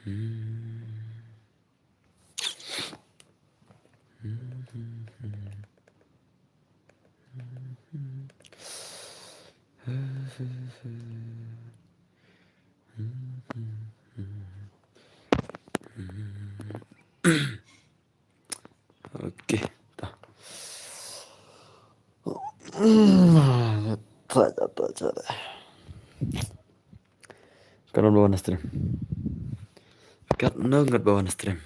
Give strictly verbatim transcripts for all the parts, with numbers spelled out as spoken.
Okay, ta. Ta, ta, ta, ta. Katno ba wan stream? Katno ngut ba wan stream?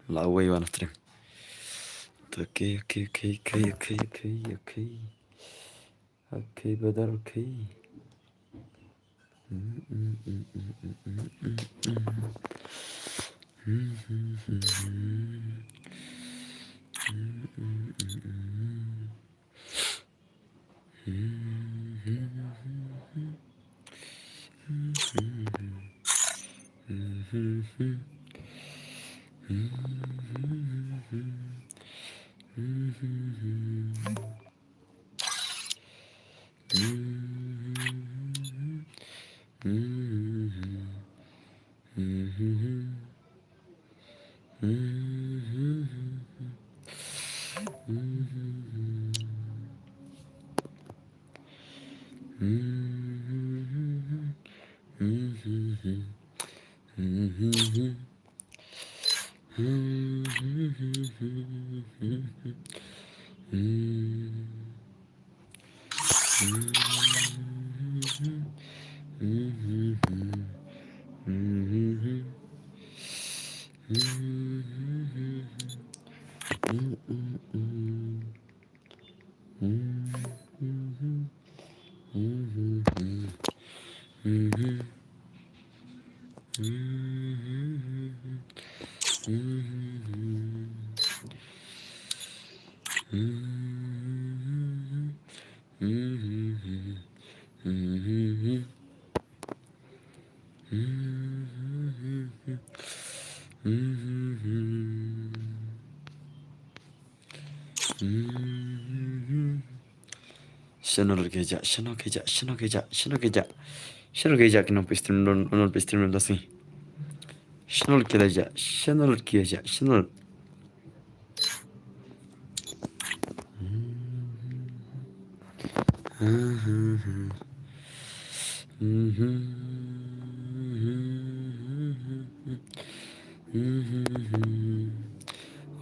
La wei wan stream. Okay, okay, okay, okay, okay, okay, okay. Okay, brother, okay. Shano ki jia, shano ki jia, shano ki jia, shano ki jia. Shano ki jia ki nongpeit stream, non, nongpeit stream da sngi. Shano ki la jia, shano ki jia, shano.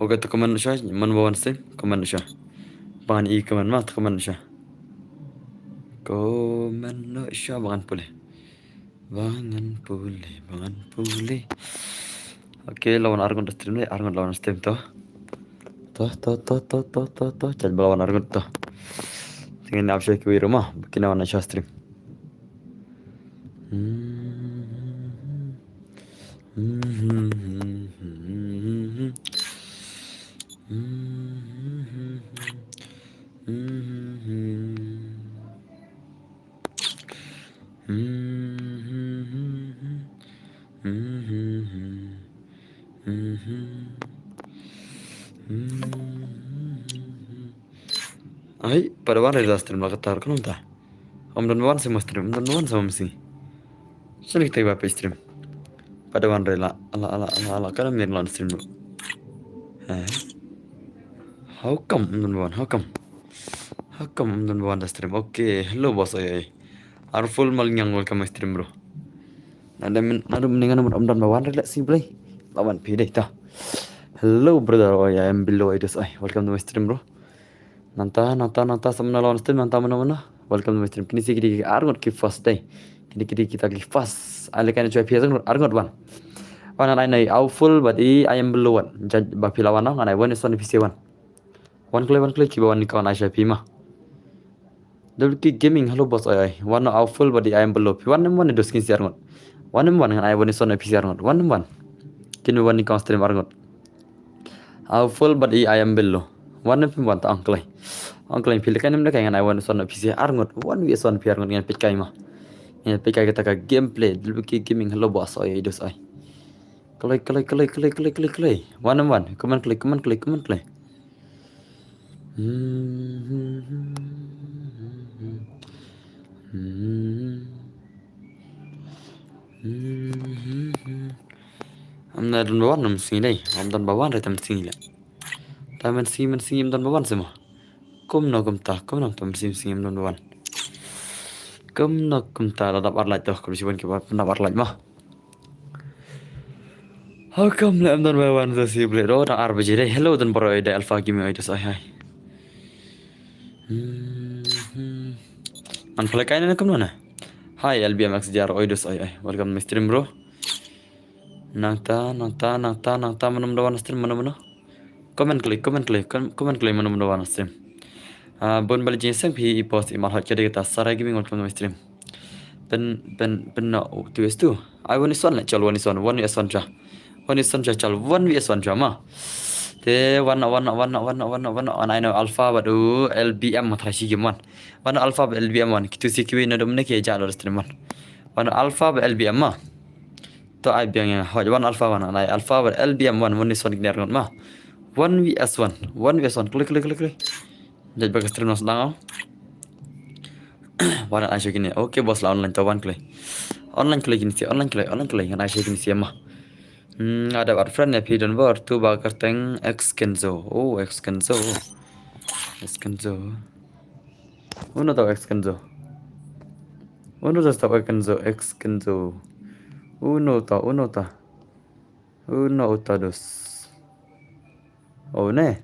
Okay, to comment shuwa, man ba wan stream, comment shuwa. Ba ngan i comment ma, to comment shuwa. Comment shuwa ba ngan pule. Ba ngan pule, ba ngan pule. Okay, la wan arngut da stream le, arngut la wan stream to. To, to, to. Jait ba la wan arngut to. Te ngin ap shuwa kiwei ruh ma, ba kin wan shuwa stream. Ai, pat da wan re da stream la katta, kumta. Ym don ba wan sha ma stream, ym don ba wan sha ma sngi. Shano kita kiba peit stream? Pat da wan re la, la, la, la, la, ka dang mynta la stream ruh. Eh? How come ym don ba wan? How come? How come ym don ba wan da stream? Okay, hello boss, oi, oi. Arful Malngiang, welcome my stream, bro. Naduh mynne, naduh mynne nga ym don ba wan re, let's see, Blei. Ba wan phi dei ta. Hello brother, oi, I am below, oi, dus, oi. Welcome to my stream, bro. Nangta, nangta, nangta, sa mano la wan stream, nangta mano, mano. Welcome to my stream. Kine shi ki dei ki arngut ki first dei. Kine ki dei kita ki first. Ai lehkai na jong phi arngut, arngut wan. Wan, ngan ai na i Awful bad i I am below wan. Judge ba phi la wan, ngan ai wan, wan phi shi wan. Wan kloi, wan kloi, kiba wan ni ka wan ai sha phi ma. W K Gaming, hello boss, oi, oi. Wan na Awful bad i I am below. Phi wan nym wan, dos kin shi arngut. Wan nym wan, ngan ai wan, wan phi shi arngut. Wan nym wan. Kin wan ni ka wan stream arngut. Awful bad i I am below. Wan nym phi wan ta, ong kloi. Ong kloi, phi lehkai nym lehkai, ngan ai wan, wan phi shi arngut. Wan wi, wan phi arngut, ngan peit kai ma. Ngan peit kai kata ka gameplay. W K Gaming, hello boss, oi, oi, dos, oi. Kloi, kloi, kloi. Wan nym wan. Comment kloi, comment kloi, comment kloi. Am na don ba wan nam sngi dei. Am don ba wan re tam sngi le. Ta men sngi men sngi am don ba wan sema. Kumno kumta, kumno tam sngi sngi am don ba wan. Kumno kumta la dap ar lait to, kum siwan ki ba dap ar lait ma. How come le am don ba wan sa si ble do dang ar baje dei. Hello don bro dei Alpha Gaming oi dos oi hai. Hmm. An phalai kai na kumno na. Hi L B M X D R oi dos oi oi. Welcome to my stream bro. Nangta, nangta, nangta, nangta, mano mano wan stream, mano mano. Comment klik, comment klik, com- comment klik, mano mano wan stream. Ah, bun bali jing seng phi i post i mal hot kadi kata Sarai Gaming welcome to my stream. Pen pen pen no two S two. Ai one is one le chal one is one, one is one cha. One is one cha chal, one is one cha ma. Te one one one one one one one one. An ai no Alpha bad u L B M ma thra shi game one. One Alpha bad L B M one. Kitu si kiwi no dum ne ke ja lo stream one. One Alpha bad L B M ma. To ai biang ya hoj one Alpha one, ai Alpha one L B M one, one is one kiner ngot ma. One V S one, one V S one, klik klik klik klik. Jaj baka stream nas dang. One ai show kini. Okay boss la online to one klik. Online klik kini si, online klik, online klik ngan ai show kini si ma. Hmm, ada wat friend ya phi don bor tu ba kerteng X Kenzo. Oh, X Kenzo. X Kenzo. Uno to X Kenzo. Uno to stop X Kenzo, X Kenzo. Uno to, uno to. Uno uta dos. Oh ne.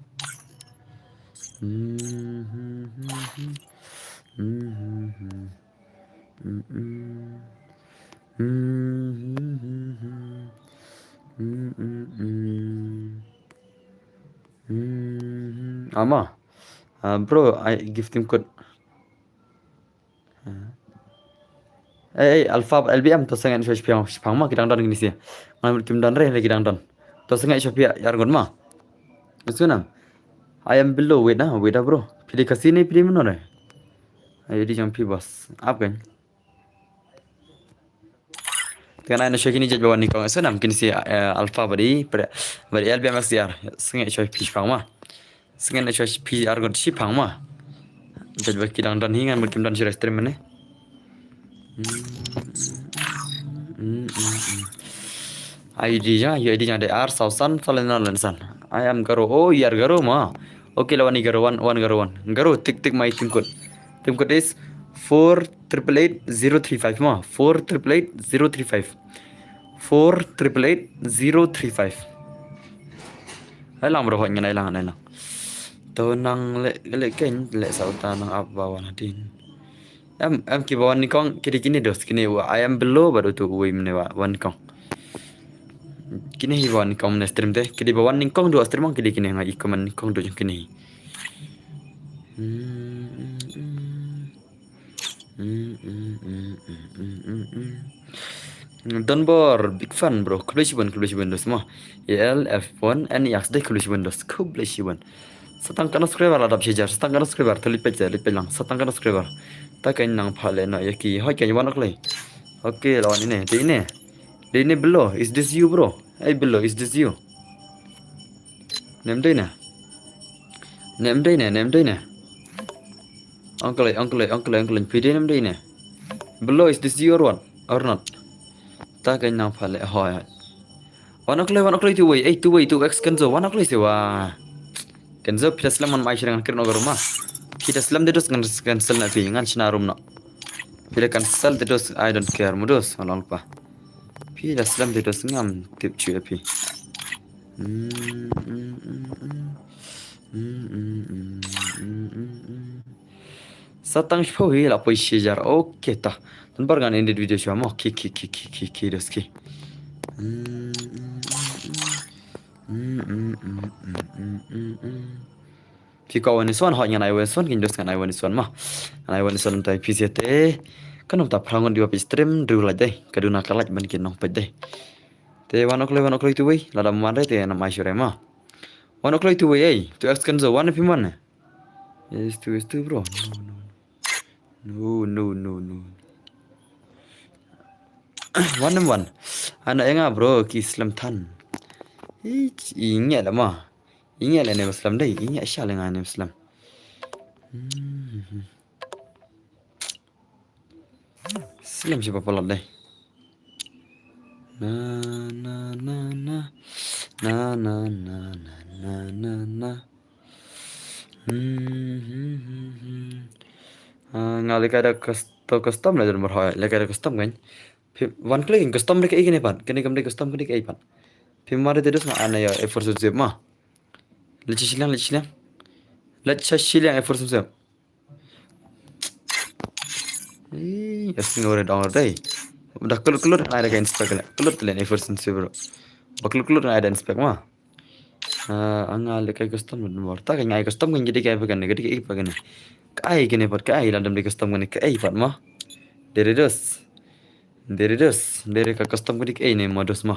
Ama. Ah, bro, I give them code. Ei ei Alpha L B M to sngewbha shu shipang ma ki dang don kini si. Ngan mut kim don re le ki dang don. To sngewbha shu pia yar ngon ma. Sunam. I am below wait na wait bro. Pili kasi ni pili mano re. Ayo di jang pi boss. Ap kan. Tengah na shu kini jaj bawan ni kong sunam kini si Alpha badi badi L B M S R. Sngewbha shu pi shipang ma. Sngewbha shu pi arngut shipang ma. Jaj ba ki dang don hi ngan mut kim don shi stream ne. I D ja, I D ja de ar sausan salen na lensan. I am Garo. Oh, yar Garo ma. Okay, lawan ni Garo one, one Garo one. Garo tik tik mai tim code. Tim code is four triple eight zero three five ma. Four triple eight zero three five. Four triple eight zero three five. Ai lang bro hoi ngan ai lang ai lang. To nang le le ken le sauta nang ap ba wan hadin. Em em ki ba wan ni kong kidi kini dos kini wa I am below ba do tu wi mne wa wan kong. Kini hi ba wan ni kong mne stream te kidi ba wan ni kong do stream kidi kini ngai comment ni kong do kini. Hmm. Don bor big fan bro. Khublei shibun khublei shibun dos mo. E L F one N E X de khublei shibun dos khublei shibun. Satang kana subscriber adap shijar satang kana subscriber to lipet ja lipet lang satang kana subscriber. Ta kan nang pha le no yaki hoi kan wan ok le. Okay lawan ini de ini. De ini belo is this you bro? Hey belo is this you? Nem dei ne? Nem dei ne? Nem dei ne? Uncle, uncle, uncle, uncle, phi dei nem dei ne? Below is this you or what? Or not? Ta kan nang pha le hoi hoi. Wan uncle, wan uncle tu wei, eh tu wei tu ex Kenzo, wan uncle tu wa. Kenzo phi da slem man mai shirang kren ogar ma. Phi da slem de dos ngan cancel na phi, ngan shna room no. Phi da cancel de dos, I don't care, mudos, along pa. Phi da slem de dos ngam tip chu phi. Satang shiphew hi la poi shijar. Okay ta. Tan bar ngan edit video shwa mo. Ki ki ki ki ki ki dos ki. Phi ka wan iswan hot ngan ai wan iswan kin dos ngan ai wan iswan ma. Ngan ai wan iswan tai phi se te. Kan ta phrang ngan diwa pi stream dru laj dai. Kaduna ka laj ban kin nong paj dai. Te wan ok le wan ok le tu wei. Lada man re te nam ai shure ma. Wan ok le tu wei ei. Tu ex Kenzo wan phi man. Is tu is tu bro. No no no no. No no no no. Wan nam wan. Ana enga bro ki slem than. Ich inge la ma. Inge le ne slem dai. Inge sha le nga ne slem. Slem shi papalat dai. Na na na na. Na na na na na na na. Hmm, hmm, hmm, hmm. Ah, nga lehkai da cus-, to custom la don marhoi, lehkai da custom kan. Phi-, wan klik custom dei kaei kane pat, kane kam dei custom kane kaei pat. Phim mar te dus nga ai na ïa A four zip ma. Leit sha shiliang, leit sha shiliang. Leit sha shiliang A four zip. Ih, ïa sngew re dong re dei. Da klut klut ai da ka inspect le. Klut le A four zip bro. Ba klut klut ai da inspect ma. Ah, nga lehkai custom mut mor. Ta ka ngai custom kan jadi kai pakan, jadi kai pakan. Kai kane pat kai la dam di custom kane kai pat ma. Dere dos. Dere dos. Dere ka custom kane kai ne ma dos ma.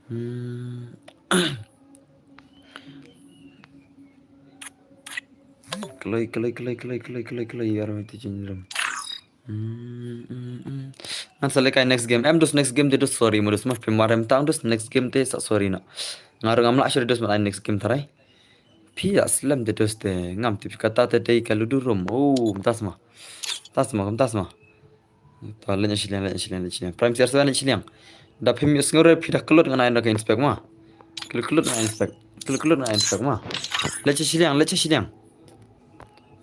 Hmm. Kloi, kloi, kloi, kloi, kloi, kloi, kloi, yar mati jinjrum. Hmm, hmm, hmm. Ngan sa lehkai next game. Em dus next game te dus sorry, ma dus ma phim mar em tang dus next game te sa sorry na. Nga ruh ngam lah shuh dus ma next game tharai. Phi ïa slem te dus te ngam tip kata te dei ka ludu room. Oh, mynta sma. Mynta sma, mynta sma. To leit sha shiliang, leit sha shiliang, leit sha shiliang. Prime C R seven leit sha shiliang. Da phim ïohsngew re phi da klut ngan ai da ka inspect ma. Klut klut ngan inspect. Klut klut ngan inspect ma. Leit sha shiliang, leit sha shiliang.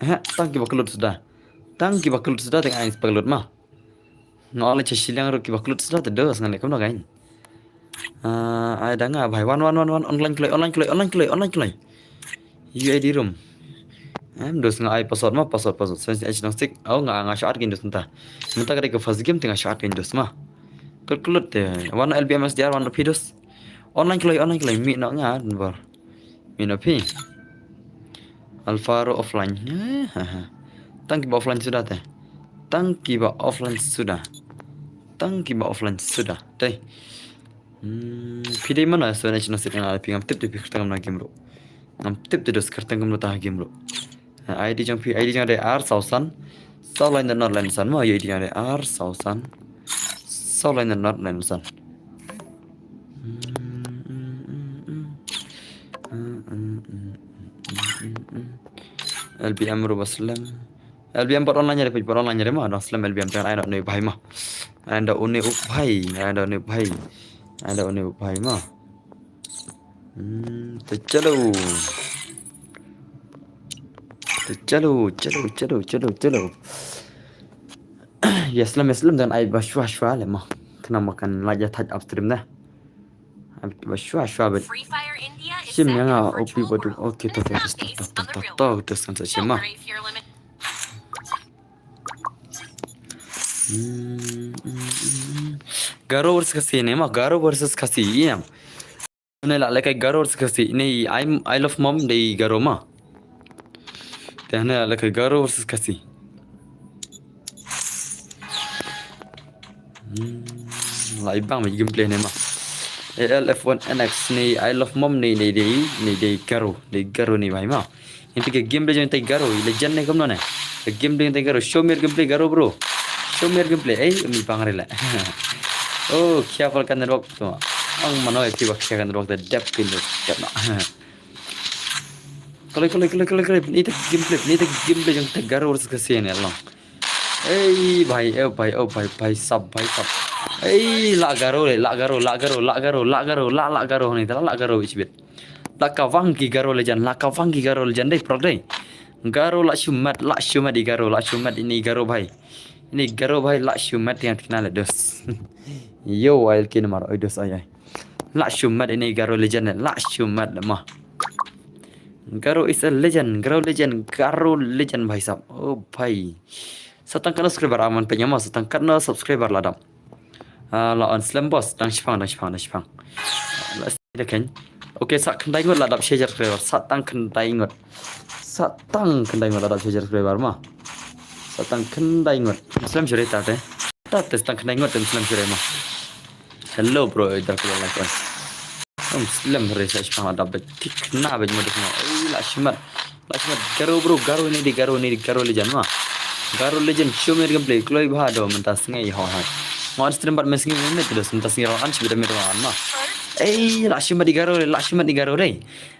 Eh, tang kiba klut suda. Tang kiba klut suda te ngan inspect lut ma. Nga leit sha shiliang ruh kiba klut suda te dos ngan leh kumno kan. Ah, ai da nga bhai wan wan wan wan online kloi, online kloi, online kloi, online kloi. U I D room. Em dos nga ai password ma, password, password. Seven eight nine six. Oh nga, nga shah at kein dos mynta. Mynta ka dei ka first game te nga shah at kein dos ma. Klut klut te. Wan L B M S D R wan phi dos. Online kloi, online kloi. Mih noh nga number. Mih noh phi. Alvaro offline. Eh, ha, ha. Tang kiba offline suda te. Tang kiba offline suda. Tang kiba offline suda. Dei. Hmm, phi dei mano, so na chino sit na phi ngam tip te phi kyrteng na game ruh. Ngam tip te dos kyrteng kumno ta game ruh. Ah, I D jong phi, I D jong dei ar saw san. Saw lai na nor lai na san mo, I D jong dei ar saw san. Saw lai na nor lai na san. L B M ruh ba slem. L B M bad online re, bad online re ma, dang slem L B M te ai da une u bhai ma. Ai da une u bhai, ai da une u bhai. Ai da une u bhai ma. Hmm, te chalo. Te chalo, chalo, chalo, chalo, chalo. Ïa slem, ïa slem dang ai ba shwa shwa le ma. Khnang ma kan la ïa thait upstream da. Ai ba shwa shwa bad. Shim ïa nga O P ba du. Okay, to, to, to, to, to, to, to, shim ma. Hmm, hmm, hmm, hmm. Garo versus Khasi ne ma, Garo versus Khasi, ïa. Ne la lehkai Garo versus Khasi. Ne I, I love mom dei Garo ma. Te ne la lehkai Garo versus Khasi. Hmm, la i bang ma gameplay ne ma. A L F one N X ne I love mom ne, ne dei, ne dei Garo, dei Garo ne bhai ma. Ïa te ka game dei jong te Garo, i legend ne kumno ne. Ka game dei jong te Garo, show me your gameplay Garo bro. Show me your gameplay, ei, uni bang re la. Oh, khia pal ka network to. Ang mano ïa phi ba khia ka network da dep pin dep na. Kalai, kalai, kalai, kalai, kalai. Ni te gameplay, ni te gameplay jong te Garo versus Khasi ne long. Ei bhai, oh bhai, oh bhai, bhai sab, bhai sab. Ei, la Garo le, la Garo, la Garo, la Garo, la Garo, la, la Garo ne, la, la Garo ich bit. La ka wang ki Garo legend, la ka wang ki Garo legend dei, prok dei. Garo la shumat, la shumat i Garo, la shumat ini Garo bhai. Ini Garo bhai la shumat yang kena le dos. Yo, ai kin mar, oi dos ai ai. La shumat ini Garo legend, la shumat le ma. Garo is a legend, Garo legend, Garo legend bhai sab. Oh bhai. Sa tang katno subscriber aman penyama, sa tang katno subscriber la dap. Ah, la on slem boss, dang shipang, dang shipang, dang shipang. La sida ken. Okay, sa khyndai ngut la dap shi hajar subscriber, sa tang khyndai ngut. Sa tang khyndai ngut la dap shi hajar subscriber ma. Sa tang khyndai ngut. Slem shuh re ta te. Ta te sa tang khyndai ngut te slem shuh re ma. Hello bro, idhar ko like. Em slem re sa shipang la dap bad. Thikna bad mo dikna. Ei la shimat. La shimat Garo bro, Garo ini dei Garo, ini dei Garo legend ma. Garo legend, show me your gameplay, kloi bha do mynta sngi ho ha. Ngon stream bad me sngi me te dos mynta sngi ro an shibit me ro an ma. Ei la shimat i Garo, la shimat i Garo dei.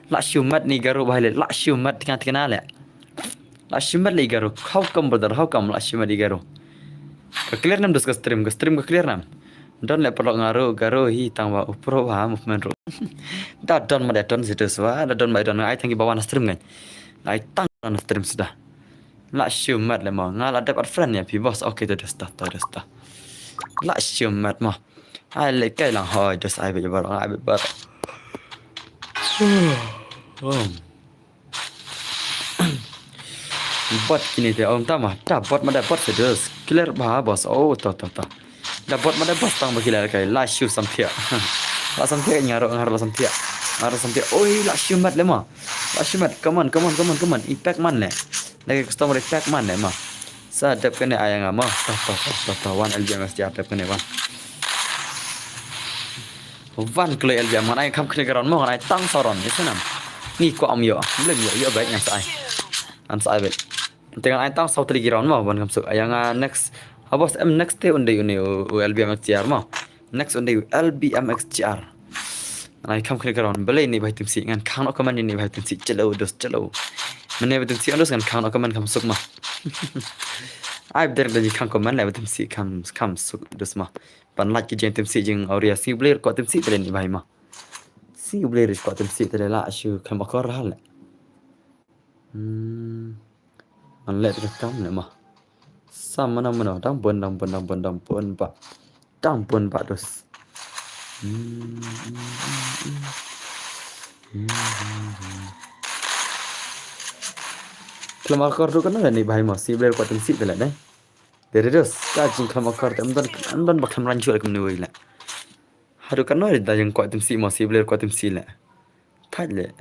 La shimat ni Garo bhai le, la shimat tengah tengah le. La shimat le i Garo. How come brother? How come la shimat i Garo? Ka clear nam dos ka stream, ka stream ka clear nam. Don leh paralok nga ruh, nga ruh hi tang ba u pro ba movement ruh. Da don ma da don situ swa, da don ma da don ai tang ki ba wan stream ngan. Ai tang wan stream suda. La shiu mat leh ma, nga la dep add friend ïa phi boss. Okay, to dos ta, to dos ta. La shiu mat ma. Ai leh kai lang hoi dos ai bit bar, ai bit bar. Bot kine te ong ta ma, ta bot ma da bot se dos. Clear ba boss. Oh, to to to. Da bot ma da bot tang ba clear kai. La shiu samphia. La samphia nga ruh, nga ruh la samphia. Nga ruh samphia. Oi, la shiu mat leh ma. La shiu mat. Come on, come on, come on, come on. I pack man leh. Lagi customer i pack man leh ma. Sa dep kane ai nga ma. To to to to to. Wan L B M S T R dep kane wan. Wan kloi L B M, ngan ai kham kane ka round mo, ngan ai tang saw round, ïa shnam. Ngi kwah ym ïoh, ym lem ïoh, ïoh beit ngan sa ai. Ngan sa ai beit. Te ngan ai tang saw tylli ki round mo, ban kham suk. Ïa nga next, ha boss em next te un dei une u, u L B M X G R mo. Next un dei u L B M X G R. Ngan ai kham kane ka round, balei ne bai tim si, ngan khang noh comment ne bai tim si, chalo dos, chalo. Mane bai tim si dos ngan khang noh comment kham suk mo. Ai bder da ji khang comment le bai tim si kham, kham suk dos mo. Ban lait ki jingtim si jing auria si bler ko tim si tele ni bai ma. Si bler ko tim si tele la shu kam akor hal. Hmm. An let ka kam le ma. Sa mana mana dang bun dang bun dang bun dang bun ba. Dang bun ba dos. Hmm. Klam akor tu kan ni bai ma si bler ko tim si tele dai. Dere dos, ka jingkhlem akor te, ym don, ym don ba khlem ranjur kum ni wei le. Haduh katno da jingkwah tim si mo si bler kwah tim si le. Thait le.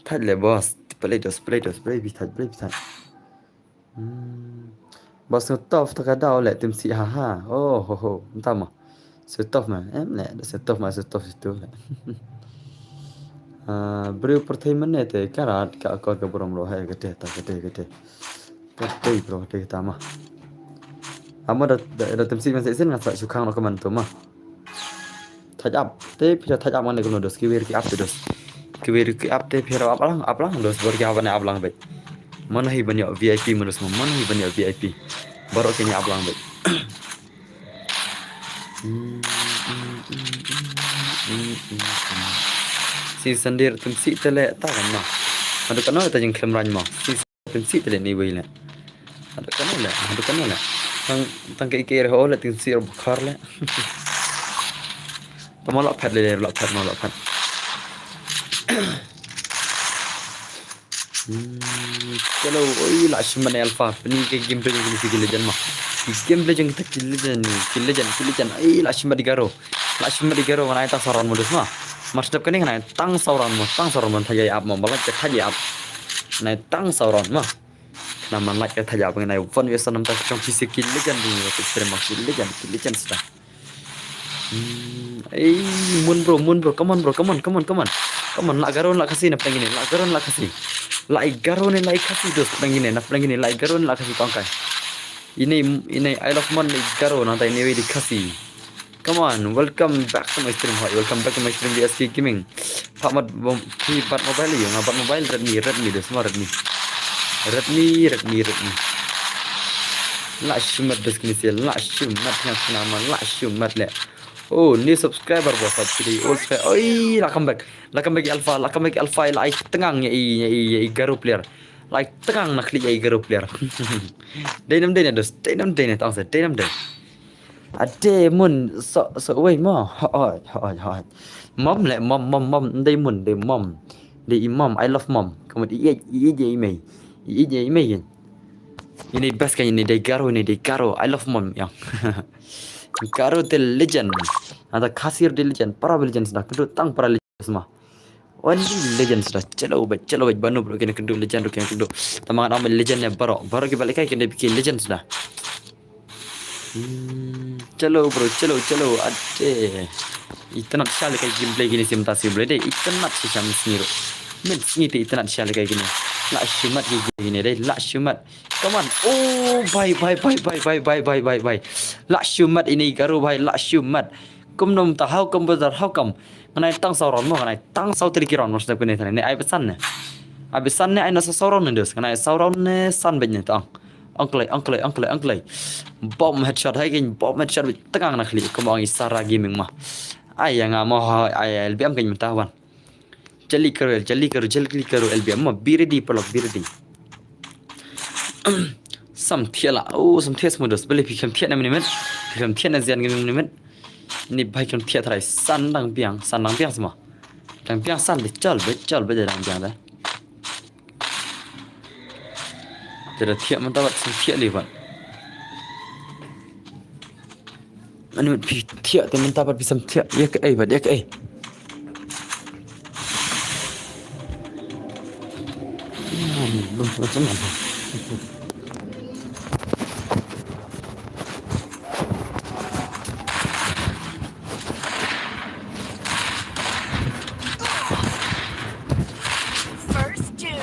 Thait le boss, play dos, play dos, play bi thait, play bi thait. Hmm. Boss ngi tof ta ka daw le tim si ha ha. Oh ho ho, mynta mo. Setof ma, em le, da setof ma, setof situ le. Ah, briew pyrthei mynne te karat ka akor ka burom ro hai kate ta kate kate. Kate bro kate ta ma. Amo da da tim si man se sin nga sa shu khang no kaman to ma. Thaj ap, te phi da thaj ap ngan le kono dos ki wer ki ap te dos. Ki wer ki ap te phi da ap lang, ap lang dos bor ki haban ap lang bet. Mano hi ban ïoh V I P mano dos mo, mano hi ban ïoh V I P. Baroh ki ap lang bet. Si sandir tim si tele ta kan ma. Haduh katno ta jingkhlem rang mo. Si tim si tele ni wei le. Haduh katno le, haduh katno le. Tang tang ke ike re ho le tim si ro bukhar le. Tama la phat le la phat ma la phat. Hmm, chalo, oi, la shimat Alpha, pini ke gameplay jong ki Legend ma. Ki gameplay jong kita ki Legend ni, ki Legend, ki Legend. Ai, la shimat di Garo. La shimat di Garo, ngan ai tang saw round mo dos ma. Mar step kane ngan ai tang saw round mo, tang saw round mo, thaj ap mo, balat ke thaj ap. Ngan ai tang saw round ma. Na man lait ke thaj ap ngan ai one versus nam ta jong ki si ki Legend ni, ki stream ma ki Legend, ki Legend sta. Hmm, ei, mun bro, mun bro, come on bro, come on, come on, come on. Come on, la Garo la Khasi na pdeng ine, la Garo la Khasi. La i Garo ne la i Khasi dos pdeng ine, na pdeng ine, la i Garo ne la Khasi tong kai. Ine, ine, I love mon ne i Garo na ta ine wei di Khasi. Come on, welcome back to my stream, hoi, welcome back to my stream, D S K Gaming. Pha mat bom, phi bat mobile ïa nga bat mobile Redmi, Redmi dos ma Redmi. Redmi, Redmi, Redmi. La shimat dos kini sia, la shimat nga kena ma, la shimat le. Oh, new subscriber bos, subscribe, old subscriber. Oi, la come back. La come back Alpha, la come back Alpha, la ai tengang ïa i, ïa i, ïa i Garo player. La ai tengang na klik ïa i Garo player. Dei nam dei ne dos, dei nam dei ne tang sa, dei nam dei. Ade mun so so wei mo. Hoi hoi hoi. Mom le mom mom mom dei mun dei mom. Dei i mom, I love mom. Kamu i i i i mei. I i i mei. Ini best kan ini dei Garo ini dei Garo. I love mom yang. Garo the legend. Ada Khasi the legend, para legend sudah. Kedua tang para legend semua. Only legend sudah. Chalo bet, chalo bet banu bro kena kedua legend bro kena kedua. Tamangan amal legend ya baro. Baro ki balik kai kena bikin legend sudah. Hmm, chalo bro, chalo, chalo, ade. Itanat shal kai gameplay gini sim ta sim bro deh. Itanat si sham sngi ro. Men sngi te itanat shal kai gini. La shimat ki gini deh, la shimat. Come on. Oh, bye, bye, bye. La shimat ini Garo bhai, la shimat. Kum nom ta how come brother, how come? Ngan ai tang saw round mo, ngan ai tang saw teli ki round mo, snap kene tane. Ne ai besan ne. Ai besan ne ai na saw round ne dos. Ngan ai saw round ne san bet ne tang. Ong kloi, ong kloi, ong kloi, ong kloi. Bom headshot hai kin, bom headshot beit tang na khlieh, kumba ong i Sara Gaming ma. Ai ïa nga mo, ai, ai, L B M kin mynta wan. Jali karo, jali karo, jali karo, L B M ma, be ready, paralok, be ready. Sam thiah la, oh, sam thiah Smudos, balei phi khlem thiah na mynmiet, phi khlem thiah na Zian Gaming mynmiet. Ni bhai khlem thiah tharai, san dang biang, san dang biang sma. Dang biang san de, chal beit, chal beit dang biang de. Te da thiah mynta bad sam thiah li bad. Ani bad phi thiah te mynta bad phi sam thiah. Ïa kaei bad ïa kaei. First doom.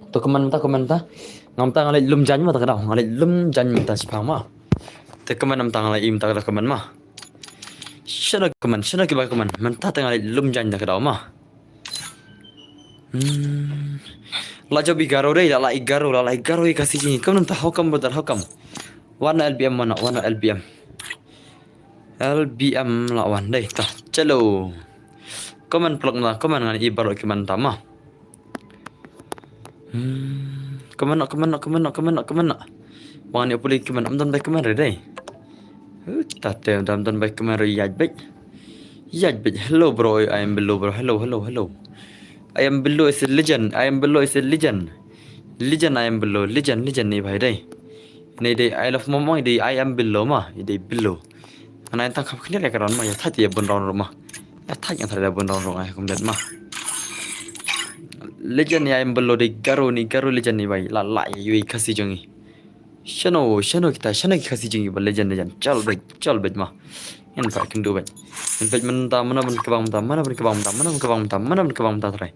To comment mynta, comment mynta. Nga mynta nga leit lum jaiñ mynta ka daw. Nga leit lum jaiñ mynta shipang ma. Te comment mynta nga leit mynta ka daw comment ma. Shano comment, shano kiba comment. Mynta te nga leit lum jaiñ mynta ka daw ma. Hmm. La jop i Garo dei, la, la i Garo, la, la i Garo i Khasi jong ngi. Kam nang ta, how come brother, how come? Wan na L B M, wan na, wan na L B M. L B M la wan dei, ta. Chalo. Comment paralok na, comment ngan i baroh comment ta ma. Hmm. Comment na, comment na, comment na, comment na, comment na. Wan ïa pule comment, ym don bai comment re dei. Huh, ta te ym don bai comment re, ïaid beit. Ïaid beit. Hello bro, I am Billo bro. Hello, hello, hello. I am Billo is a legend. I am Billo is a legend. Legend I am Billo. Legend, legend ni bhai dei. Ni dei I love Momo, dei I am Billo ma. Dei Billo. Ana ïa tang kham khniat ïa ka round ma, ïa thait ïa bun round ruh ma. Ïa thait ïa thait ïa bun round ruh ngai kum det ma. Legend ïa em Billo dei Garo ni, Garo legend ni bhai. La la ïa ïa Khasi jong ngi. Shano, shano kita, shano ki Khasi jong ngi ba legend, legend. Chal beit, chal beit ma. Ngan pha kyndu beit. Ngan peit mynta, mana ban kbang mynta, mana ban kbang mynta, mana ban kbang mynta, mana ban kbang mynta trai.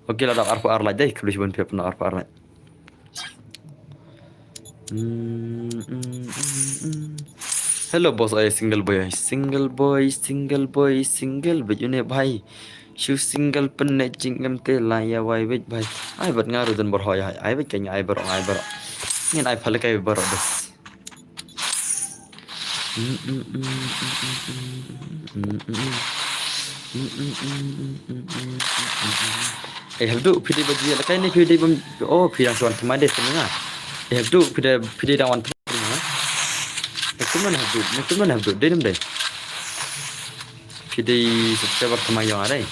Okay, la dap arphew ar like dei, khublei shibun phi pyndonkam arphew ar like. Mm, mm, mm, mm. Hello boss, I single boy, I single boy, single boy, single boy. Une bhai, shu single pynne jingem te la ïa wai beit bhai. Ai bad nga ruh don bor hoi ai, ai beit ka ngi ai bor, ai bor. Ngin ai phalak ai bor bes. Ai hapduk phi dei ba ju ïalehkai ne phi dei bym, oh phi dang shu wan thymmai dei thymmai nga. Ai hapduk phi dei, phi dei dang wan thymmai nga. Ai kumno hapduk, ne kumno hapduk dei ne ym dei. Phi dei subscriber thymmai ïong nga dei.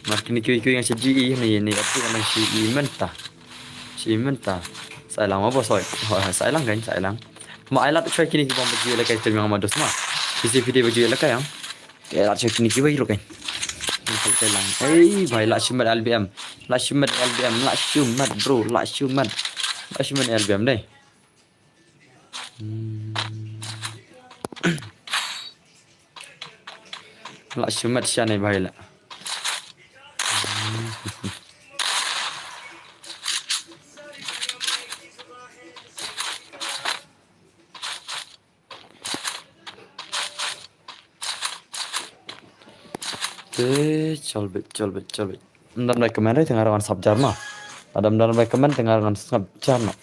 Mar kine kiwei kiwei nga shu ïohi ne ne hapduk nga shu ïohi mynta. Shi mynta. Sa ai lang ma boss hoi. Hoi hoi sa ai lang kan sa ai lang. Ma ai lad choi kine ki bym ba ju ïalehkai stream ïong ma dos ma. Ki si phi dei ba ju ïalehkai ïong. Ki lad choi kine ki wei ruh kan. Ai bhai la shimet L B M. La shimet L B M. La shimet bro. La shimet. La shimet L B M dei. Hmm. La shimet sha ne bhai la. Te, chol bit, chol bit, chol bit. Ym don ba comment re, te nga ruh ngan sngap jar noh. Lada ym don ba comment te nga ruh ngan sngap jar noh.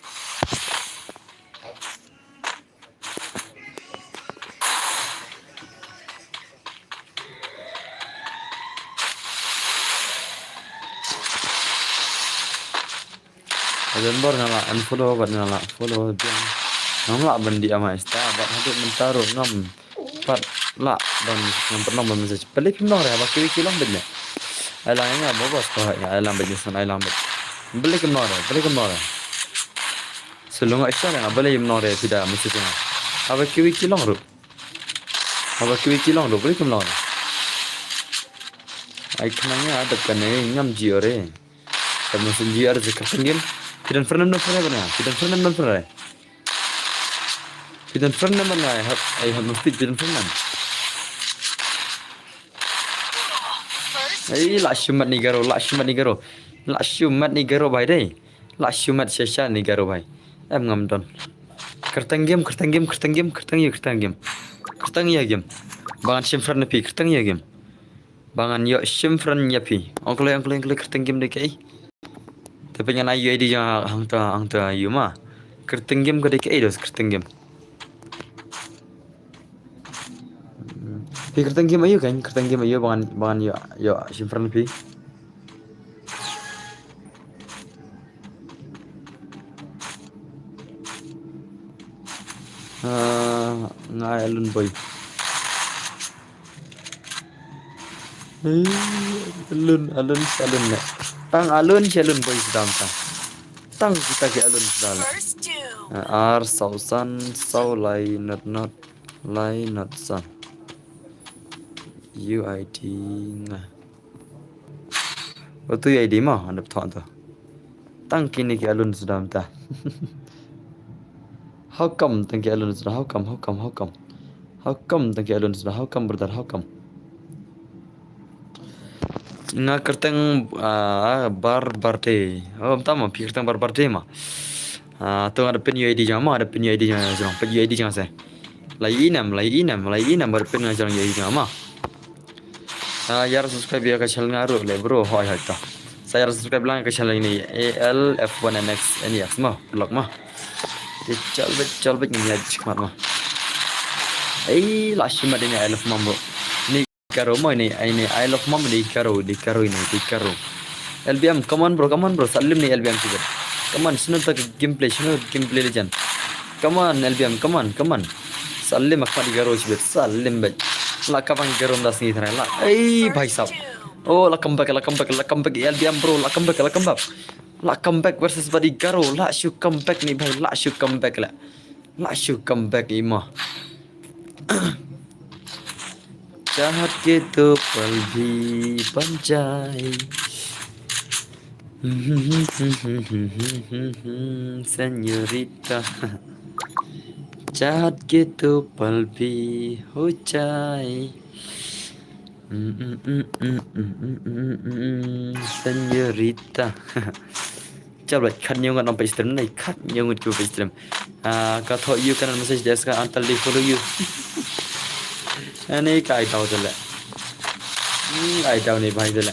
Adon bor nga la unfollow bad nga la follow biang. Ngam lah ban dih ama Insta bad haduh mynta ruh ngam pat lah ban, ngam pat long ban message. Balei phim long re, haba kiwei ki long beit ne. Ai lang ïa nga ba bos ko, ai lang beit ne san, ai lang beit. Balei kim long re, balei kim long re. Shu long Insta nga, balei kim long re phi da message nga. Haba kiwei ki long ruh. Haba kiwei ki long ruh, balei kim long re. Ai khnang ïa dep kane ngam jia re. Ka message jia re, kyrteng game. Phi don friend, don friend ba nga. Phi don friend, don friend. Phi don friend ba nga. I have, I have no speech, phi don friend. Ei, la shimet ni Garo, la shimet ni Garo. La shimet ni Garo bhai dei. La shimet shisha ni Garo bhai. Em ngam don. Kyrteng game, kyrteng game, kyrteng game, kyrteng ïa, kyrteng game. Kyrteng ïa game. Ba ngan shim friend na phi, kyrteng ïa game. Ba ngan ïoh shim friend ïa phi. Ong kloi, ong kloi, ong kloi, kyrteng game dei kaei. Te phi ngan ai U I D jong hangta, hangta ïa ma. Kyrteng game ka dei kaei dos, kyrteng game. Phi kyrteng game aïu kan, kyrteng game aïu ba ngan, ba ngan ïoh, ïoh shim friend phi. Ah, nga ai Alun boy. Eh, Alun, Alun, Alun ne. Tang Alun, shi Alun boy sdang ta. Tang kita ki Alun sdang. First two. Ah, ar, saw, san, saw, lai, not, not, lai, not, san. U I D nga. Utu U I D mo, anda pthoh tu. Tang kine ki Alun sdang ta. How come tang ki Alun sdang? How come, how come, how come? How come tang ki Alun sdang? How come, brother? How come? Nga kyrteng, ah, Bar Barte. Oh, mynta mo phi kyrteng Bar Barte mo. Ah, to nga da pin U I D jong mo, da pin U I D jong, jong, pin U I D jong se. Lai inem, lai inem, lai inem, ba da pin nga jong U I D jong mo. Ah, ïa subscribe ïa ka channel nga ruh le bro, hoi hoi ta. Sa ïa subscribe lang ka channel ni A L F one N X N E X mo, vlog mo. Te chal bet, chal bet ngi ïa chikmat mo. Ei, la shimet ini I love mom bro. Ni Garo mo ini, ini I love mom ni Garo, ni Garo ini, ni Garo. L B M, come on bro, come on bro, salim ni L B M sibet. Come on, shino ta gameplay, shino gameplay legend. Come on, L B M, come on, come on. Salim ak madi Garo sibet, salim bet. La kabang Garo nda sngi thrai la. Ei, bhai sahab. Oh, la comeback, la comeback, la comeback, L B M bro, la comeback, la comeback. La comeback versus badi Garo, la shu comeback ni bhai, la shu comeback la. La shu comeback imo. Chahat ke tu pal bhi ban jai. Señorita. Chahat ke tu pal bhi ho jai. Señorita. Chal bad khat ñiew ngat nang page stream nai, khat ñiew ngat ki page stream. Ah, ka thoh yu kan message desk ka antal di follow yu. Ani ka ai tau tele. Hmm, ai tau ni bhai tele.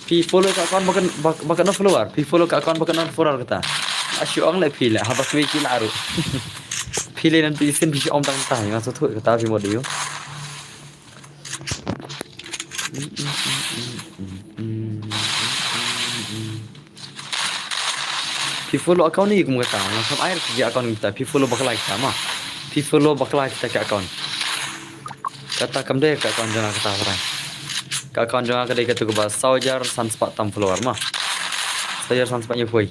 Phi follow ka account ba kan, ba, ba kan follower. Phi follow ka account ba kan follower kata. Ashu ong le phi le, haba kwi ki la ru. Phi le nan phi sin phi ong tang tang, nga so thoh kata phi mo de yu. Phi follow account ni kum kata, nga kam ai ki account kita, phi follow bakla kita ma. Phi follow bakla kita ki account. Kata kam dei ka account jong nga kata, ka account jong nga ka dei katu kaba saw hajar san spah tam follower ma. Saw hajar san spah ñiew phew.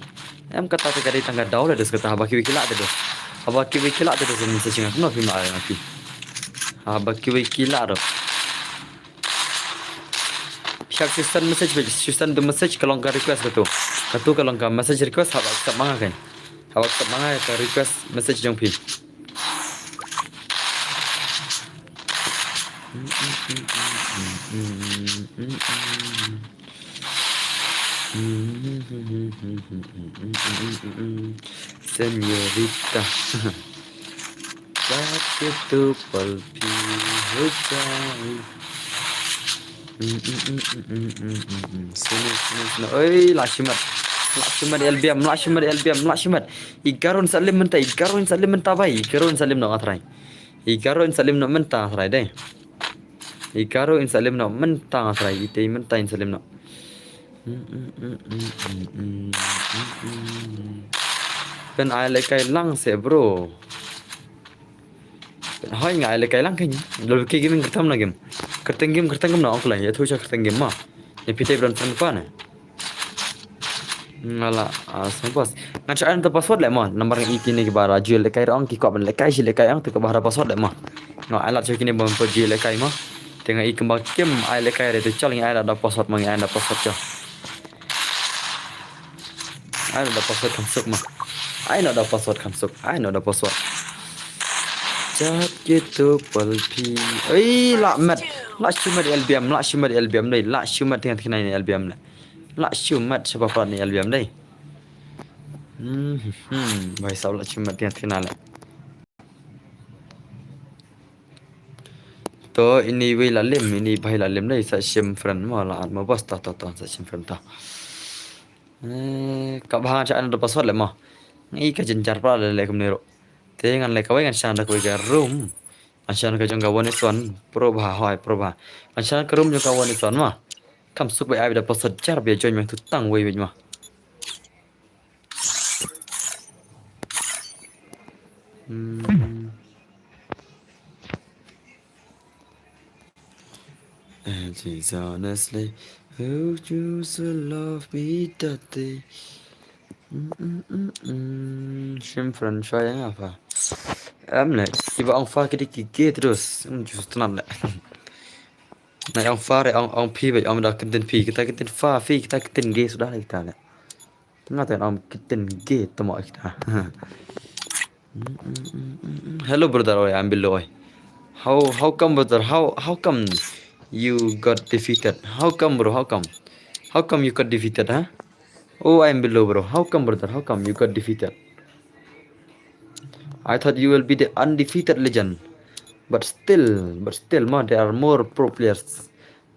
Em kata te ka dei tang ka daw la dos kata, haba kiwei ki la te dos. Haba kiwei ki la te dos message nga kumno phi ma ai nga phi. Haba kiwei ki la dos. Phi hap shu send message, phi shu send the message ka long ka request katu. Katu ka long ka message request, haba accept ma nga kan. Haba accept ma nga ka request message jong phi. Señorita. Chahat ke tu pal bhi ho jai. Mm, mm, mm, mm, mm, mm, mm, mm. Sini, sini, sini. Oi, la shimet. La shimet L B M, la shimet L B M, la shimet. Igarun salim mynta, igarun salim mynta bai, igarun salim no nga trai. Igarun salim no mynta trai dei. Igarun salim no mynta trai, itei mynta in salim no. Mm, mm, mm, mm, mm, mm, mm, mm. Pyn ai lekai lang se bro. Hoi nga ai lekai lang kyn. Lol ki game kyrtam na game. Kyrteng game kyrteng game na ong klai. Ya thu cha kyrteng game ma. Ya pite bron tang pa ne. Nga la ah, song pas. Ngan cha ai da password le ma. Number ngi ki ne ki bara ju lekai rong ki ko ban lekai shi lekai ang te ka bara password le ma. Nga ai la cha ki ne ban pa ju lekai ma. Te nga i kemba kim ai lekai re te chal ngi ai da password ma ngi ai da password cha. Ai no da password kham suk ma. Ai no da password kham suk. Ai no da password. Chat kitu palpi. Ei la met. La shimet L B M, la shimet L B M dei. La shimet teng teng ni L B M le. La shimet sha pa ni L B M dei. Hmm, hmm, bai sau la shimet teng teng le. To ini wei la lim, ini bai la lim dei sa shim friend mo la at mo bos ta to to sa shim friend ta. Eh, ka bha ngan sha ai da password le mo. Ngi ka jynjar pa le le kumne ro. Te ngan le kawei ngan sha da kawei ka room. Ngan sha ka jong ka one is one. Pro bha hoi pro bha. Ngan sha ka room jong ka one is one mo. Kam suk bai ai da password jar bai join meng tu tang wei wei mo. Hmm. And she's honestly, who choose to love me that day? Mm, mm, mm, mm. Shim friend shwa yang apa? Em le, iba ong fa kidi ki gate terus. Mm, just tenang le. Na ong fa re ong ong pi ba ong da kenten pi kita kenten fa fi kita kenten gate sudah le kita le. Tengah tengah ong keten gate temo kita. Hello brother, oi, I'm below, oi. How how come brother? How how come you got defeated? How come bro? How come? How come you got defeated, huh? Oh, I'm below bro. How come brother? How come you got defeated? I thought you will be the undefeated legend. But still, but still, ma, there are more pro players.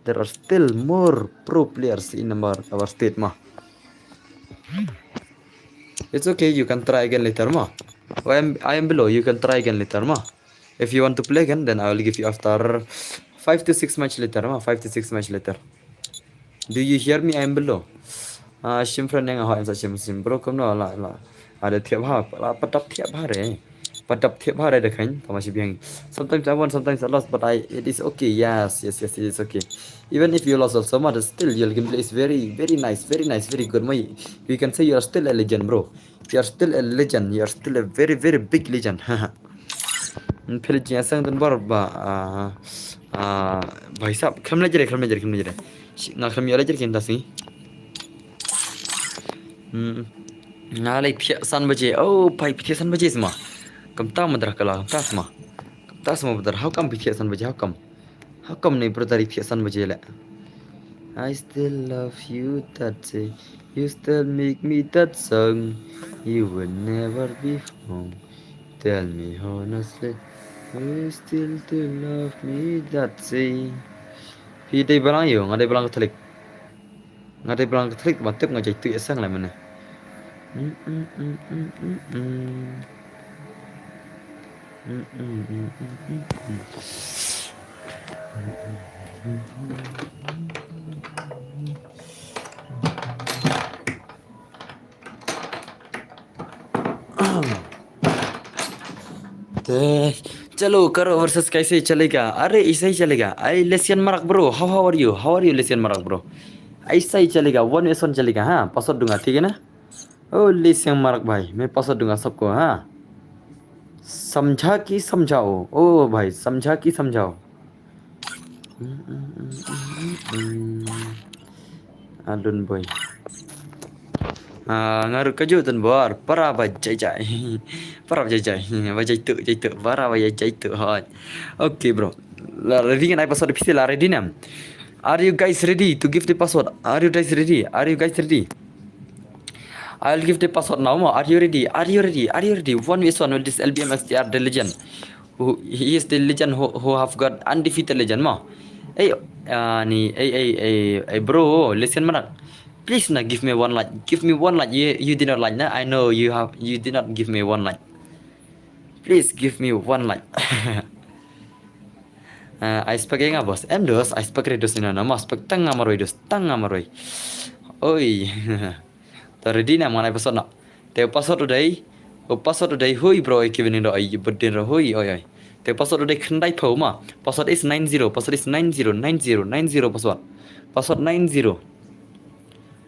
There are still more pro players in our, our state, ma. It's okay, you can try again later, ma. I am, I am below, you can try again later, ma. If you want to play again, then I will give you after five to six match later, ma. Five to six match later. Do you hear me? I am below. Ah, shim friend nga hoi sa shim shim bro kumno la la. Ada thiap ha la padap thiap ha re. Padap thiap ha re da khain tama shi biang. Sometimes I won, sometimes I lost, but I it is okay. Yes, yes, yes, it is okay. Even if you lost also, but still your gameplay is very, very nice, very nice, very good. My, we can say you are still a legend, bro. You are still a legend. You are still a very, very big legend. Philip jing asang dan bar ba ah ah bhai sab kham la jere kham la jere kham la jere. Nga kham yola jere kinta si. Hmm. Nga lai phiah san baje. Oh, pai phiah san baje sma. Kam ta madra kala kam ta sma. Kam ta sma madra. How come phiah san baje? How come? How come ni brother phiah san baje le? I still love you that day. You still make me that song. You will never be wrong. Tell me honestly. You still do love me that day. Phi dei balang ïo, nga dei balang Katholik. Nga dei balang Katholik, ba tip nga jai tu ïa sang la mane. Mm, mm, mm, mm, mm, mm. Mm, mm, mm, mm, mm, mm. Te, chalo, karo versus kaise chalega? Are, aisa hi chalega. Ai, Lesian Marak bro, how how are you? How are you, Lesian Marak bro? Aisa hi chalega, one v one chalega, ha? Password dunga, thik hai na? Oh, Lesian Marak bhai, main password dunga sabko, ha? Samjha ki samjhao? Oh bhai, samjha ki samjhao? Adun boy. Ah, nga ruh kajuh tun bor, para ba jai jai. Para ba jai jai. Ba jai tu, jai tu. Para ba jai tu hoi. Okay bro. La ready ngan ai password phi la ready ne em? Are you guys ready to give the password? Are you guys ready? Are you guys ready? I'll give the password now, ma. Are you ready? Are you ready? Are you ready? One v one with this L B M S T R, the legend. Who, he is the legend who, who have got undefeated legend, ma. Hey, uh, ni, hey, hey, hey, hey, bro, listen, manak. Please na, give me one like. Give me one like. You, you did not like na. I know you have, you did not give me one like. Please give me one like. Uh, I spek nga, boss. Em, dos, I spek re, dos, ina nama spek tang nga maroi, dos, tang nga maroi. Oi. To ready na, man ai password na. Te password u dei. U password u dei hui, bro, oi, ki winning ro, oi, bud din ro hui, oi, oi. Te password u dei khyndai phew ma. Password is nine zero, password is nine zero, nine zero, nine zero password. Password nine zero.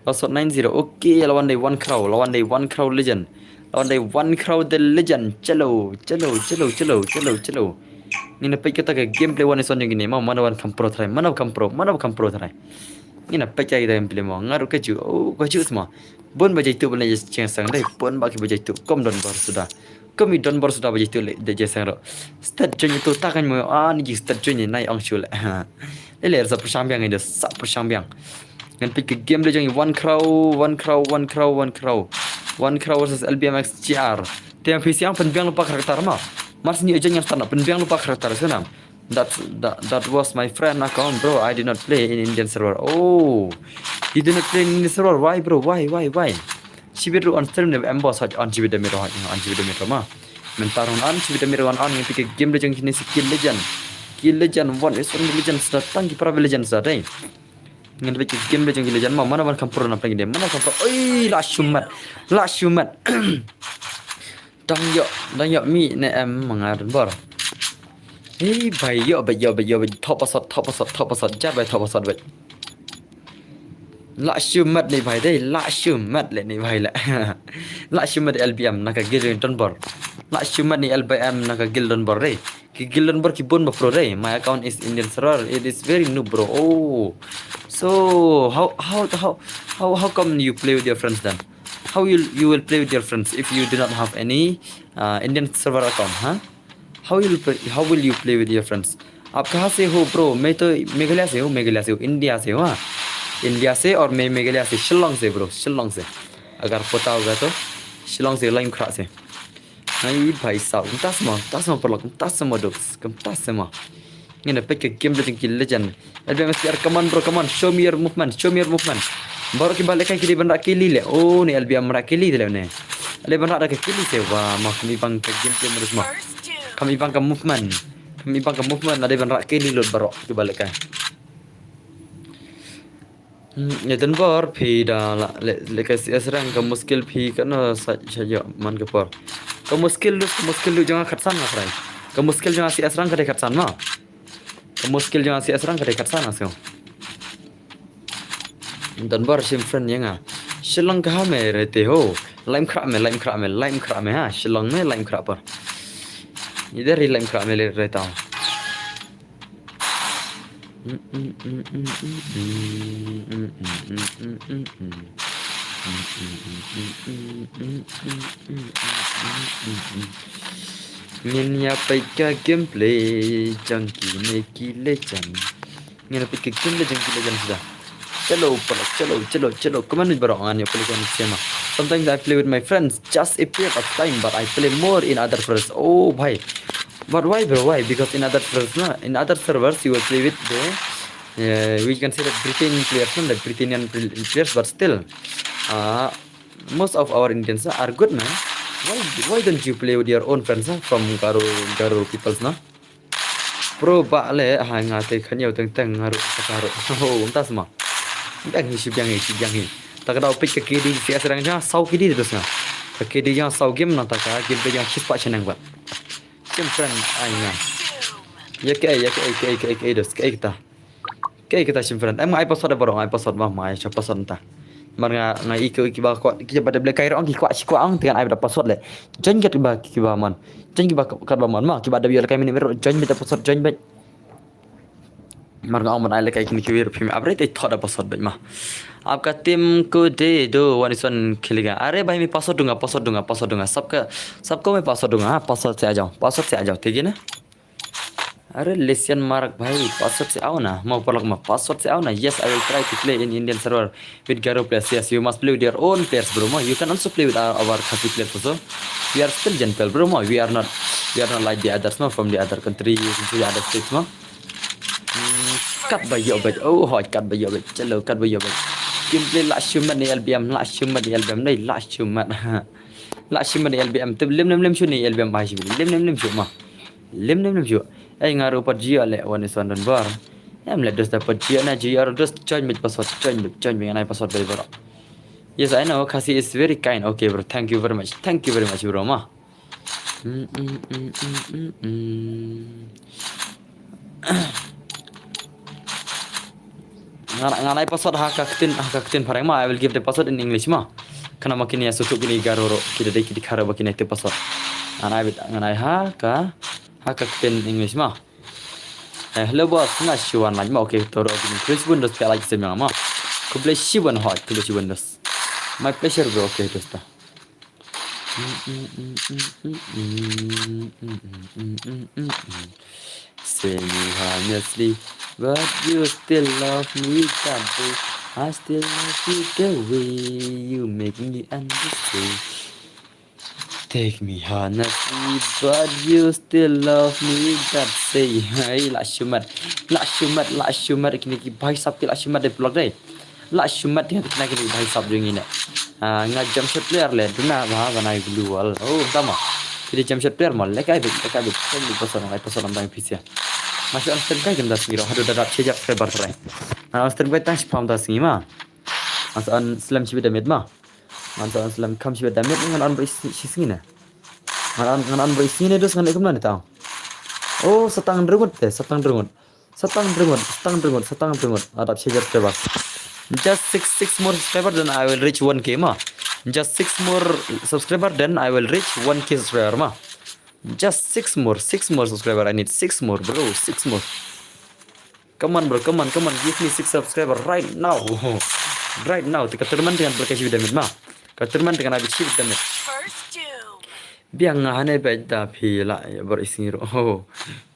Password nine zero. Okay, la wan dei one crore, la wan dei one crore legend. La wan dei one crore the legend. Chalo, chalo, chalo, chalo, chalo, chalo. Ngin peit kata ka gameplay wan ison jong kine ma, mano wan kham pro trai, mano kham pro, mano kham pro trai. Ngin peit kata gameplay ma, nga ruh ka ju, oh, ka ju sma. Bun ba jai tu ba le jeng sang dei, bun ba ki ba jai tu, kom don bor suda. Kom i don bor suda ba jai tu le de jeng sang ro. Start join tu ta kan mo, ah, ni ji start join ni nai ong shu le. Le le sa pyrshang biang ni de, sa pyrshang biang. Ngan peit ka game de jong i one crore, one crore, one crore, one crore. One crore versus L B M X G R. Te yang P C ang pynbiang lupa karakter ma. Mar sini aja yang start na pynbiang lupa karakter sana. That, that, that was my friend account, bro. I did not play in Indian server. Oh, you did not play in Indian server. Why, bro? Why, why, why? Shibit ru on stream ne em boss haj on shibit da miro haj on shibit da miro ma. Mentar on on shibit da miro on on ngi pike game legend kini si kill legend. Kill legend one is only legend sa tang ki para legend sa dai. Ngan pike game legend kill legend ma mana ban kampur na peng de mana kampur. Oi, la shumat. La shumat. Dang yok, dang yok mi ne em ma nga don bor. Hei bai yok bai yok bai yok bai top asot top asot top asot jar bai top asot bai. La shumat ni bai dei la shumat le ni bai la. La shumat L B M na ka guild don bor. La shumat ni L B M na ka guild don bor dei. Ki guild don bor ki bun ba pro dei. My account is Indian server. It is very noob, bro. Oh. So how how how how how come you play with your friends then? How you you will play with your friends if you do not have any uh, Indian server account, huh? How you play, how will you play with your friends? आप कहाँ से हो bro? मैं तो मेघालय से हूँ, मेघालय से हूँ, इंडिया से हूँ, हाँ। इंडिया से और मैं मेघालय से, शिलोंग से bro, शिलोंग से। अगर पता होगा तो शिलोंग से, लाइमखरा से। Hai bhai sab, kumta sma, kumta sma paralok, kumta sma duk, kumta sma. Ngin da peit ka game legend ki legend. L B M S P R, come on bro, come on, show me your movement, show me your movement. Baroh kiba lehkai ki dei ban rah kill le. Oh, ni L B M rah kill le ne. Ale ban rah da ka kill se wa, ma kham ibang ka game play mrus ma. Kham ibang ka movement. Kham ibang ka movement, la dei ban rah kill lut baroh kiba lehkai. Hmm, ne don bor phi da la le, le ka C S rank ka muskil phi ka no sa sa yo man ka por. Ka muskil lu, ka muskil lu jong nga khatsan nga trai. Ka muskil jong nga C S rank ka dei khatsan ma. Ka muskil jong nga C S rank ka dei khatsan nga sio. Don bor shim friend ya nga. Shillong kaha me rehte ho. Laimkhrah me, Laimkhrah me, Laimkhrah me ha. Shillong me, Laimkhrah por. Idhar hi Laimkhrah me le rehta ho. Ngin ïa peit ka gameplay jong kine ki legend. Ngin ïa peit ka gameplay jong ki legend shuwa. Chalo, pala, chalo, chalo, chalo. Come on, bro, ngan ïa peit ka gameplay shuwa. Sometimes I play with my friends, just a period of time, but I play more in other servers. Oh, bhai. But why, bro? Why? Because in other servers, na, in other servers, you will play with the, uh, we can say that Britain players, na, the Britannian pl- players, but still, uh, most of our Indians, na, are good, man. Why, why don't you play with your own friends, na, from Garo, Garo peoples, na? Bro, ba le, ha nga te khan yow teng teng nga ru, ka ru. Oh, um tas ma. Biang hi, shi biang hi, shi biang hi. Ta ka daw peit ka K D C S rang jang saw K D terus nga. Ka K D jang saw game na ta ka game te jang shispah shenang bat. Shim friend ai nga. Ya ke ai, ya ke ai, ke ai, ke ai, ke ai dos, ke ai kita. Ke ai kita shim friend. Em nga ai password baroh, nga ai password ma, ma ai sha password ta. Mar nga nga i ke ki ba ko ki ba de ble kai rong ki kwah shi kwah ang tikan ai ba password le. Join kat ba ki ba man. Join ki ba kat ba man ma ki ba de yo le kai minit ro join ba password join ba. Mar nga ong ban ai le kai kini ki wir phim update ai thot da password ba ma. आपका टीम को दे दो वन वन खेलेगा। अरे भाई मैं पासवर्ड दूंगा, पासवर्ड दूंगा, पासवर्ड दूंगा। सबका सबको मैं पासवर्ड दूंगा। हाँ, पासवर्ड से आ जाओ, पासवर्ड से आ जाओ, ठीक है ना? अरे लेसियन मार्क भाई, पासवर्ड से आओ ना। मैं ऊपर लग में पासवर्ड से आओ ना। Yes, I will try to play in Indian server with Garo players. Yes, you must play with your own players, bro. Mo, you can also play with our, our Khasi players also. We are still gentle, bro. Mo, we are not, we are not like the others, mo, from the other country, from the other states, mo. Hmm, Kat ba ïoh bad. Oh, hoi, kat ba ïoh bad. Chalo, kat ba ïoh bad. Kim play lah shimet ne L B M, lah shimet ne L B M, dei lah shimet. Lah shimet ne L B M. Tip lim lim lim shu ne L B M ba shi. Lim lim lim shu ma. Lim lim lim shu. Ei, nga ruh pat jia le wan is wan don bar. Em le dos da pat jia na jia ruh dos join bad password, join bad, join bad ngai password bad bar. Yes, I know. Khasi is very kind. Okay, bro. Thank you very much. Thank you very much, bro. Ma. Mm, mm, mm, mm, mm, mm. Ngan, ngan ai password ha ka ktien, ha ka ktien phareng ma. I will give the password in English ma. Khnang ba kine ïa sngewthuh kine Garo ruh, ki da dei ki dkhar ba kine te password. Ngan ai bit, ngan ai ha ka, ha ka ktien English ma. Eh, hello boss, nga shu wan like ma. Okay, to ruh kine. Khublei shibun dos phi like sim ma. Khublei shibun hoi, khublei shibun dos. My pleasure bro, okay, dos ta. Say me honestly, but you still love me that way. I still love you the way you make me understand. Take me honestly, but you still love me that say. Hey, lah shimet, lah shimet, lah shimet. Kine ki bhai sab ki lah shimet de vlog de. Lah shimet de kine ki bhai sab jong ngi ne. Ah, nga Jamshid player le, duna ba ba nai blue wall. Oh, tama. Kine Jamshid player ma, lekai bit, lekai bit. Kan bit pasal ngai pasal nang pisia. Masih on stream kai jam das ngiro. Haduh dadap chejar subscriber terai. Ngan on stream kai tang shipam das ngi ma. Masih on slam shibit damit ma. Ngan sa on slam kam shibit damit ngan on bro shi sngi ne. Ngan on, ngan on bro shi sngi ne dos ngan ikum na ne tang. Oh, satang drungut te, satang drungut. Satang drungut, satang drungut, satang drungut. Adap chejar subscriber. Just six, six more subscriber then I will reach one K ma. Just six more subscriber then I will reach one K subscriber ma. Just six more, six more subscriber. I need six more, bro, six more. Come on, bro, come on, come on. Give me six subscriber right now. Right now. Te ka tournament te ngan bol ka shibit damit ma. Ka tournament te ngan bit shibit damit. First doom. Biang nga hane bad da phi la ïa bor ising ro. Oh.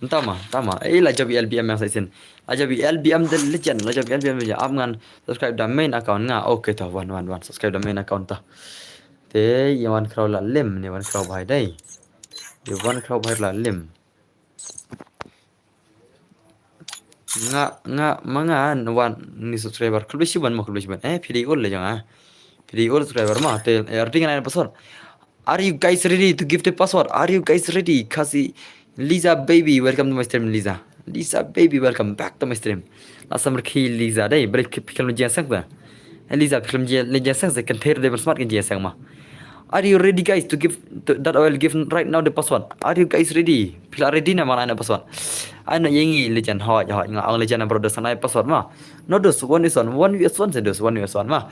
Tama, tama. Eh, la jab L B M ïa sa isin. La jab L B M the legend. La jab L B M the legend. Ap ngan subscribe da main account nga. Okay, to wan, wan, wan. Subscribe da main account ta. Te ïa wan khraw la lim ne wan khraw bhai dei. Ïa wan khraw bhai la lim. Nga, nga, ma nga, wan ni subscriber. Khublei shibun ma, khublei shibun. Eh, phi dei ul le jong ah. Phi dei ul subscriber ma. Te, eh, arding ngan ai password. Are you guys ready to give the password? Are you guys ready? Khasi Liza baby, welcome to my stream, Liza. Liza baby, welcome back to my stream. La samar khi Liza dei, beri khi film jeng sang ta. Eh, Liza film jeng, jeng sang sa kan ther dei smart kan jeng sang ma. Are you ready guys to give to, that I will give right now the password? Are you guys ready? Phi la ready na ma ngan ai password? Ai na ïa ngi legend hoi hoi nga ong legend bro dos ngan ai password ma. No dos one is one, one is one sa dos one is one ma.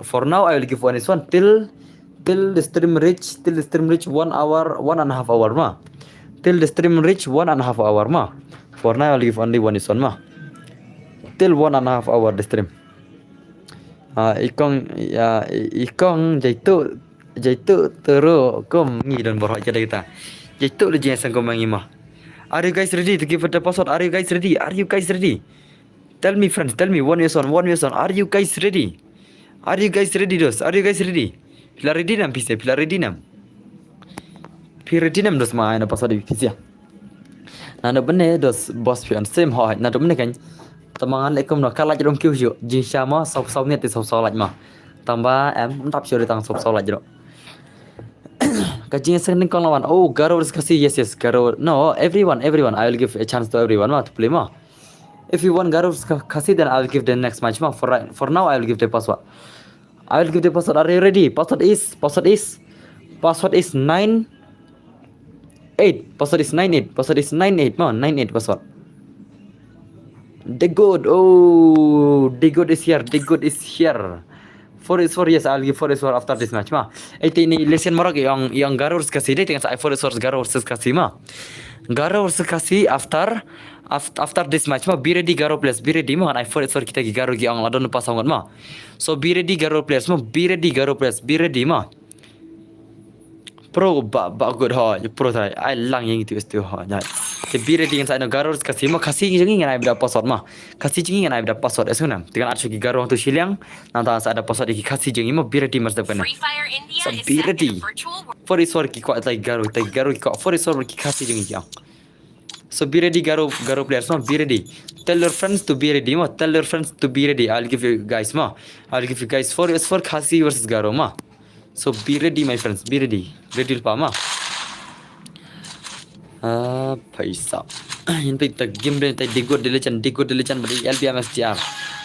For now I will give one is one till till the stream reach till the stream reach one hour, one and a half hour ma. Till the stream reach one and a half hour ma. For now I will give only one is one ma. Till one and a half hour the stream. Ah, ikong ya ikong jaitu jaitu turu kum ngi don borhok jadi kita. Jaitu le jeng sang kum ngi ma. Are you guys ready to give the password? Are you guys ready? Are you guys ready? Tell me friends, tell me one is one, one is one. Are you guys ready? Are you guys ready dos? Are you guys ready? Phi la ready nam phi se, phi la ready nam. Phi ready nam dos ma ai na password phi se. Na no bene dos boss phi on same hoi. Na no bene kan. Tamangan le kum no ka laj rum kiu ju. Jing sha ma saw saw net saw saw laj ma. Tamba em tap shu tang saw saw laj ro. Ka jing seng ning kong lawan. Oh, Garo is Khasi, yes yes Garo. No, everyone, everyone. I will give a chance to everyone ma to play ma. If you want Garo is Khasi then I will give the next match ma. For right, for now I will give the password. I will give the password. Are you ready? Password is password is password is nine eight. Password is nine eight. Password is nine eight. Ma, nine eight password. The good. Oh, the good is here. The good is here. Four is four. Yes, I'll give four is four after this match. Ma. Ete ni listen marok yang yang Garo versus Khasi dei tengah sa four is four Garo versus Khasi ma. Garo versus Khasi after after, after this match ma. Be ready Garo players. Be ready ma. Ai four is four kita ki Garo ki ong ladon pas sangot ma. So be ready Garo players ma. Be ready Garo players. Be ready ma. Pro ba ba good ho, pro try. Ai lang yang itu stu ho. Nyai. Te be ready ngan sa no Garo Khasi ma Khasi jong ngi ngan ai bida password ma. Khasi jong ngi ngan ai bida password es ngan. Te ngan at shu ki Garo tu shiliang. Nang ta sa ada password ki Khasi jong ngi ma be ready mas dap kana. Free Fire India So is be set in ready. a virtual world. Four is four ki kwah tai Garo, tai Garo ki kwah four is four ki Khasi jong ngi. So be ready Garo Garo players ma be ready. Tell your friends to be ready, ma. Tell your friends to be ready. I'll give you guys, ma. I'll give you guys four is for Khasi versus Garo, ma. So be ready, my friends. Be ready. Ready pa, ma. Ah, paisa. Yin pita game de tai digot diligent, digot diligent bad L B M S T R.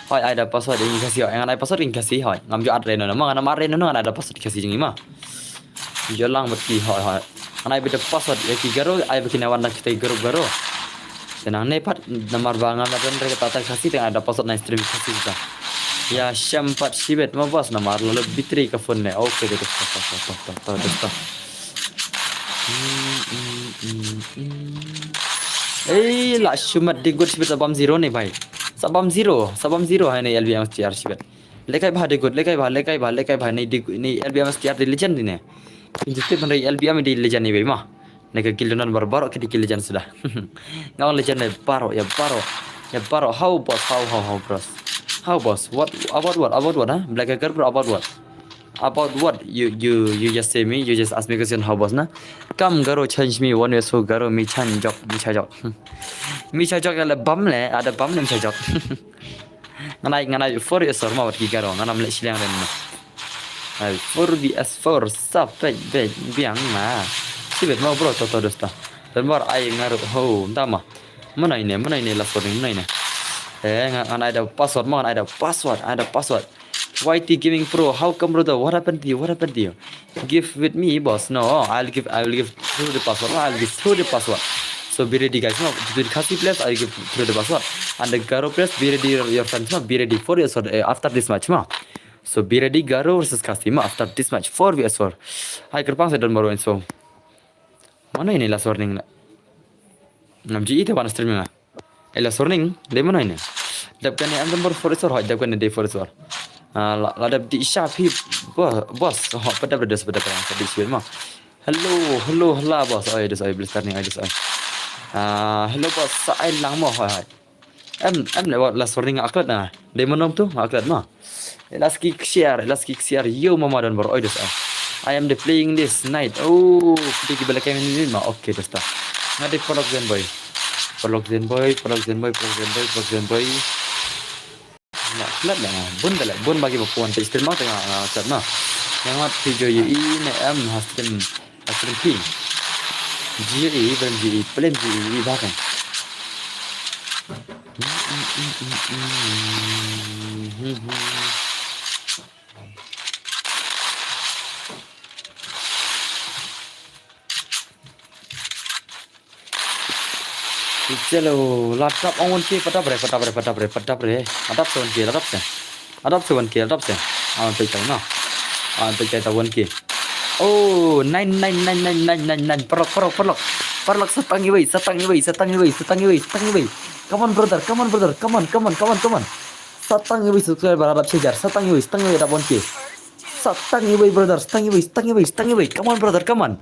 Hoi, ai da password ïa ngi Khasi, hoi. Ngan ai password ïa ngi Khasi, hoi. Ngam ju at reno, ma. Ngam at reno, ngan ai da password Khasi jong ngi, ma. Ïa lang bad ki, hoi, hoi. Ngan ai beit da password ïa ki Garo, ai beit ki nai wan da kita ki Garo, Garo. Te nangne pat namar ba nga la don re kata ta Khasi te nga ai da password na stream Khasi ta. Ïa shem pat shibit ma boss namar la lut battery ka phone ne. Okay, de, de, de, de. Hmm, hmm, hmm, hmm. Ei, la shu mat digot shibit sa bam zero ne bhai. Sa bam zero, sa bam zero ha ne L B M S T R shibit. Lekai bha digot, lekai bha, lekai bha, lekai bha. Ne digot, ne L B M S T R de legend ne. Pynjah tip ban re L B M de legend ne bhai ma. Ne ka guild don baroh baroh ki dei ki legend suda. Nga ong legend ne baroh, ïa baroh. Ïa baroh. How boss, how, how, how boss. How boss. What, about what, about what, ha? Black Hacker bro, about what? About what? You, you, you just say me, you just ask me question, how boss na? Come Garo change me, one way so Garo mi chan jok, mi cha jok. Mi cha jok ïa le bam le, ada bam le mi cha jok. Ngan ai, ngan ai four is four ma wat ki Garo, ngan am le shiliang ren ma. Ai, four V S four, sa pek bek biang ma. Shibit ma bro, to to dosta. Dan bar ai ngaru ho, nda ma. Mana ine, mana ine last warning, mana ine. Eh, ngan, ngan ai da password ma, ngan ai da password, ai da password. Y T Gaming Pro, how come brother? What happened to you? What happened to you? Give with me, boss. No, I'll give, I will give through the password. No, I'll give through the password. So be ready, guys. No, to the Khasi players, I'll give through the password. And the Garo players, be ready, your, your friends. No, be ready for your sword, uh, after this match. No. So be ready, Garo versus Khasi. No, after this match, four V S four. Hai kerpang sa don baru info. Mana ini last warning na? Ngam ji ite wan streaming ah. Ela sorning, dei mano ine. Dap kane am number four isor hoi, dap kane dei four isor. Ah, la, la dap di sha phi, bo-, boss, ho, padap da des, padap da des, padap da des, ma. Hello, hello, hello, boss. Oi, des, oi, blister ni, oi, des, oi. Ah, hello, boss, sa ai lang mo, hoi, hoi. Em, em, le, last warning nga aklat na. Dei mano tu, nga aklat ma. Elaski share, Elaski share, yo mama don bor, oi dos ah. I am the playing this night. Oh, kita ki bala kami ni ma, okay dos ta. Nga de Paralok Zen Boy. Paralok Zen Boy, Paralok Zen Boy, Paralok Zen Boy, Paralok Zen Boy. Na, klat na, bun bala, bun bagi ba puan te stream ma tengah, ah, chat ma. Yang mat video ye i ne em ha stream. Akhir pin. G E, bukan G E, plain G E, bahkan. Chalo, la dap ong one K, padap re, padap re, padap re, padap re. La dap sa one K, la dap sa. La dap sa one K, la dap sa. Awan pek tai no. Awan pek tai ta one K. Oh, nine, nine, nine, nine, nine, nine, nine. Paralok, Paralok, Paralok. Paralok, sa tang iwei, sa tang iwei, sa tang iwei, sa tang iwei, sa tang iwei. Come on, brother, come on, brother, come on, come on, come on, come on. Sa tang iwei subscriber, la dap shi hajar, sa tang iwei, sa tang iwei, la dap one K. Sa tang iwei, brother, sa tang iwei, sa tang iwei, sa tang iwei. Come on, brother, come on.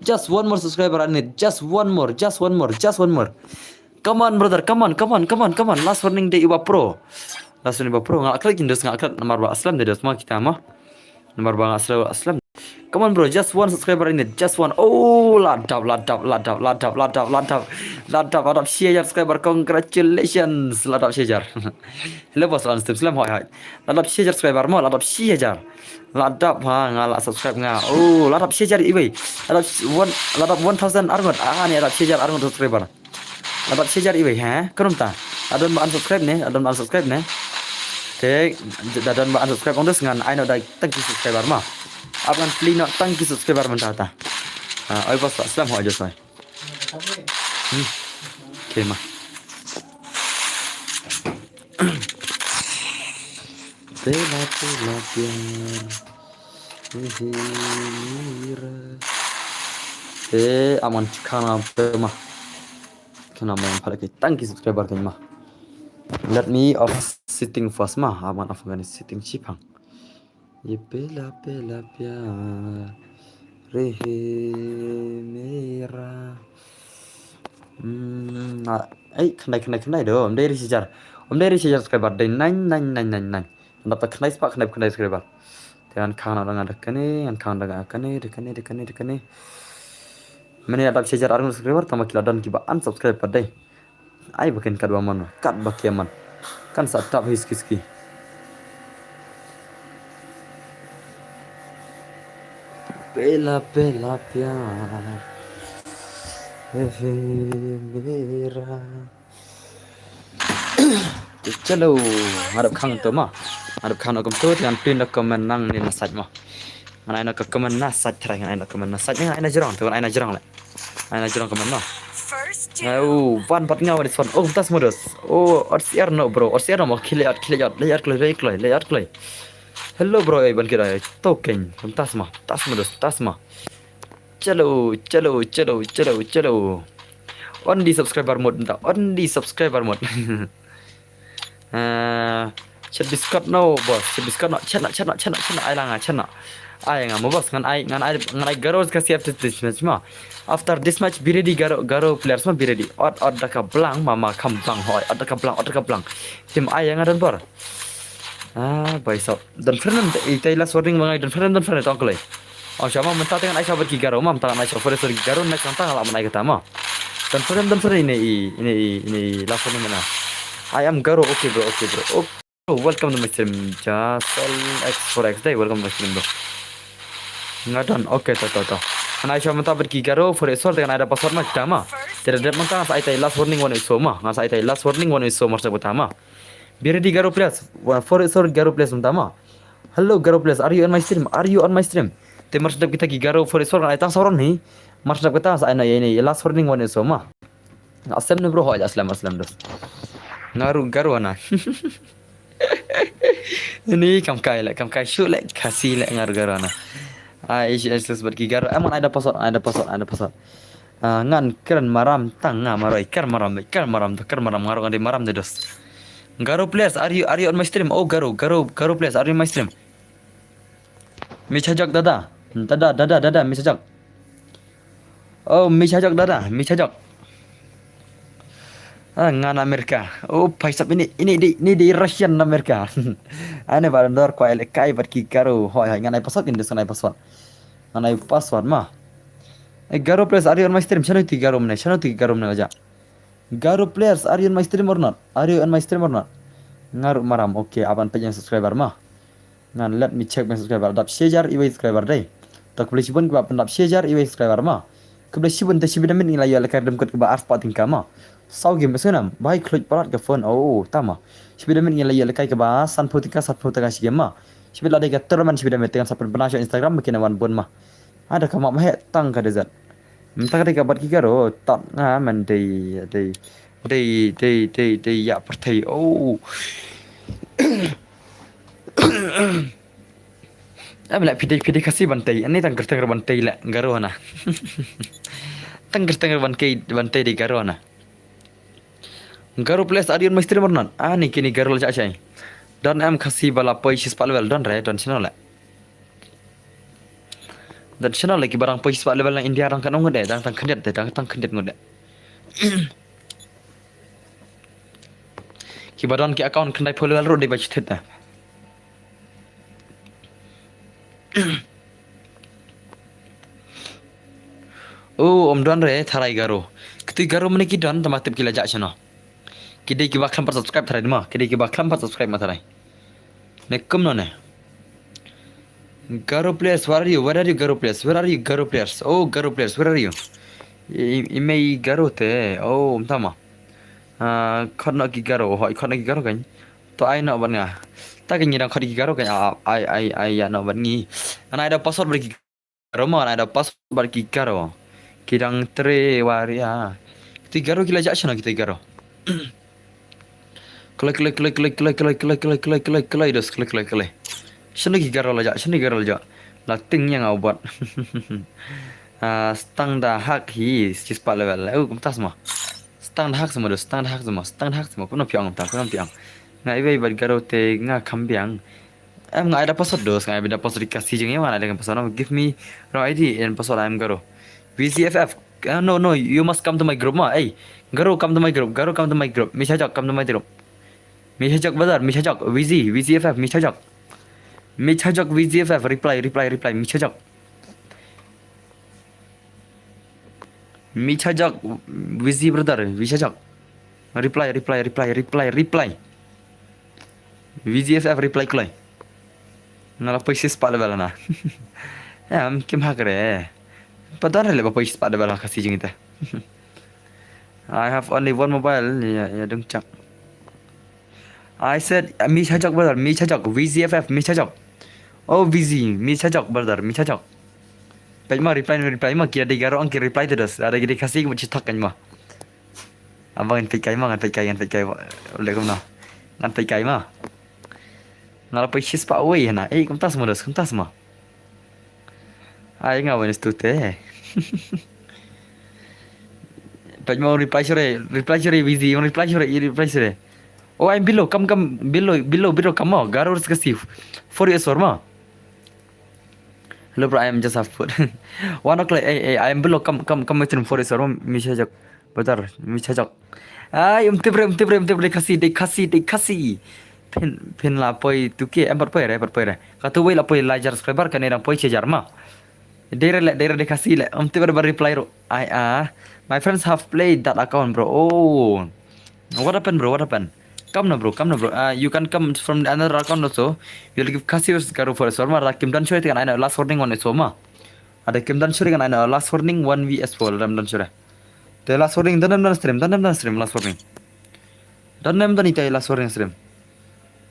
Just one more subscriber I need. Just one more, just one more, just one more. Come on, brother, come on, come on, come on, come on. Last warning dei iba pro. Last warning iba pro. Nga aklat kin dos, nga aklat namar ba aslam dei dos ma kita ma. Namar ba nga aslam, aslam. Come on, bro, just one subscriber I need, just one. Oh, la dap, la dap, la dap, la dap, la dap, la dap. La dap, la dap shi hajar subscriber, congratulations. La dap shi hajar. Hello boss, on stream slam, hoi hoi. La dap shi hajar subscriber mo, la dap shi hajar. La dap ha, nga la subscribe nga. Oh, la dap shi hajar iwei. La dap one, la dap one thousand arngut. Ah, ni la dap shi hajar arngut subscriber. La dap shi hajar iwei, ha? Krum ta. La don ba unsubscribe ne, la don ba unsubscribe ne. Te, la don ba unsubscribe ong dos ngan ai noh da tang ki subscriber ma. Ap ngan plie noh tang ki subscriber mynta ta. Ah, oi boss, slam ho aja soi. Hmm. Okay ma. Pela pela pyar. Hihi mira. Eh, aman chikana pe ma. Kana ma yang pada ke tang ki subscriber kan ma. Let me off setting first ma. Aman off ngani setting chipang. Ye pela pela pyar. Re he mera. Hmm, ah, ei, khyndai, khyndai, khyndai do. Ym dei ri shi hajar. Ym dei ri shi hajar subscriber. Dei nine nine nine nine nine. Nap ta khyndai spah, khyndai, khyndai subscriber. Te ngan khang na da nga da kane, ngan khang da nga kane, da kane, da kane, da kane. Mane la dap shi hajar arngut subscriber, tang ba ki la don kiba unsubscribe pat dei. Ai ba kin kat ba man, kat ba kia man. Kan sa tap hi ski ski. Pela pela pyar. He he mera. Chalo, ngadap khang to ma. Ngadap khang no kum to, tian pin no comment nang ni na sait ma. Ngan ai no ka comment na sait trai, ngan ai no comment na sait, ngan ai na jrong, to ngan ai na jrong le. Ai na jrong comment no. Au, wan bat nga wan is wan. Oh, tas modus. Oh, ot siar no bro. Ot siar no mo khile ot khile ot. Le ot kloi, le kloi, le ot kloi. Hello bro, eh ban kira. Token. Tas ma. Tas modus, tas ma. Chalo, chalo, chalo, chalo, chalo. Only subscriber mode nta. Only subscriber mode. Ah, chet biscuit no boss, chet biscuit no, chet no, chet no, chet no, chet no, ai langa, chet no. Ai nga mo boss, ngan ai, ngan ai, ngan ai Garo ka C F this match ma. After this match, be ready Garo, Garo players ma, be ready. Ot, ot da ka blang, ma, ma, kam blang, hoi, ot da ka blang, ot da ka blang. Tim ai nga don bor. Ah, bai so. Don friend, itai last warning ma ngai, don friend, don friend, tong kloi. Oh, shama mynta te ngan ai sha bad ki Garo ma, mynta ngan ai sha bad ki Garo, next mynta ngan lah ban ai kata ma. Don friend, don friend, ine i, ine i, ine i last warning mana. I am Garo, okay bro, okay bro. Okay, bro, welcome to my stream. Jasal X four X day, welcome to my stream bro. Nga don, okay, to, to, to. Ngan ai sha mynta bad ki Garo, four X four, te ngan ai da password ma, kita ma. Te da dep mynta ngan sa ai tai last warning wan iso ma. Ngan sa ai tai last warning wan iso ma, sa mynta ma. Be ready Garo players, four X four Garo players mynta ma. Hello Garo players, are you on my stream? Are you on my stream? Te mar sdap kita ki Garo four X four ngan ai tang sauron hi. Mar sdap kita sa ai na ye ni last warning wan iso ma. Asem ne bro, hoi aslam aslam dos. Ngaru Garo na. Ini kam kai le, kam kai shu le, Khasi le ngaru Garo na. Ai ish ish bad ki Garo. Em ngan ai da password, ai da password, ai da password. Ah, ngan kren maram tang nga maroi, kren maram, kren maram, kren maram, ngaru ngan di maram de dos. Garo players, are you, are you on my stream? Oh, Garo, Garo, Garo players, are you on my stream? Michajak dada. Dada, dada, dada, Michajak. Oh, Michajak dada, Michajak. Ah, ngan Amerika. Oh, paisap ini, ini di, ini di Russian Amerika. Ane ba dor ko ele kai bad ki Garo. Hoi, hoi, ngan ai password ini, ngan ai password. Ngan ai password ma. Eh, Garo players, are you on my stream? Shano ti Garo mne, shano ti Garo mne aja. Garo players, are you on my stream or not? Are you on my stream or not? Ngaru maram, okay, aban pejang subscriber ma. Ngan let me check my subscriber. Dap shajar iwei subscriber dei. Tak boleh sibun kiba pendap shajar iwei subscriber ma. Kebda sibun te sibida min ngila ya lekar dem kot kiba ars pa tingka ma. Sau game senam, bai klik palat ke phone. Oh, tama. Sibida min ngila ya lekar kiba san pho tingka, san pho tingka si game ma. Sibida dei ka tournament sibida min tengah sapan pernah Instagram makin awan bun ma. Ada ka mak mahek tang ka dezat. Mynta ka dei ka bad ki Garo, tang nga man dei, dei, dei, dei, dei, dei, ya pyrthei. Oh. Am la pidei, pidei Khasi ban tei. Ani tang kyrteng ban tei la Garo na. Tang kyrteng ban tei, ban tei di Garo na. Garo players, are you on my stream or not? Ani kini Garo la chak chai. Don em Khasi bala poi shispah level, don re, don channel la. Dan channel lagi barang poi shispah level na India dang kan ngut de, dang tang khyndiat de, dang tang khyndiat ngut de. Kiba don ki account khyndai phew level ruh dei ba chithit de. Oh, om don re tharai Garo. Kti Garo mane ki don tama tip ki la jak channel. Ki dei kiba khlem pat subscribe tharai ma, ki dei kiba khlem pat subscribe ma tharai. Ne kumno ne. Garo players, where are you? Where are you, Garo players? Where are you, Garo players? Oh, Garo players, where are you? I, i mei Garo te. Oh, mynta ma. Ah, khot no ki Garo, hoi khot no ki Garo kan. To ai no ban nga. Ta kan ngi dang khot ki Garo kan. Ai ai ai ya no ban ngi. Ana ada password bagi Garo ma, ana ada password bagi Garo. Ki dang tre waria. Kita Garo ki la jak chano kita Garo. Kloi, kloi, kloi, kloi, kloi, kloi, kloi, kloi, kloi, kloi, kloi, dos, kloi, kloi, kloi. Shano ki Garo la jak, shano ki Garo la jak. La ting yang au bot. Ah, stang da hak hi, shispah level. Oh, kumtas ma. Stang da hak sama dos, stang da hak sama, stang da hak sama. Puno piang ta, puno piang. Nga ibai bad Garo te nga kham biang. Em nga ada password dos, nga ada password di Khasi jing ya, nga ada password. Give me wrong I D and password, I am Garo. V C F F. Uh, no, no, you must come to my group ma. Hey, Garo, come to my group. Garo, come to my group. Michajak, come to my group. Michajak brother, Michajak. V Z, V Z F F, Michajak. Michajak, V Z F F, reply, reply, reply. Michajak. Michajak, V Z brother, Michajak. Reply, reply, reply, reply, reply. V G F F reply kloi. Nga la poi shispah level na. Em, kim hack re. Padan re le ba poi shispah level ha Khasi jingita. I have only one mobile. Ya, ya dong chak. I said, uh, mi chajok brother, mi chajok, V G F F, mi chajok. Oh, V G, mi chajok brother, mi chajok. Peit ma reply, reply ma, ki da dei Garo ang ki reply te dos. Ada ki dei Khasi ki mut chitak kan ma. Abang ngan peit kai ma, ngan peit kai, ngan peit kai. Leh kumno? Ngan peit kai ma. Nga la poi shispah wei hana. Eh, kumta sma dos, kumta sma. Ai nga wei stu te. Peit ma reply sure, reply sure busy, reply sure, reply sure. Oh, I'm below, come, come, below, below, below, come on. Garo Khasi. For your sorma. Hello bro, I am just half foot. One o'clock, eh, eh, I am below, come, come, come with him for your sorma. Mi chajok. Brother, mi chajok. Ai, um tip re, um tip re, um tip re, Khasi, dei Khasi, dei Khasi. Phin, phin la poi tu ke, em pat poi re, pat poi re. Katu wei la poi la jar subscriber, kane dang poi che jar ma. Dei re le, dei re dei Khasi le, um tip re ba reply ro. Ai, ah. My friends have played that account, bro. Oh. What happened, bro? What happened? Come na, bro, come na, bro. Uh, you can come from the another account also. You'll give Khasi versus Garo for a sorma. Kim dan sure kan ai na last warning one is ma. Ada kim dan sure kan ai na last warning one V S four, dan dan sure. Te last warning, dan dan stream, dan dan stream, last warning. Dan dan dan ita last warning stream.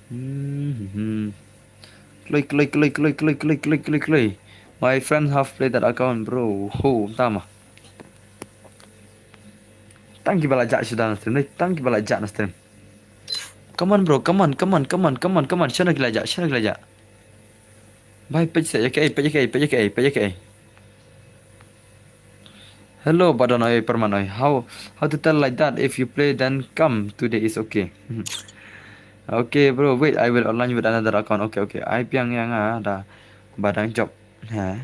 Hmm. Kloi, kloi, kloi, kloi. My friend have played that account, bro. Ho, tama. Tang ki ba la jah shu dan stream, tang ki ba la jah na stream. Come on, bro, come on, come on, come on, come on, come on. Shano ki la jah, shano ki la jah. Bhai, peit se, ya ke, peit ya ke, peit ya ke, peit ya ke. Hello, Badon oi, Perman oi. How, how to tell like that? If you play, then come. Today is okay. Okay, bro. Wait, I will online with another account. Okay, okay. Ai biang ya nga da ba dang job. Ha.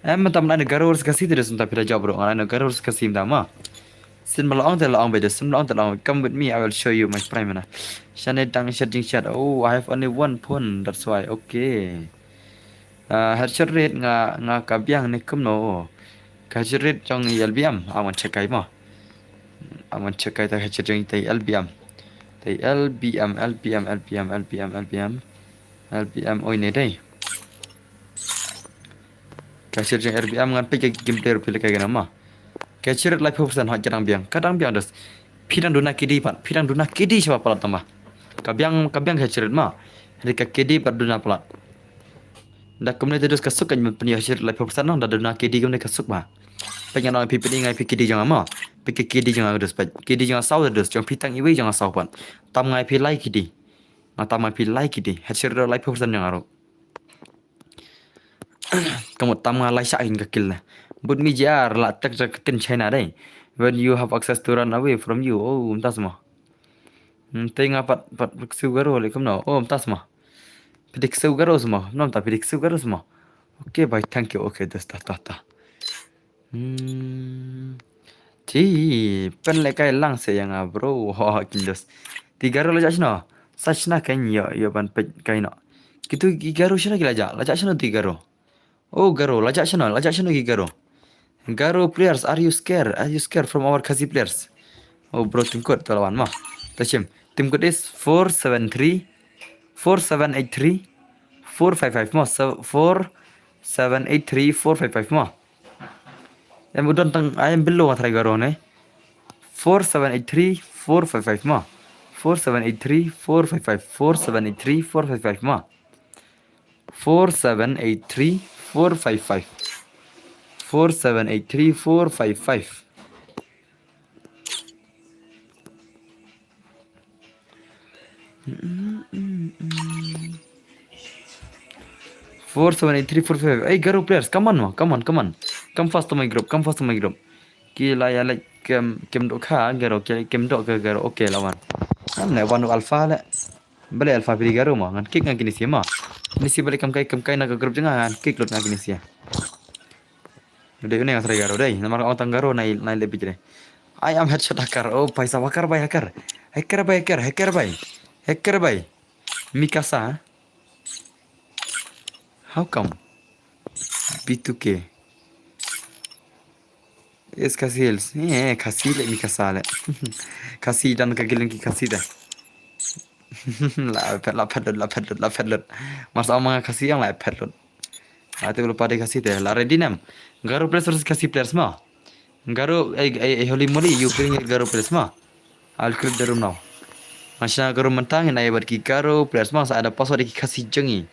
Em, tam na Garo Khasi te da sum ta phi da job, bro. Nga na Garo Khasi da ma. Sin ma la ong te la ong be da, sin ma la ong te la ong. Come with me, I will show you my prime na. Shane dang shat jing shat. Oh, I have only one phone. That's why. Okay. Uh, headshot rate nga, nga ka biang ne kumno. Ka headshot rate jong L B M. Aman check kai mo. Aman check kai ta headshot jong ta L B M. Ta L B M, L B M, L B M, L B M, L B M. L B M oi ne dei. Ka headshot jong L B M ngan peit ka game player phi le ka gana ma. Ka headshot rate laiphew percent ha ka dang biang. Ka dang biang dos. Phi dang duna K D pat. Phi dang duna K D shaba palat tama. Ka biang, ka biang ka headshot rate ma. Hadi ka K D pat duna palat. Da kumne te dos ka suk kan pynïoh headshot rate laiphew percent nang da duna K D kumne ka suk ba. Peit ngan ong phi pynïoh ngai phi K D jong ma. Phi K D jong dos peit. K D jong saw dos jong phi tang iwei jong saw pat. Tam ngai phi lai K D. Nga tam ngai phi lai K D. Headshot rate laiphew percent jong aro. Ka mut tam nga lai shah kin ka kill na. But mi J R la tek tek kin China dei. When you have access to run away from you. Oh, mynta sma. Hmm, te nga pat, pat ksew Garo le kumno. Oh, mynta sma. Phi dei ksew Garo sma. Mynta phi dei ksew Garo sma. Okay, bye, thank you. Okay, das ta ta ta. Hmm. Ti, pynleh kai lang se ïa nga, bro. Ho, ki dos. Ti Garo la jah shano? Sa shna kai ïa, ïa ban peit kai no. Kitu ki Garo shano ki la jah? La jah shano ti Garo? Oh, Garo, la jah shano? La jah shano ki Garo? Garo players, are you scared? Are you scared from our Khasi players? Oh, bro, team code to la wan ma. Ta shim. Team code is four seven three, four seven eight three, four five five ma. So, four seven eight three, four five five ma. Em u don tang, ai em below nga try Garo ne. Four seven eight three four five five ma. Four seven eight three four five five. Four seven eight three four five five ma. Four seven eight three four five five. Four seven eight three four five five. Four seven eight three four five. Hey, Garo players, come on, ma, come on, come on. Come fast to my group, come fast to my group. Ki la ïa leh kem, kem doh kha, Garo, ki kem doh ka Garo, okay, lawan. Am ne wan alpha le. Bale alpha phi Garo ma, ngan kick ngan kini sia ma. Ni si bale kam kai, kam kai na ka group jong nga, ngan kick lut ngan kini sia. Dei une nga try Garo dei. Namar ong tang Garo nai, nai le bijre. I am headshot hacker. Oh, paisa hacker bai hacker. Hacker bai hacker, hacker bai. Hacker bai. Mikasa. How come? B two K. Is Khasi Hills. Eh, Khasi le mi Khasa le. Khasi don ka gilin ki Khasi da. La phet, la phet lut, la phet lut, la phet lut. Mar sa ma Khasi ang la phet lut. Ate lu pade Khasi te la ready nam. Garo players versus Khasi players ma. Garo, eh, eh, eh, holy moly, you bring Garo players ma. I'll create the room now. Masha Garo mentang ina ya bad ki Garo players ma sa ada password ki Khasi jong ngi.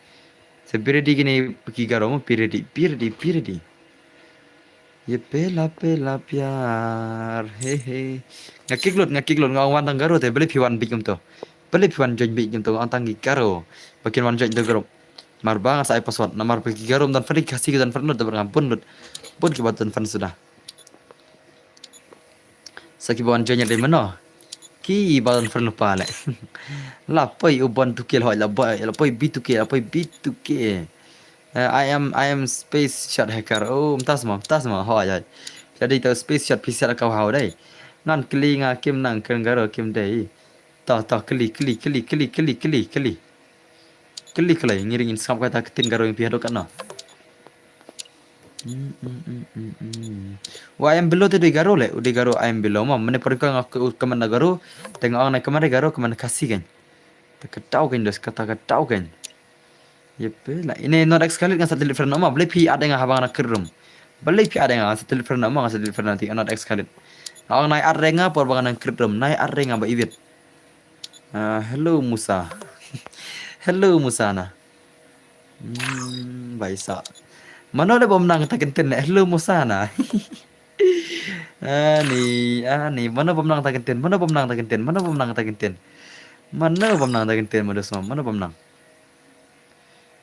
Sa be ready kine ki Garo ma, be ready, be ready, be ready. Ye pela pela pyar, he he. Nga kick lut, nga kick lut, nga wan tang Garo te, beli phi wan bit kumto. Beli phi wan join bit kumto, nga wan tang ki Garo. Ba kin wan join the group. Mar ba nga sa ai password, namar ba ki Garo ym don friend, ki Khasi ki don friend lut, da ba nga bun lut. Bun ki ba don friend suda. Sa ki ba wan join ïa dei mano. Ki ba don friend lypa le. La poi u Bon two K hoi, la poi, la poi B two K, la poi B two K. Eh, I am, I am space shot hacker. Oh, mynta sma, mynta sma, hoi, hoi. Jadi tau space shot phi shot ka hau dei. Ngan kylli nga kim nang kren Garo kim dei. Ta, ta, kylli, kylli, kylli. Kylli, kylli, ngi ring in sngap kata ka ktien Garo ïa phi haduh katno. Mm, mm, mm, mm, mm. Wa I am below te dei Garo le, u dei Garo I am below ma. Mane por ka nga ku-, ka man Garo, te nga ong na ka man Garo, ka man Khasi kan. Ta ka tau kan dos, kata ka tau kan. Yep, la. Ine not excluded nga sa delete friend ma, beli phi add nga haba nga na kyrrum. Beli phi add nga sa delete friend ma, nga sa delete friend ti not excluded. Nga ong na add nga por ba nga na kyrrum, na add nga ba iwit. Ah, hello Musa. Hello Musa na. Hmm, baisa. Mano le bom nang ta kenten le. Hello Musa na. Ani, ani, mano bom nang ta kenten, mano bom nang ta kenten, mano bom nang ta kenten. Mano bom nang ta kenten, mano bom nang.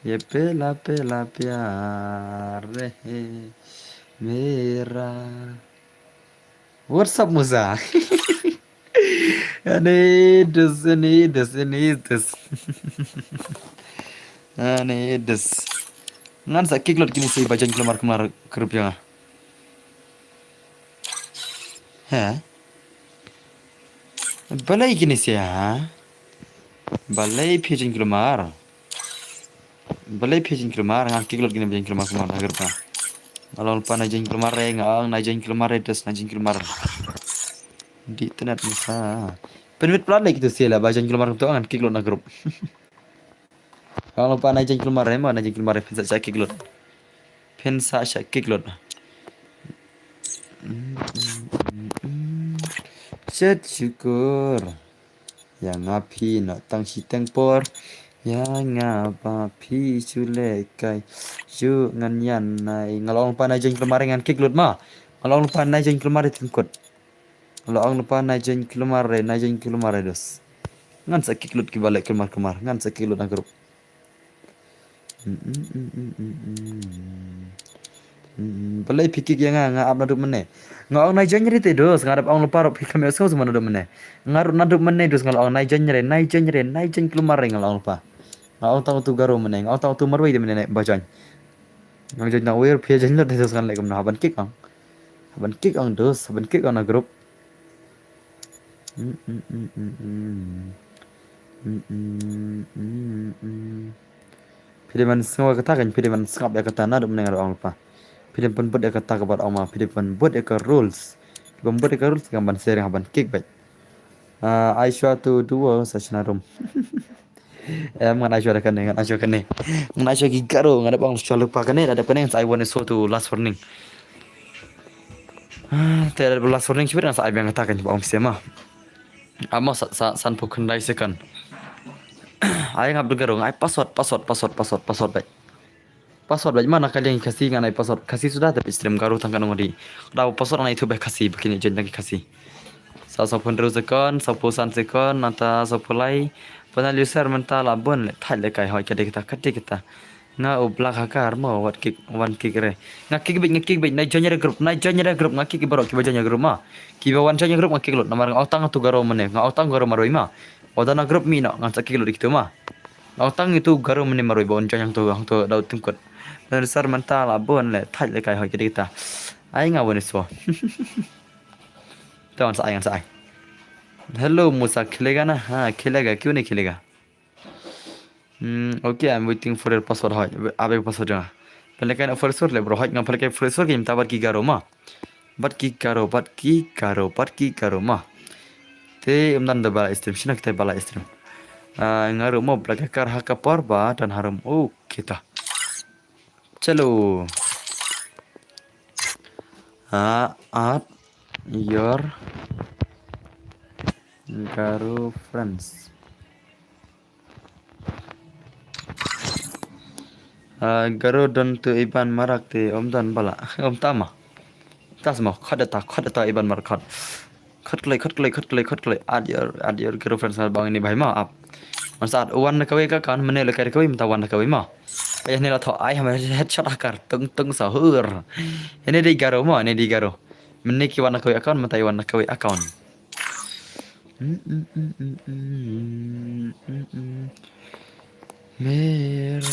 Ye pela pela pyar hai mera. What's up, Musa? Ani dus, ani dus, ani dus. Ani dus. Ngan sa kick lut kini si ba join kulmar kulmar group ïa nga. He? Balei kini si ha? Balei phi join kulmar? Balei phi join kulmar, nga kick lut kini ba join kulmar kulmar ha group nga. Nga long pa na join kulmar re, nga ong na join kulmar re, dus na join kulmar. Di tenat Musa. Pynwit plat lei kitu si la ba join kulmar tu ngan kick lut na group. Nga long pa na join kulmar re ma, na join kulmar re phin sa shah kick lut. Phin sa shah kick lut. Shet syukur. Ïa nga phi na tang shi teng por. Ïa nga ba phi shu leh kai. Shu ngan ïan nai. Nga long pa na join kulmar re ngan kick lut ma. Nga long pa na join kulmar re tyngkut. Nga long pa na join kulmar re, na join kulmar re dus. Ngan sa kick lut ki ba leh kulmar kulmar. Ngan sa kick lut na group. Balei phi kick ïa nga, nga ap naduh mynne. Nga ong nai join re te dus, nga dep ong lypa ruh phi khlem ïohsngew shuh naduh mynne. Nga ruh naduh mynne dus nga la ong nai join re, nai join re, nai join kulmar re nga la ong lypa. Nga ong tang utu Garo mynne, nga ong tang utu marwei te mynne ba join. Nga join tang uwei ruh phi join lut te dus ngan leh kumno, hap ban kick ong. Hap ban kick ong dus, hap ban kick ong na group. Phi dei ban sngap ïa kata kan, phi dei ban sngap ïa kata naduh mynne nga ong lypa. Phi dei ban pynbud ïa kata kaba ong ma, phi dei ban pynbud ïa ka rules. Phi ban pynbud ïa ka rules kan ban sharing, hap ban kick back. Ah, Aishwa tu duo sa shna room. Em, ngan ai shuwa da kane, ngan ai shuwa kane. Ngan ai shuwa ki Garo, nga dep ong shuwa lypa kane, da dep kane ngan sa ai one so tu last warning. Ah, te da last warning shibit ngan sa ai biang kata kan ba ong pisa ma. Amo sa, sa, sanphew khyndai second. Ai ngap da Garo, nga ai password, password, password, password, password beit. Password beit ma na ka liang Khasi ngan ai password Khasi suda, te beit stream Garo tang katno ngan dei. Da password ngan ai thu beit Khasi, ba kin ïa join tang ki Khasi. Sa sawphew hynriew second, sawphew san second, nangta sawphew lai. Panel user mynta la bun leh thait leh kai, hoi ka dei kata, ka dei kata. Nga u Black Hacker mo, wat kick, wan kick re. Nga kick beit, nga kick beit, nai join re group, nai join re group, nga kick baroh kiba join re group ma. Kiba wan join re group nga kick lut, namar nga ong tang utu Garo mynne, nga ong tang Garo marwei ma. Wat da na group mih noh, ngan sa kick lut ïa kitu ma. Nga ong tang utu Garo mynne marwei ba wan join hangto, hangto da u tyngkut. Panel user mynta la bun leh thait leh kai, hoi ka dei kata. Ai nga wan so. To ngan sa ai, ngan sa ai. Hello Musa, खेलेगा ना? हाँ, खेलेगा, क्यों नहीं खेलेगा? Hmm, okay, I'm waiting for your password, hoi. Ap ïa ka password jong nga. Pynlehkai na Play Store leh bro, hoi, nga pynlehkai Play Store ki mynta bad ki Garo ma. Bad ki Garo, bad ki Garo, bad ki Garo ma. Te ym don da ba la stream, shano kita ba la stream. Ah, nga ruh mo Black Hacker ha ka por ba don harum. Okay ta. Chalo. Ah, add your Garo friends. Ah, Garo don tu iban marak te ym don ba la. Ym tama. Tas mo, khot data, khot data iban marak khot. Khot kloi, khot kloi, khot kloi, khot kloi. Add your, add your Garo friends nga bang ini bai ma, ap. Masa add wan da kawei ka kan, mene le kai da kawei, mynta wan da kawei ma. Ai ne la tho, ai ham headshot hakar, tung tung sahur. Ini di Garo ma, ini di Garo. Mene ki wan da kawei account, mynta wan da kawei account. Mera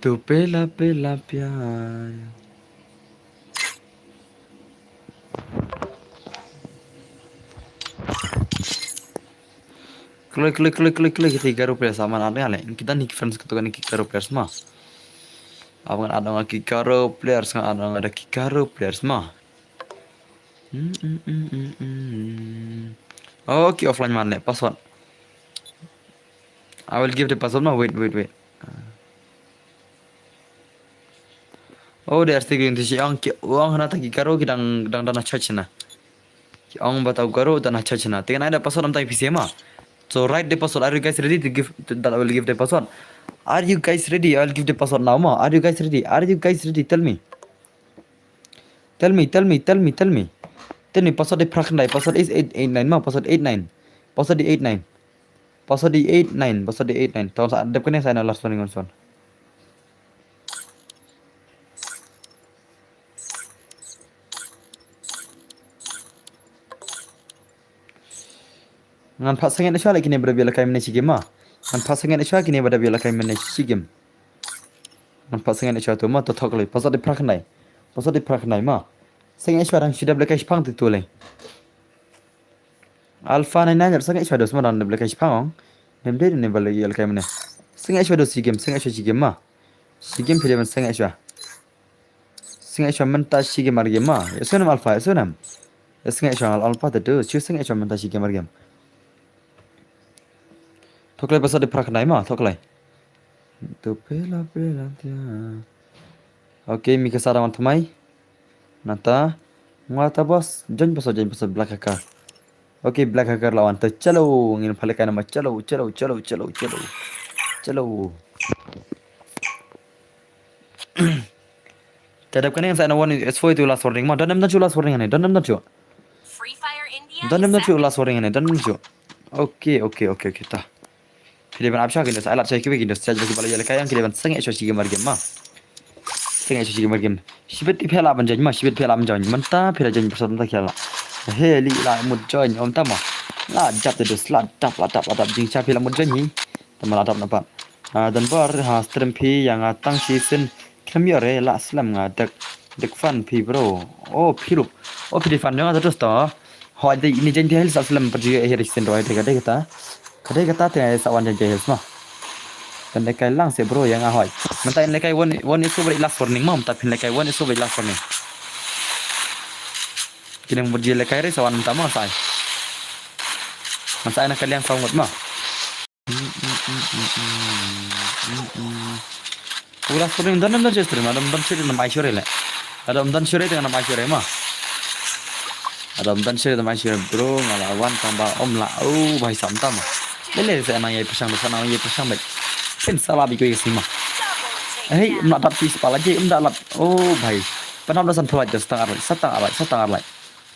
tu pela pela pyar. Kloi, kloi, kloi, kloi, kloi, kita Garo players aman ada le. Kita ni friends kita ni Garo players ma. Abang ada ki Garo players, ada ki Garo players ma. Mm, mm, mm, mm, mm. Okay, offline man le password. I will give the password ma. Wait, wait, wait. Oh, they are still going to say, ong ki, ong hana ta ki Garo ki dang, dang, dang na church na. Ki ong ba ta Garo dang na church na. Te ngan ai da password namta P C ma. So write the password. Are you guys ready to give, to, that I will give the password? Are you guys ready? I will give the password now ma. Are you guys ready? Are you guys ready? Tell me. Tell me, tell me, tell me, tell me. Tell me, password di phra khyndai, password is eight eight nine ma, password eight nine. Password di eight nine. Password di eight nine, password di eight nine. Tong sa dep kane sa na last warning once one. Ngan pat sangeh na shwa le kine ba da bia la kai mene shi game ma. Ngan pat sangeh na shwa kine ba da bia la kai mene shi game. Ngan pat sangeh na shwa tu ma, to thok le. Password di phra khyndai. Password di phra khyndai ma. Sangeh na shwa dang shi dep la kai shipang tu tu le. Alpha nine nine sangeh na shwa dos ma dang dep la kai shipang ong. Nem de ne ba la kai mene. Sangeh na shwa dos shi game, sangeh na shwa shi game ma. Shi game phi de ban sangeh na shwa. Sngewsih mynta shi game ar game ma. Ïa sngewsih Alpha, ïa sngewsih. Ïa sngewsih Alpha te tu, shu sngewsih mynta shi game ar game. Thoklai password di phra khyndai ma, thoklai. Tu pela pela tia. Okay, mi ka sa da wan thymmai. Nata. Ngwa ta boss, join password, join password Black Hacker. Okay, Black Hacker la wan te chalo, ngin pha lehkai namar chalo, chalo, chalo, chalo, chalo. Chalo. Te dep kane sa na wan S four itu last warning ma. Don em don shu last warning ne. Don em don shu. Don em don shu last warning ne. Don em don shu. Okay, okay, okay, okay, ta. Phi dei ban ap sha kine sa ai lad sha kiwei kine sa ba ki ba la ïa lehkai ïa phi dei ban sngewsih sha shi game ar game ma. Sngewsih sha shi game ar game. Shibit phi lah ban join ma, shibit phi lah ban join. Mynta phi lah join person mynta ki lah. He li lah mut join ym tama. Lah dap te dus lah dap lah dap lah dap jingshisha phi lah mut join hi. Tama lah dap na pat. Ah, don bor ha stream phi ïa nga tang shisien khlem ïoh re lah slem nga dek dek fan phi bro. Oh phi ruh. Oh phi dei fan jong nga te dus to. Hooid dei ini Jaintia Hills slem pyrjie hi re shisien roi dei ka dei kata. Ka dei kata te sa wan Jaintia Hills ma. Kan lehkai lang se bro ïa nga hooid. Mynta in lehkai wan wan isu beri last warning ma mynta phin lehkai wan isu beri last warning. Kine pyrjie lehkai re sa wan mynta ma sa ai. Mynta ai na ka liang sa ngut ma. Ula suri don don suri don don suri nam ai suri le. Adam don suri dengan nam ai suri ma. Adam don suri nam ai suri bro nga la wan tang ba om la oh bai sam tam. Lele sa nang ye pisang sa nang ye pisang bai. Pin sala bi ko ye sima. Hei, em nak dap tis pala je em dak lap. Oh bai. Panam da san phalai da setang arai, setang arai, setang arai.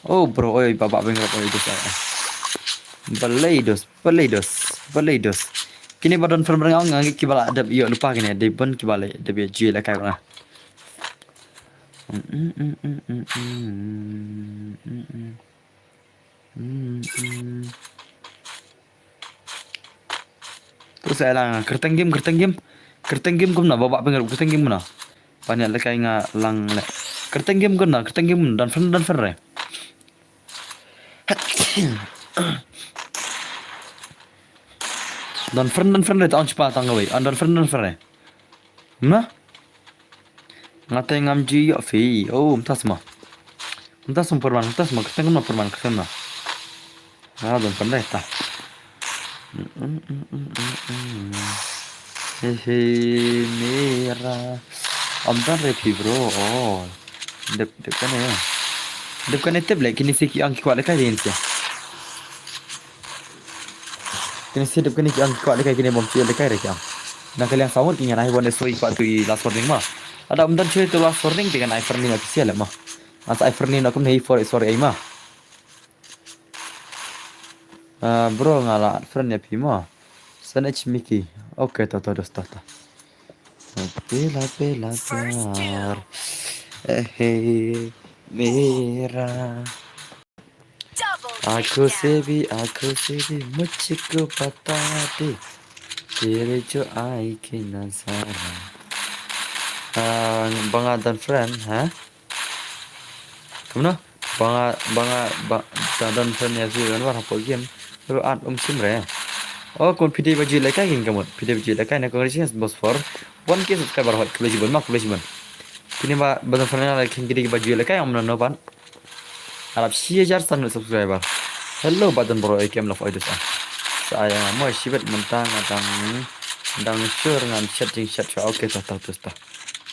Oh bro, oi baba beng rap oi dus. Balei dus. Balei dos, balei dos. Kine ba don friend ba nga ngi kiba la dep ïoh lypa kine dei bun kiba la dep ïoh jui la kai ba. Tu sa lang kerteng game, kerteng game. Kerteng game kumna baba pengaruh kerteng game kumna. Banyak lekai nga lang le. Kerteng game kumna, kerteng game kumna. Don friend, don friend re. Don friend, don friend re ta on spa tang kawei. An don friend, don friend re. Na? Nga te ngam ju ïoh phi. Oh, mynta sma. Mynta sma pyrman, mynta sma, kyrteng kumno pyrman, kyrteng kumno. Nga don pyrman ta. He he mera. Ym don re phi bro. Oh. Dep, dep kane. Dep kane tip leh kine se ki ong ki kwah lehkai de ïa. Kine se dep kane ki ong ki kwah lehkai, kine bym ju lehkai re ki ong. Na ka liang samut ki ngan ai wan soi kwah tu i last warning ma. Lada ym don soi tu last warning te ngan ai friend ïa phi sha leh ma. Ngan sa ai friend ïa kumne hi for sorry ai ma. Ah, bro, nga la add friend ïa phi ma. San H Mickey. Okay, to, to, dos, to, to. Pela, pela, pyar. Eh, hey, mera. Aku se bhi, aku se bhi, mujhko bata de. Tere jo aai ke nazara. Ah, ba nga don friend, ha? Kumno? Ba nga, ba nga, ba, ba nga don friend ïa phi ban war hapoh game. Ruh at um shim re. Oh, kumno phi dei ba ju lehkai kin kamut. Phi dei ba ju lehkai na congratulations boss for one K subscriber hoi. Khublei shibun ma, khublei shibun. Kine ba, ba don friend ïa lehkai, kine ba ju lehkai ong mano ban. Arap shi hajar san subscriber. Hello, ba don bro, A K M love oidus ah. Sa ïa nga mo shibet mynta nga dang, dang sure ngan chat jing chat sha. Okay, ta, ta, ta, ta.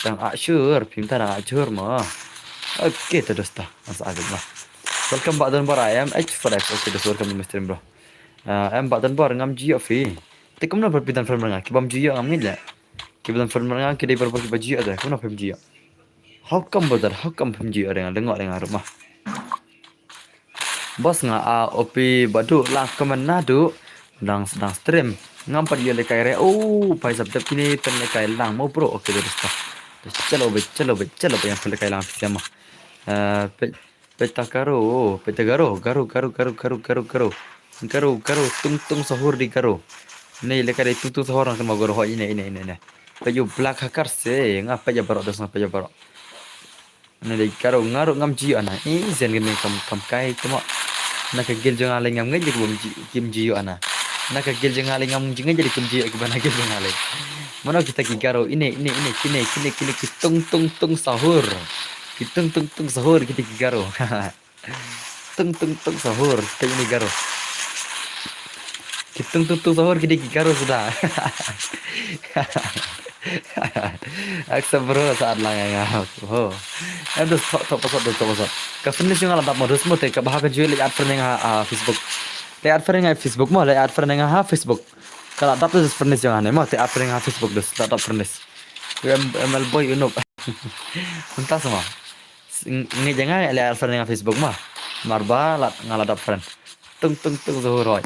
Dang ah sure, phim ta dang ah sure mo. Okay, ta dos ta. Ngan sa agak ma. Welcome back don bor, I am H four X. Okay, dos welcome to my stream bro. Ah, em back don bor ngam ju ïoh phi. Te kumno ba phi don friend ma nga. Ki bym ju ïoh ngam ngeit leh. Ki ba don friend ma nga ki dei bor bor ki ba ju ïoh de. Kumno phim ju ïoh. How come brother? How come phim ju ïoh de nga, lyngngoh de nga ruh ma. Boss nga a O P ba duh lang comment na duh. Dang, dang stream. Ngam pat ïoh lehkai re. Oh, phai sap dep kine pynlehkai lang mo bro. Okay, dos ta. Chalo bhai, chalo bhai, chalo bhai, ngam pat lehkai lang phi sha ma. Eh, peit, peit ta Garo, peit ta Garo, Garo, Garo. Garo, Garo, tung tung sahur di Garo. Nei lehkai dei tung tung sahur nang kynmaw Garo, hoi ine, ine, ine, ine. Peit ïa u Black Hacker se, nga peit ïa baroh dos nga peit ïa baroh. Nalei Garo nga ruh ngam ju ïoh na. Eh, zen kane kam, kam kai te mo. Na ka guild jong nga lei ngam ngeit lei kim ju, kim ju ïoh na. Na ka guild jong nga lei ngam ju ngeit lei kim ju ïoh kiba na guild jong nga lei. Mano kita ki Garo ine, ine, ine, kine, kine, kine ki tung tung tung sahur. Ki tung tung tung sahur kita ki Garo. Tung tung tung sahur, kita ine Garo. Ki tung tung tung sahur, kita ki Garo suda. Aksa bro, sa at lang nga. Ho. Em, dos thok, thok password, dos thok password. Ka finish nga la dap mo, dos mo te, kaba ha ka ju leh add friend nga ha, ha Facebook. Leh add friend nga ha Facebook mo, leh add friend nga ha Facebook. Ka la dap dos finish nga ne mo, te add friend nga ha Facebook dos, la dap finish. Em, em, el boy unop. Mynta sa mo. Ngi jang nga leh add friend nga Facebook ma. Mar ba la nga la dap friend. Tung tung tung sahur hoi.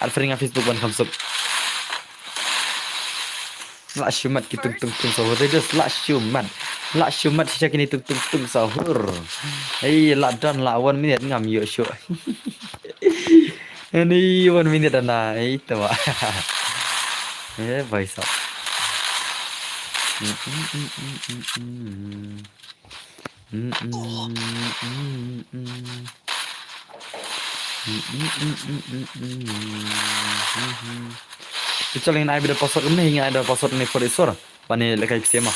Add friend nga Facebook ban kham suk. La shu mat ki tung tung tung sahur. They just la shu mat. La shu mat shisha kini tung tung tung sahur. Hey, la done la one minute ngam ïoh shuh. Ani one minute ana. Hey, tawa. Eh, bhai sahab. Te chal ngin ai beit da password kumne, ngin ai da password ne for isor. Bane lehkai pisa ma.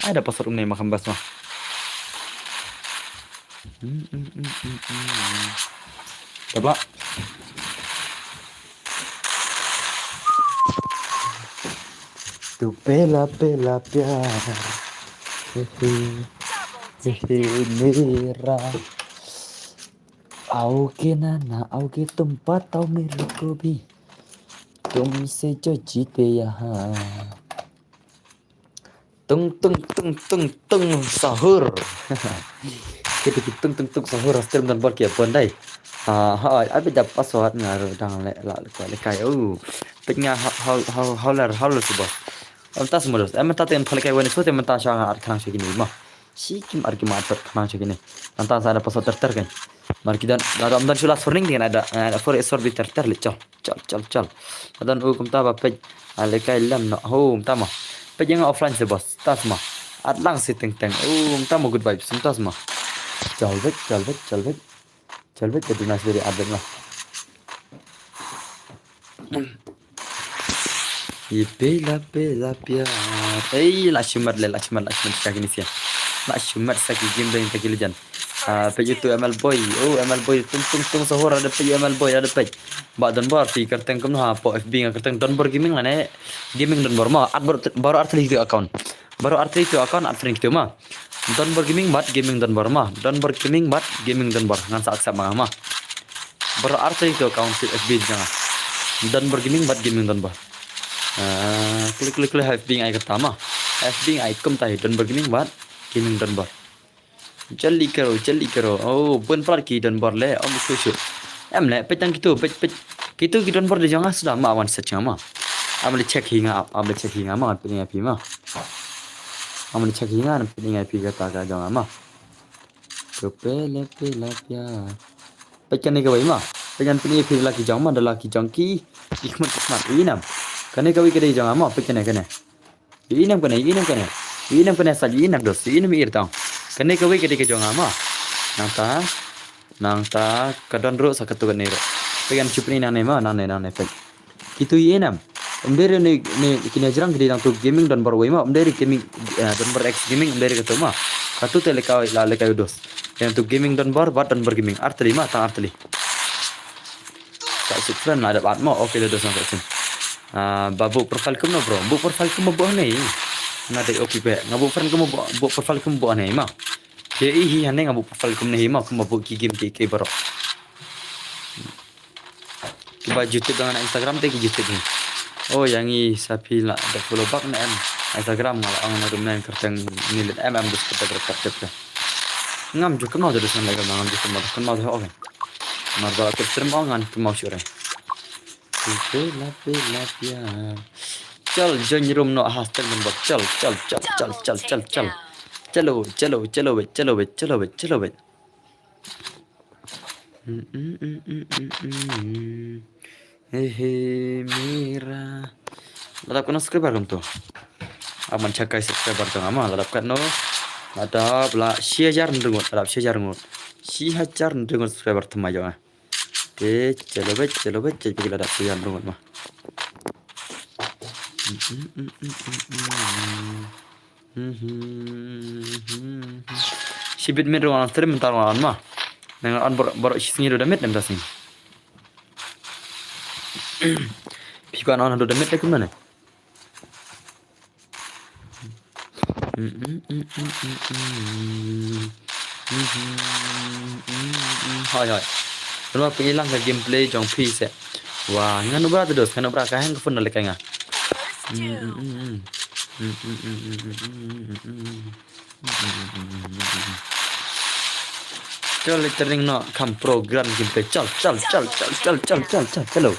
Ai da password kumne ma kham bas ma. Tabla. Tu pehla pehla pyar. He he. He he mera. Aoge na na aoge, tum batao mere ko bhi. Tumse jo jeete yahan. Tung tung tung tung tung sahur. Kita ki tung tung tung sahur, stream don bor ki pon dei. Ha ha, ai beit da password nga ruh dang leh la lehkai. Oh, peit nga ha ha ha, hauler hauler si boss. Em, mynta smudos. Em, mynta te ngan pynlehkai wan i shuh te mynta sha nga add khnang sha kine ma. Shi kim add kim add khnang sha kine. Mynta sa da password ter ter kan. Mar ki don, da dom don shu last warning te ngan add, eh, for isor beit ter ter leh chal. Chal, chal, chal. Adon u kumta ba peit. A lehkai lem noh. Ho, mynta ma. Peit ïa nga offline se boss. Mynta sma. At lang si teng teng. U, mynta ma good vibes. Mynta sma. Chal beit, chal beit, chal beit. Chal beit, ka duna sdari at beit ma. Ye pela pela pia. Ei, la shimat le, la shimat, la shimat sa kine sia. La shimat sa ki game dang ta ki legend. Ah, peit utu M L Boy. Oh, M L Boy tung tung tung sahur, ada peit M L Boy, ada peit. Ba Donbor phi kyrteng kumno ha, hapoh F B nga kyrteng Donbor Gaming lane Gaming Donbor ma. At baroh, baroh artylli tu account. Baroh artylli tu account, at friend tu ma. Donbor Gaming bad Gaming Donbor ma. Donbor Gaming bad Gaming Donbor. Ngan sa accept ma nga ma. Baroh artylli tu account F B jong nga. Donbor Gaming bad Gaming Donbor. Ah, klik klik klik F B nga ai kata ma. F B nga ai kumta hi Donbor Gaming bad Gaming Donbor. Jali karo, jali karo. Oh, bun palat ki Donbor le. Oh, musuh shu. Em le, peit tang kitu, peit, peit. Kitu ki Donbor de jong nga suda ma wan set jong nga ma. Am le check hi nga, am le check hi nga ma, peit ïa phi ma. Am le check hi nga, peit ïa phi kata ka jong nga ma. Ko pela pela pia. Peit kane kawei ma. Peit kan peit ïa phi da la ki jong ma, da la ki jong ki. Ki khmat ki khmat. Ïa nam. Kane kawei ka dei jong nga ma, peit kane kane. Ïa nam kane, ïa nam kane. Ïa nam kane sa ïa nam dos, ïa nam ïa tang. Kane kawei ka dei ka jong nga ma. Nangta. Nangta ka don ruh sa katu kane ruh. Peit kan shu peit nangne ma, nangne nangne peit. Kitu ïa nam. Ym dei re ne, ne kine jrang ki dei dang tu Gaming Donbor wei ma. Ym dei re Gaming, eh, Donbor X Gaming, ym dei re katu ma. Katu te lehkai la lehkai u dos. Dang tu Gaming Donbor bad Donbor Gaming. Artylli ma, tang artylli. Ka suk friend la dep add mo. Okay, la dos nang ka suk. Ah, ba buh profile kumno bro? Buh profile kumba buh hangne. Nga dei okay pe. Nga buh friend kumba buh, buh profile kumba buh hangne ma. Phi i hi hangne nga buh profile kumne hi ma, kumba buh ki game ki ki baroh. Kiba ju tip da nga na Instagram te ki ju tip hi. Oh, ïa ngi sa phi la da follow back ne em. Instagram nga la ong na dum nen kyrteng ni len em em dus kata kata kata. Ngam ju kynmaw da dus ngan la ngam ju kynmaw kynmaw da okay. Mar ba kut stream ong ngan kynmaw shu re. Pela pela pia. Chal join room no hashtag number chal chal chal chal chal chal chal. Chalo chalo chalo wait chalo wait chalo wait chalo wait. He he mera. La dap katno subscriber kumto? Aman chakai subscriber jong ama la dap katno? La dap la shi hajar ngut, la dap shi hajar ngut. Shi hajar ngut subscriber thymmai jong nga. Te chalo beit, chalo beit, chalo beit, la dap shi hajar ngut ma. Shibit mit ruh ngan stream mynta ruh ngan on ma. Ngan on baroh shi sngi ruh da mit mynta sngi. Phi kwah on ruh da mit da kumno ne? Hoi hoi. Ngan pynlong ka gameplay jong phi se. Wa ngan nubra te dos, ngan nubra ka hang ka phone na lehkai nga. Chal le training no kham pro grand gameplay. Chal chal chal chal chal chal chal chal chalo.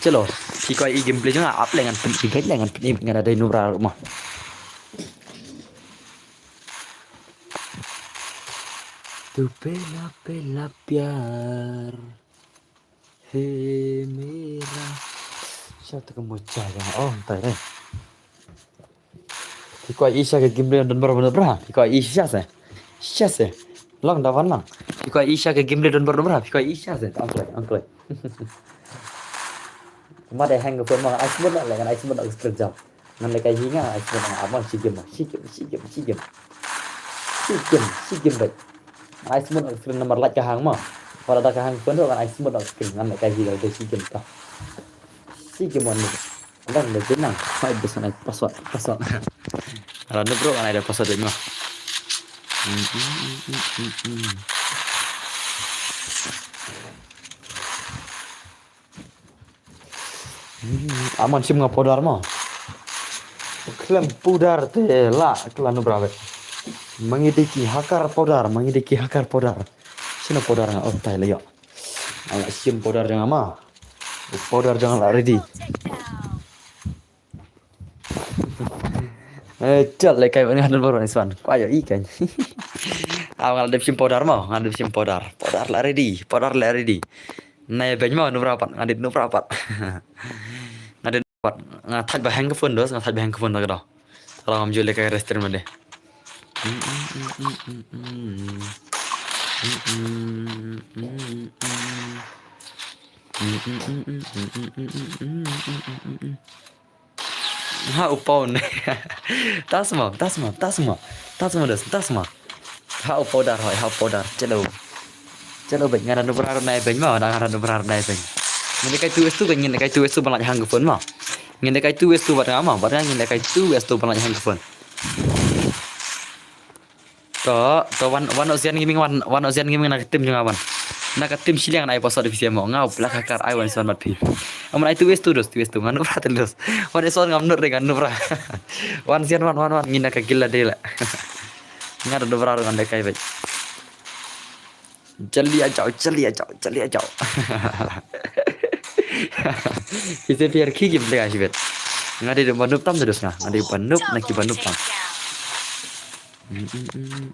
Chalo. Ki koi i gameplay jong nga ap le ngan pyn i ngan pyn i ngan dei nubra ma. Tu pela pela pyar. He mera. Sha ta ka mocha ya. Oh, tai re. Phi kwah i sha ka gameplay don bar don bra. Phi kwah i sha se. Sha se. Long da van lang. Phi kwah i sha ka gameplay don bar don bra. Phi kwah i sha se. Angklai, angklai. Ma dei hang ka phone ma ai sbun le ngan ai sbun screen jam. Ngan lehkai hi nga ai sbun nga amon shi game, shi game, shi game, shi game. Shi game, shi game bai. Ai sbun screen number like ka hang ma. Wala da ka hang phone ngan ai sbun screen ngan lehkai hi da shi game ta. Shi game on ni. Lang da jinang. Hai bes ngan ai password, password. Ala ne bro ngan ai da password ma. Amon shim nga powder mo. Khlem powder te la kla nu bra bek. Mangi dei ki hakar powder, mangi dei ki hakar powder. Shino powder nga oh tai la yo. Ala shim powder jong ama. Powder jong la ready. Eh, chal le kai ngan bor ni swan. Kwa yo i kan. Aw ngal dep shim powder mo, ngal dep shim powder. Powder la ready, powder la ready. Nai bej mo nubra pat, ngal dep nubra pat. Ngal dep pat. Nga thaj ba hang ka phone dos, nga thaj ba hang ka phone da ka do. Tara ngam ju le kai rester ma de. Ha u paun. Tas mo, tas mo, tas mo. Tas mo dos, tas mo. Ha u paudar hoi, ha u paudar. Chalo. Chalo bej, nga da nubra ruh nai bej mo, da nga da nubra ruh nai bej. Ngin da kai tu es tu bej, ngin da kai tu es tu ban lait hang ka phone mo. Ngin da kai tu es tu bad nga mo, bad nga ngin da kai tu es tu ban lait hang ka phone. To, to wan, wan Ocean Gaming, wan, wan Ocean Gaming na ka team jong nga wan. Na ka team shiliang na ai password phi mo, nga u Black Hacker ai wan son mat phi. Aman ai tu es tu dos, tu es tu ngan nubra ten dos. Wan Ocean ngam nut re ngan nubra. Wan Ocean wan, wan, wan, ngin na ka gila de la. Nga da nubra ruh ngan da kai bej. Jali a jaw, jali a jaw, jali a jaw. Ise pier ki gim tega shibet. Nga dei ban noob tam terus nga. Nga dei ban noob na ki ban noob tam. Mm, mm, mm.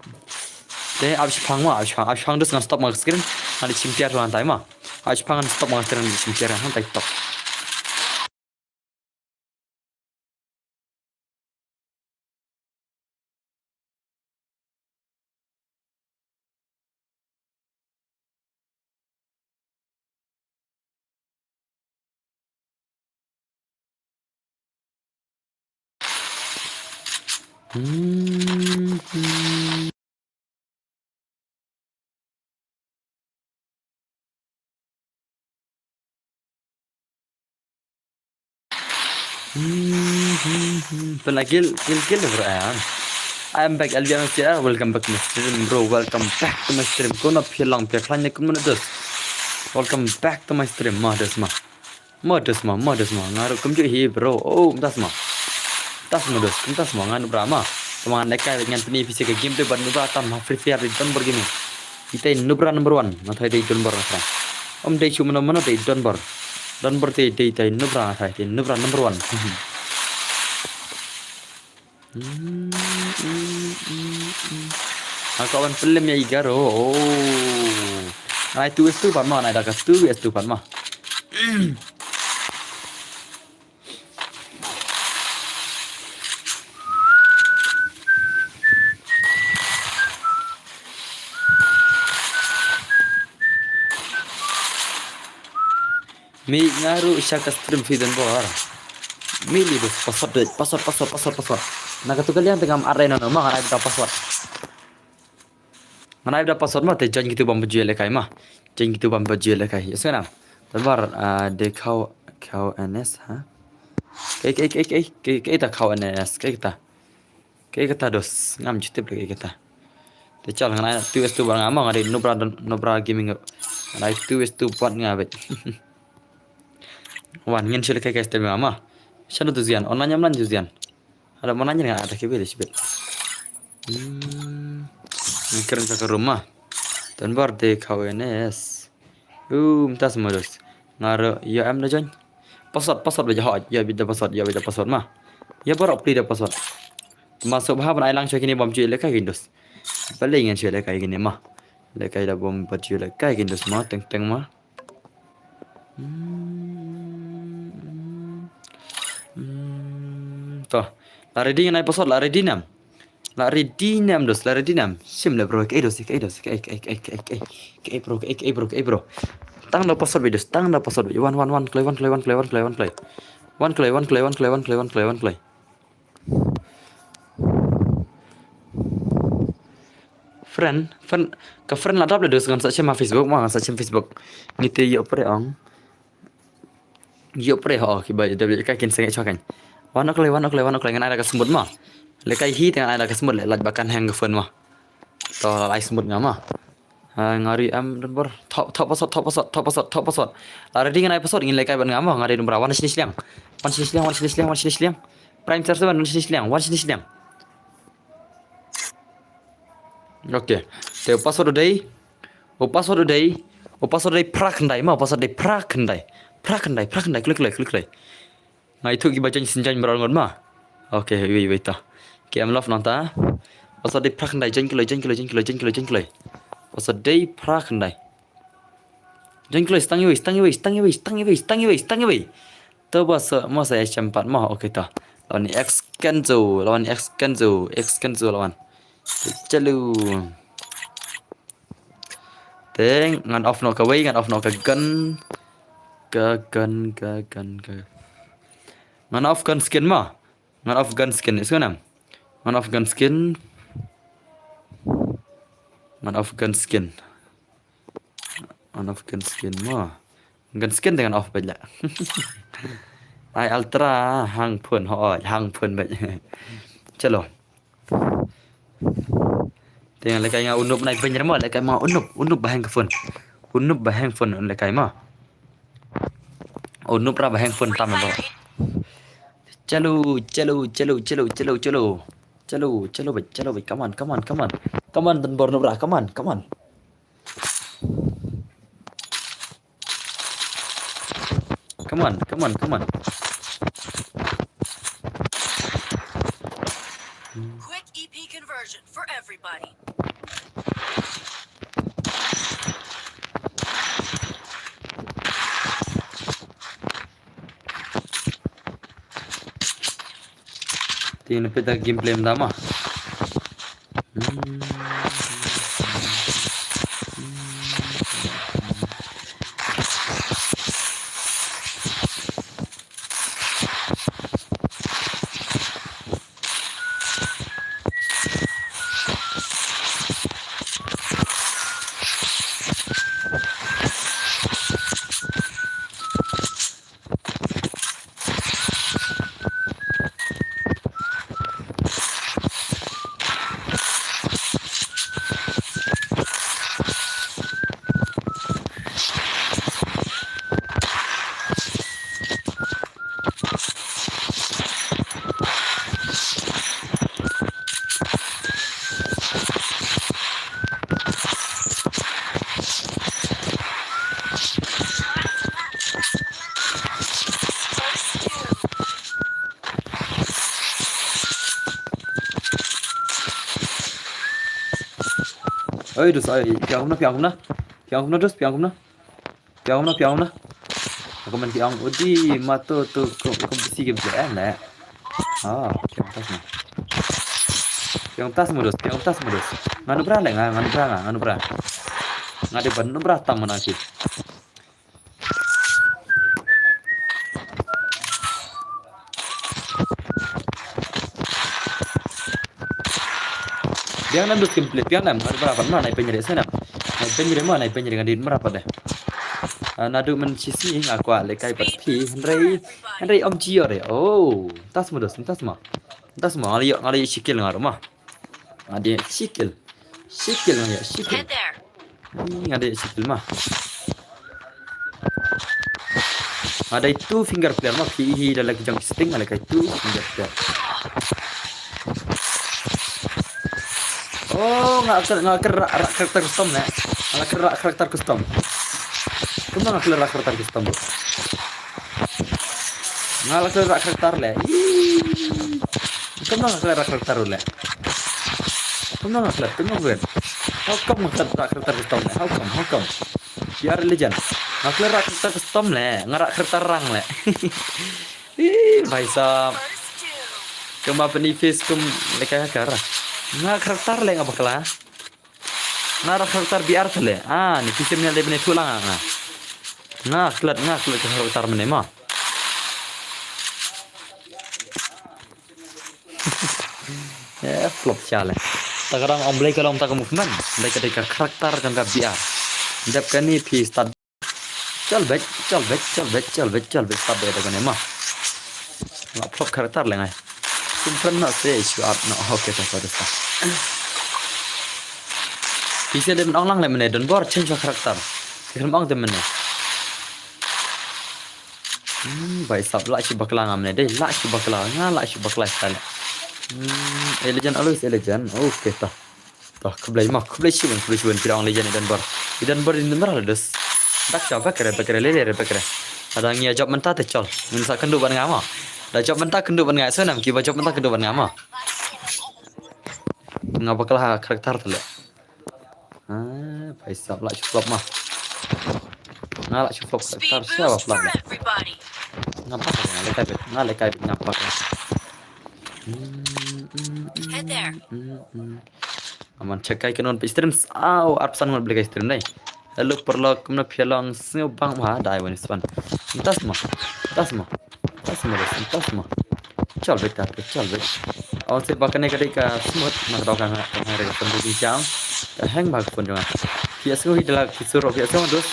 Te ap shipang ma, ap shipang, ap shipang dus nga stop ma screen. Nga dei shim tiar ruang tai ma. Ap shipang nga stop ma screen, nga dei shim tiar ruang tai top. Hmm, hmm. Hmm, hmm, hmm. Pynlait kill, kill, kill bro, eh. I am back, L B M S T R. Welcome back to my stream, bro. Welcome back to my stream. Kumno phi long, phi khlaiñ ne kumno dus? Welcome back to my stream, ma dus ma. Ma dus ma, ma dus ma. Nga ruh kumjuh hi bro. Oh, ma dus ma. Ma dus ma dus, ma dus ma. Nga nubra ma. Tama nga nekai ngan pyni phi sha ka gameplay ban nubra tam ha Free Fire dei Donbor Gaming. Itai nubra number one. Nga thai dei Donbor nga thai. Om dei shu mano mano dei Donbor. Donbor te dei tai nubra nga thai, te nubra number one. Hmm, hmm, hmm, hmm. Nga kwah ban pynlem ïa i Garo. Oh. Nga ai tu es tu pat ma, nga ai da ka tu es tu pat ma. Mih nga ruh sha ka stream phi Donbor. Mih li bos, password dei, password, password, password, password. Na katu ka liang te ngam add ïa no no ma, nga ai da password. Nga ai da password ma, te join kitu bam bajui lekai ma. Join kitu bam bajui lekai. Yes nga nam. Donbor, ah, de khaw, khaw N S ha. Kai, kai, kai, kai, kai, kai ta khaw N S, kai ta. Kai kata dos, ngam ju tip lagi kata. Te chal ngan ai tu es tu bad nga ma, nga dei nubra, nubra gaming. Ngan ai tu es tu bad nga bad. Wan ngin shu lehkai kai stem nga ma. Shano tu Zian, online nyam lan tu Zian. Ada online nga ada ke bele shibet. Hmm. Ngin kren ka room ma. Donbor de khaw N S. Um, tas modus. Nga ruh ïa em da join. Password, password ba ïa hot, ïa bit da password, ïa bit da password ma. Ïa baroh pli da password. Masuk bha ban ai lang sha kine bam ju lekai kin dos. Balei ngan shu lekai kine ma. Lekai da bam bad ju lekai kin dos ma, teng teng ma. Hmm, hmm, hmm. To. La ready ngan ai password, la ready nam. La ready nam dos, la ready nam. Sim le bro, kaei dos, kaei dos, kaei, kaei, kaei, kaei, kaei, kaei bro, kaei, kaei bro, kaei bro. Tang da password bad dos, tang da password bad. Wan, wan, wan, kloi, wan, kloi, wan, kloi, wan, kloi, wan, kloi. Wan, kloi, wan, kloi, wan, kloi, wan, kloi, wan, kloi. Friend, friend, ka friend la dap le dos ngan sa shem ha Facebook, ma ngan sa shem Facebook. Ngi te ïoh pre ong. Ïoh pre ho, kiba ïoh pre ka kin sengit chwa kan. Wan ok lei, wan ok lei, wan ok lei, ngan ai da ka smut ma. Lekai hi te ngan ai da ka smut le, lait ba kan hang ka phone ma. To lai smut nga ma. Ha, nga ri am Donbor. Top, top password, top password, top password, top password. La ready ngan ai password, ngin lekai ban nga ma, nga ri Donbor. Wan shini shiliang. Wan shini shiliang, wan shini shiliang, wan shini shiliang. Prime Star Seven, wan shini shiliang, wan shini shiliang. Okay. Te u password u dei. U password u dei. U password u dei phra khyndai ma, u password u dei phra khyndai. Phra khyndai, phra khyndai, klik, klik, klik, klik. Nga ithuh kiba join sien join baroh ngut ma. Okay, wei, wei ta. Ki em love nangta. Password u dei phra khyndai, join kloi, join kloi, join kloi, join kloi, join kloi. Password u dei phra khyndai. Join kloi, stang iwei, stang iwei, stang iwei, stang iwei, stang iwei, stang iwei. To ba sa, mo sa ïa shem pat mo, okay to. Lawan X Kenzo, lawan X Kenzo, X Kenzo lawan. Chalu. Te ngan off noh kawei, ngan off noh ka gun. Ka gun, ka gun, ka. Ngan off gun skin mo. Ngan off gun skin, is ngan off gun skin. Ngan off gun skin. Ngan off gun skin mo. Gun skin te ngan off bad la. Ai ultra hang phone ho, hang phone bad. Chalo. Te nga lehkai nga u noob nai bynrem mo, lehkai ma u noob, u noob ba hang phone. U noob ba hang phone lehkai ma. U noob ra ba hang phone tam mo. Chalo, chalo, chalo, chalo, chalo, chalo. Chalo, chalo bad, chalo bad. Come on, come on, come on. Come on, Donbor noob ra, come on, come on. Come on, come on, come on. Quick E P conversion for everybody. Te ngin peit da gameplay mynta mo. Oi, dus, oi, phi ong kumno, phi ong kumno? Phi ong kumno, dus, phi ong kumno? Phi ong kumno, phi ong kumno? Comment phi ong, udi, ma to, to, ko, ko, bisi game play, eh, ne. Ah, phi ong tas mo. Phi ong tas mo, dus, phi ong tas mo, dus. Nga nubra le, nga, nga nubra, nga, nga nubra. Nga dei ban nubra tam mo na ki. Biang nam dus gameplay, biang nam, nga dei mrap pat, nai pynjre snem. Nai pynjre mo, nai pynjre nga dei mrap pat de. Ah, naduh mynshisngi nga kwah lehkai pat phi, hynrei, hynrei ym jia re. Oh, tas mo dus, tas mo. Tas mo, nga la ïoh, nga la ïoh shi kill nga ruh mo. Nga dei shi kill. Shi kill nga ïoh, shi kill. Head there. Ih, nga dei shi kill mo. Nga dei two finger player mo, phi hi da la ki jong sting, nga lehkai two finger player. Oh, nga khlem, nga khlem rak, rak character custom ne. Nga khlem rak character custom. Kumno nga khlem rak character custom? Nga la khlem rak character le. Ih. Kumno nga khlem rak character le? Kumno nga khlem, kumno nga khlem? How come nga khlem rak character custom le? How come? How come? You are a legend. Nga khlem rak character custom le. Nga rak character rang le. Ih, bhai sahab. Kumba pyni face kum lehkai hacker. Nga character le nga bakla. Nga rak character B R tele. Ah, ni P C M ni dei bne thulang nga. Nga klet, nga klet ka character mane mo. Eh, flop shale. Ta ka dang ong Blei ka long ta ka movement. Blei ka dei ka character kan ka B R. Dep kane phi start. Chal bek, chal bek, chal bek, chal bek, chal bek, stop bek da kane mo. La flop character le ngai. Sim friend no se issue up no. Okay, ta ta ta. Phi sa dei ban ong lang le mane, Donbor change your character. Phi khlem ong te mane. Hmm, bhai sahab, la shu bakla nga mane dei, la shu bakla, nga la shu bakla style. Hmm, a legend always a legend. Okay, ta. Toh, khublei mo, khublei shibun, khublei shibun, phi da ong legend i Donbor. I Donbor i Donbor la dus. Bek sa, bek re, bek re, le, le re, bek re. Lada ngi ïa jop mynta te chol. Ngin sa kynduh ban nga mo. Da jop mynta kynduh ban nga, so nam ki ba jop mynta kynduh ban nga mo. Nga bakla ha character tele. Ah, bhai sahab, la shu flop mo. Nga la shu flop character, shu ba flop le. Nga bakla, nga lehkai bad, nga lehkai bad, nga bakla. Hmm, hmm, hmm, hmm, hmm. Aman check kai kanon pe stream. Aw, arphew san ngut ba lehkai stream dei. Hello paralok, kumno phi long, sngewbha bang ma dai wan span. Mynta sma. Mynta sma. Mynta sma, guys, mynta sma. Chal beit ta, chal beit. Ong se ba kane ka dei ka smooth, na ka daw ka nga, ka nga re ka phone ka jingchang. Ka hang ba ka phone jong nga. Phi ïa sngew hi da la ki sur, phi ïa sngew dus.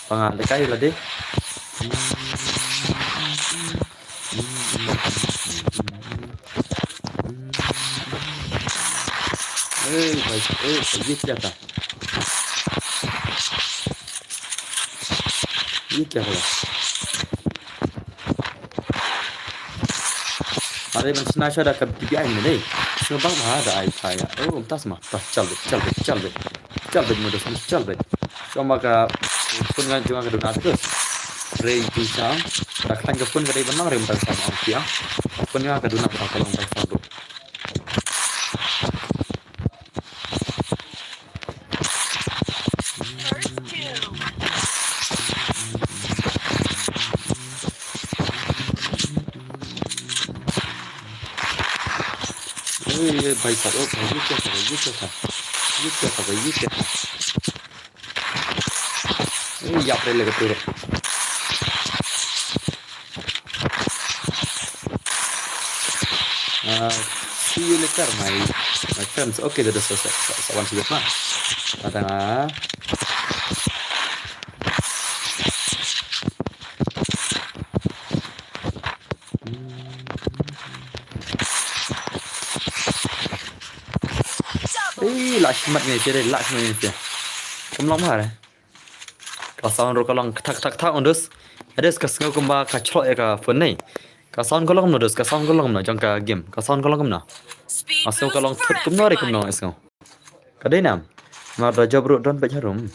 Ba nga lehkai la dei. Ei, bhai, ei, bhai, ye kya tha? Ye kya hua? Are ban shna sha da ka D P I ne dei. So bang ha da ai kha ïa. Oh, tas ma. Tas, chal beit, chal beit, chal beit. Chal beit mo dos, chal beit. So ma ka phone nga jong nga ka duna ka dos. Re jingchang. Da khlaiñ ka phone ka dei ban long re mynta ka sound ong phi ïa. Phone nga ka duna ka long ban sound. Oi, oi, bhai sahab, oh, bhai, ye kya tha, bhai, ye kya tha? Ye kya tha, bhai, ye kya tha? Oi, yap re le ka tu. Uh, see you later, my, my friends. Okay, that is so, so, so, so, one second, ma. Patang, ah. Ei, la shimet ne, shere, la shimet ne, shere. Kam long ma re. Ka sound ruh ka long thak thak thak, ong dus. Ade ka sngew kumba ka chroh ïa ka phone ne. Ka sound ka long kumno dus, ka sound ka long kumno jong ka game. Ka sound ka long kumno. Nga sngew ka long thut kumno re kumno, nga sngew. Ka dei nam. Mar da job ruh don bad harum.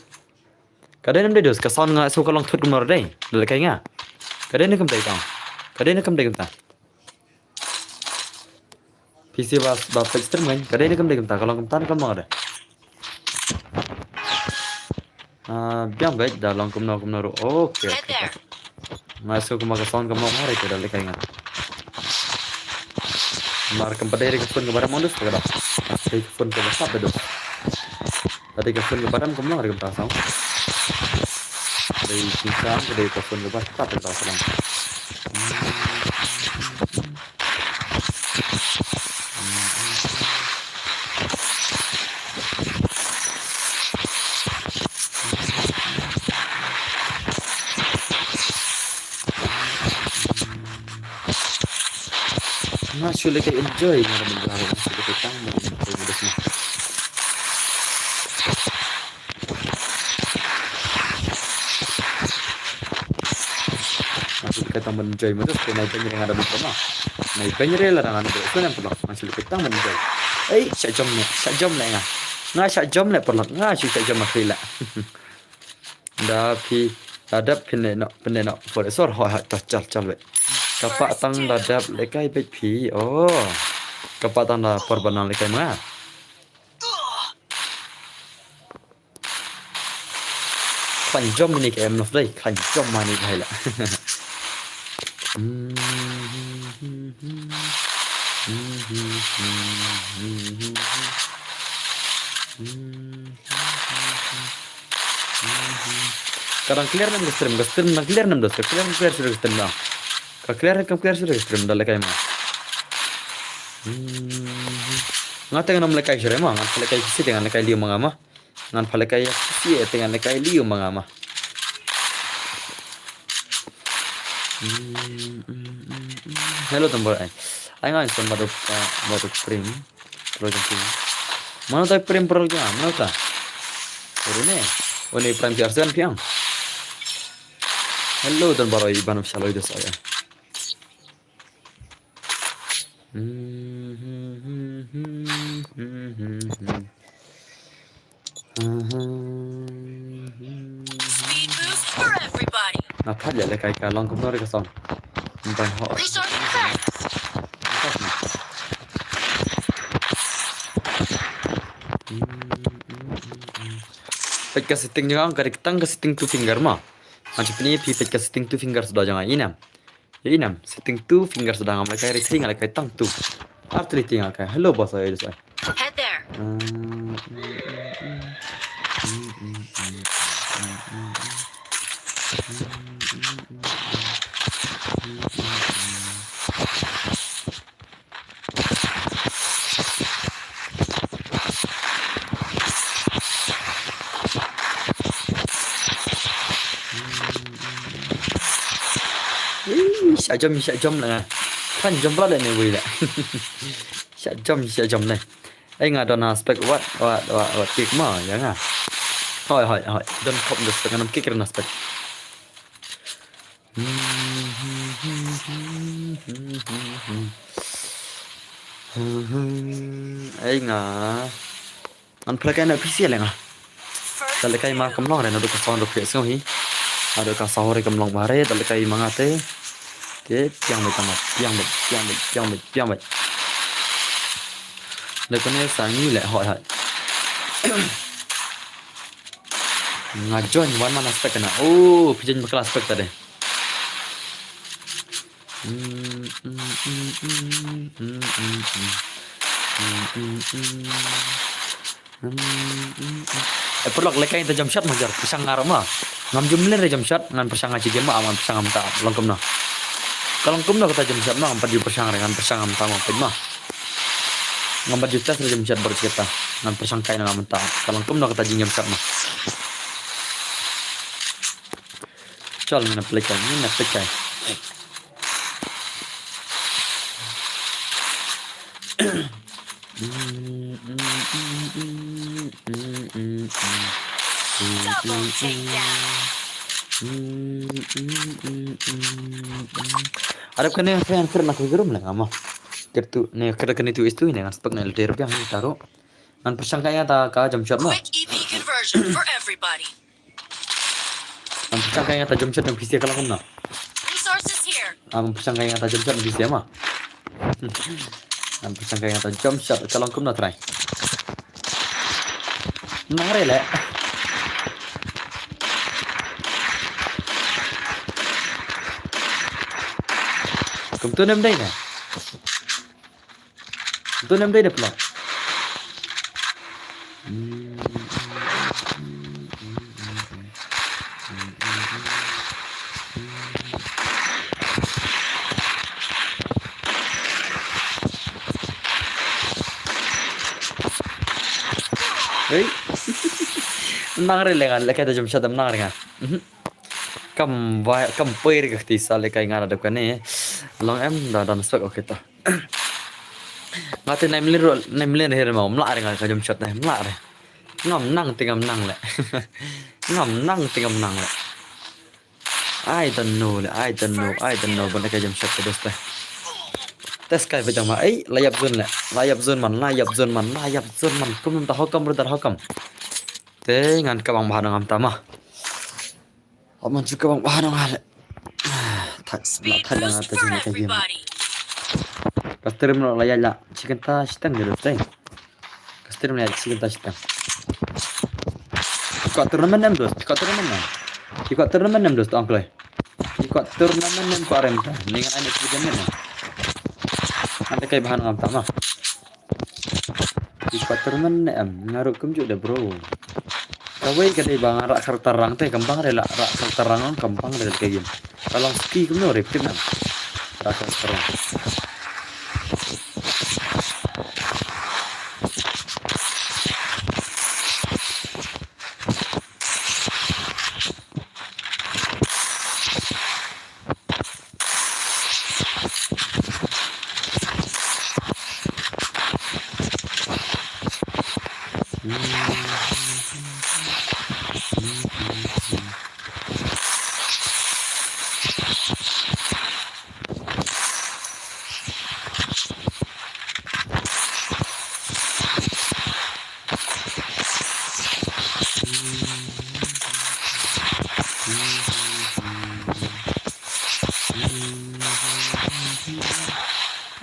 Ka dei nam dei dus, ka sound nga sngew ka long thut kumno re dei. Lehkai nga. Ka dei ne kam dei tang. Ka dei ne kam dei kumta. P C ba, ba pek stream kan. Ka dei ne kam dei kumta, ka long kumta ne kam long de. Ah, biang beit da long kumno kumno ruh. Okay, okay. Nga sngew kumba ka sound kam long ha re ka da lehkai nga. Mar kam pat dei re ka phone kaba dam ong dus ka da. Dei ka phone kaba sap da dus. Ka dei ka phone kaba dam kam long re kumta sound. Dei ka phone kaba sap da sound. Nga shu lehkai enjoy, nga da mynta nga shu lehkai tang ban enjoy nga da shu. Nga shu lehkai tang ban enjoy, mynta shu nai beiñ re nga da mynta ma. Nai beiñ re la da nga da shu nem pynlong. Nga shu lehkai tang ban enjoy. Ei, shah jom ne, shah jom le nga. Nga shah jom le pynlong, nga shu shah jom ma phi le. Da phi, da dep phin ne no, phin ne no. For sure, ho ha, chal, chal, chal beit. Ka pat tang da dep lehkai beit phi. Oh. Ka pat tang da por ba nang lehkai ma nga. Khlaiñ jom mini ka em noh dei, khlaiñ jom mani bhai la. Ka dang clear nem ka stream, ka stream dang clear nem dos, ka clear, ka clear shuh ka stream dang. Ka clear, ka clear shuh ka stream da lehkai ma. Nga te ngan ym lehkai shuh re ma, ngan lehkai shuh te ngan lehkai liu ma nga ma. Ngan pha lehkai ïa phi te ngan lehkai liu ma nga ma. Hello Tambor ai. Ai ngan son baduk, baduk prim. Pro jong prim. Mano tai prim pro jong mano ta? Uru ne. One prim jar sen piang. Hello Tambor ai ban shaloi des ai. Nga phah ïa lehkai ka long kumno re ka sound. Ban ho. Peit ka setting jong nga ka dei tang ka setting two finger ma. Ngan sa pyni phi peit ka setting two finger suda jong nga ïa inem. Ïa inem, setting two fingers da ngam lehkai re three nga lehkai tang two. Ar three three nga lehkai. Hello boss, ai dus ai. Head there. Ih, shah jom, shah jom la nga. Kan jom pala ne wei la. Shah jom, shah jom ne. Ai nga don ha spek wat, wat, wat, wat kick ma, ïa nga. Hoi, hoi, hoi. Don kop da spek, ngam kick na spek. Ai nga. Ngan pynlehkai na P C leh nga. Te lehkai ma kam long re, naduh ka sound ruh phi sngew hi. Naduh ka sound ruh kam long ba re, te lehkai ma nga te. Te piang beit tang ma, piang beit, piang beit, piang beit, piang beit. Leh kane sa ngi leh hoi hoi. Nga join wan man aspek kana. Oh, phi join bakla aspek ta de. Eh, paralok, lehkai ta jump shot ma jar, pyrshang nga ruh ma. Ngam ju mlien re jump shot, ngan pyrshang ha shi game ma, ngan pyrshang ha mynta, long kumno. Ka long kumno kata jump shot ma, ngam pat ju pyrshang re, ngan pyrshang ha mynta ma, peit ma. Ngam pat ju test re jump shot baroh shi katta, ngan pyrshang kai na mynta. Ka long kumno kata jing jump shot ma. Chal, ngin ïa pynlehkai, ngin ïa pynlehkai. Double takedown. Arep kane, kane, kane, na kane room leh nga ma. Kane tu, ne, kane, kane tu is tu ne, ngan spek ne, leh biang ne, taruh. Ngan pyrshang kai ïa ta ka jump shot ma. Quick E P conversion for everybody. Ngan pyrshang kai ïa ta jump shot na P C ka long kumno. Resources here. Ah, ngan pyrshang kai ïa ta jump shot na P C ma. Ngan pyrshang kai ïa ta jump shot ka long kumno try. Nang re leh. Kumtu nem dei ne. Don em dei de pla. Hei. Nang re lengan, leh kai ta jump shot nang re nga. Mhm. Kam bai, kam poi re ka kti sa leh kai nga da dep kane. Long em da dan spek, okay ta. Nga te nai mlien ruh, nai mlien ruh hi re ma, ym lah re nga ka jump shot ne, ym lah re. Ngam nang te ngam nang leh. Ngam nang te ngam nang leh. I don't know leh, I don't know, I don't know, ban ka jump shot te dost te. Test kai ba jang ma, ei, la ïap zone leh, la ïap zone man, la ïap zone man, la ïap zone man, kum ta, how come brother, how come? Te ngan ka bang ba ha ngam ta ma. Aman ju ka bang ba ha nong hal. Thak, la thak la nga ta jing ka game. Ka stream no la ïa la chicken ta shitang de te. Ka stream la chicken ta shitang. Ka tournament em dos, ka tournament em. Ka tournament em dos tong kloi. Ka tournament em ko arem ta. Ni ngan ai ni chicken em. Ante kai ba ha ngam ta ma. Ki kuater man ne em, nga ruh kumjuh de bro. Kawei ka dei ba nga rah karakter rang te, kam bang re la rah karakter rang, kam bang re la ka game. Ka long ski kumno re pit nang. Rah karakter rang.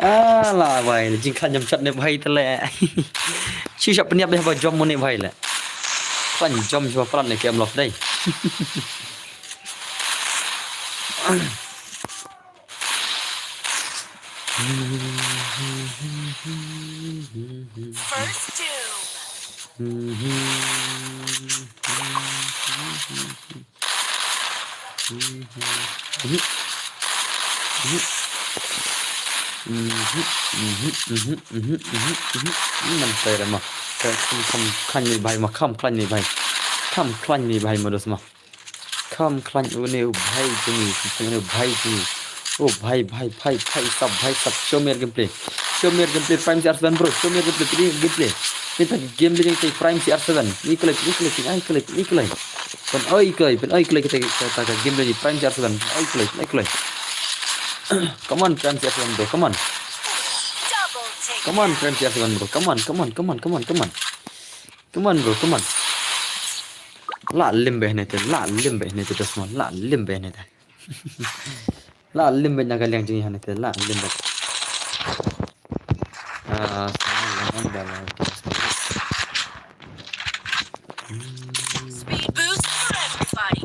Ah, la bai, jingkhlaiñ jam chat ne bai te le. Shi shap pynïap deh ba jom mo ne bai le. Khlaiñ jam shi ba pran ne kem lof dei. First doom. Ngan try da ma. Kham, kham, kham khlaiñ ni bai ma, kham khlaiñ ni bai. Kham khlaiñ ni bai ma dos ma. Kam khlaiñ une u bhai jong ngi, kam khlaiñ une u bhai jong ngi. O bhai, bhai, bhai, bhai sab, bhai sab. Show me your gameplay. Show me your gameplay, Prime C R seven bro. Show me your gameplay, pynlong gameplay. Mynta ka game lane te Prime C R seven. Pynlong gameplay, pynlong gameplay, pynlong gameplay, pynlong gameplay. Pynlong gameplay, pynlong gameplay kata, kata ka game lane Prime C R seven. Pynlong gameplay, pynlong gameplay. Come on, Prime C R seven bro, come on. Come on, Prime C R seven bro, come on, come on, come on, come on, come on. Come on bro, come on. La lim beh ne te, la lim beh ne te, Desmond, la lim beh ne te. La lim beh na ka liang jong ngi hane te, la lim beh. Ah, sama la ngan da la. Speed boost for everybody.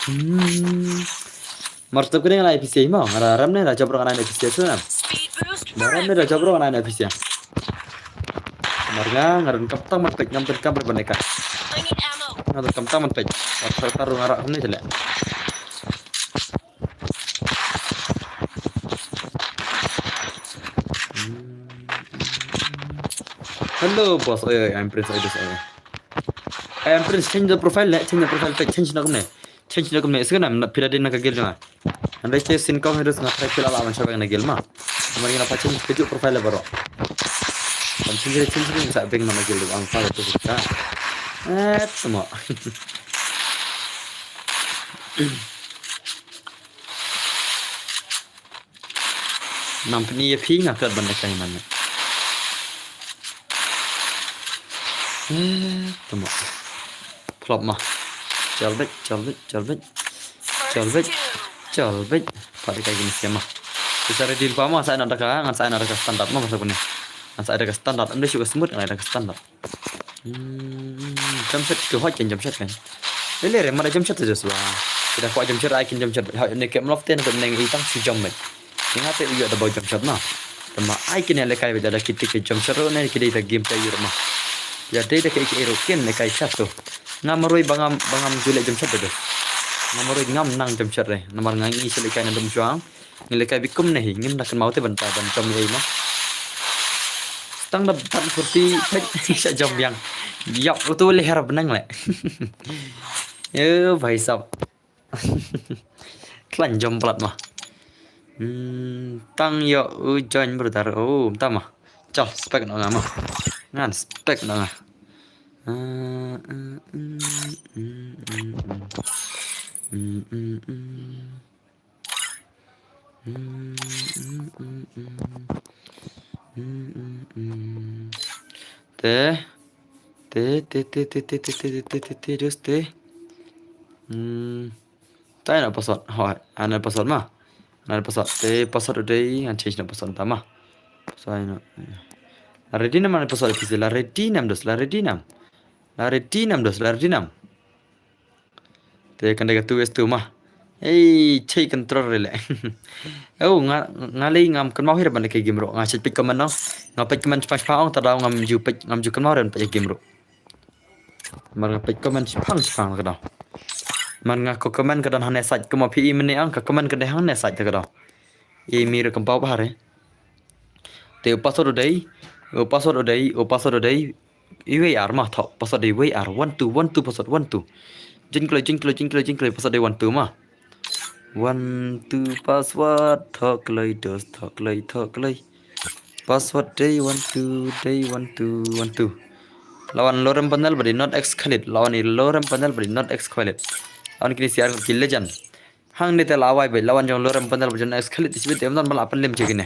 Hmm. Mar stop kene ngan ai P C mo. Nga ram ne da jop ro ngan ai P C tu na. Nga ram ne da jop ro ngan ai P C. Mar nga nga ran kam tang man pek ngam ten kam re ban ka. Nga ran kam tang man pek. Wat tar tar nga rak ne jale. Hello boss, oi oi, I'm Prince, oi boss, oi. I'm Prince, change the profile ne, change the profile pic, change na kumne. Change na kumne, iskan na pila din na ka guild na. Ande che sin kong hedus na try pila la man shabang na guild ma. Mari na pa change ke ju profile baroh. Kan change change ni sa beng na guild ang pa tu sa. Eh, tama. Nang pynïap ïa phi nga klet ban lehkai man. Eh, tama. Flop ma. Jalbek, jalbek, jalbek. Jalbek. Jalbek. Pat lehkai gini siam ma. Kita ready pa ma, sa ina da ka, ngan sa ina da ka standard ma, masa kuni. Ngan sa ina da ka standard, em da shu ka smooth, ngan ina da ka standard. Hmm, jump shot ki hoi kan jump shot kan. Lele re mara jump shot tu Joshua. Kita ko jump shot ai kin jump shot. Ha ne ke mlof ten tu neng itang si jump mai. Ni ngate uyo da bau jump shot na. Tama ai kin le kai da kita ke jump shot ro ne ki dei ta game player ma. Ya dei da ke ke ro kin ne kai shot tu. Nga maroi bangam bangam jule jump shot tu. Nga maroi ngam nang jump shot re. Namar nga ngi sele kai na dum juang. Ngi lehkai bikum ne hi, ngim da kynmaw te ban ta ban jump ei ma. Tang da ban kurti pek sha jump biang. Yap, utu le her benang le. Yo, bhai sab. Klan jump plat ma. Hmm, tang yo u join brother. Oh, ta ma. Chal, spek no nga ma. Ngan spek no nga. Ah, ah, mm, mm, mm, mm. Mm, mm, mm. Mm, mm, mm. Mm, mm, mm. Te. Te, te, te, te, te, just te. Mm. Tai na password. Hoi, ana password ma. Ana password. Te password u dei ngan change na password ta ma. Sai na. La ready nam ana password pisi. La ready nam dos, la ready nam. La ready nam dos, la ready nam. Te kan dei ka two S two ma. Ei, chei control re le. Oh, nga, nga lei ngam kynmaw hi ra ban lehkai game ruh. Nga check peit comment no. Nga peit comment shipang shipang ong ta daw ngam ju peit, ngam ju kynmaw re ban peit game ruh. Mar nga peit comment shipang shipang ka daw. Mar nga ko comment ka don hane sait kynmaw phi i mene ang ka comment ka dei hane sait ka daw. I mi ruh kynmaw ba hare. Te u password u dei, u password u dei, u password u dei, Iwei ar ma, thoh, password dei iwei ar, one two, one two, password one two. Jingkloi, jingkloi, jingkloi, jingkloi, password dei one two ma. One two password, thoh kloi dos, thoh kloi, thoh kloi. Password dei one two, dei one two, one two. Lawan lorem panel badi not ex Khalid, lawan i lorem panel badi not ex Khalid. Lawan kini siar ki legend. Hangne te la wai be, lawan jong lorem panel badi not ex Khalid, isbit em don bala panlem chekine.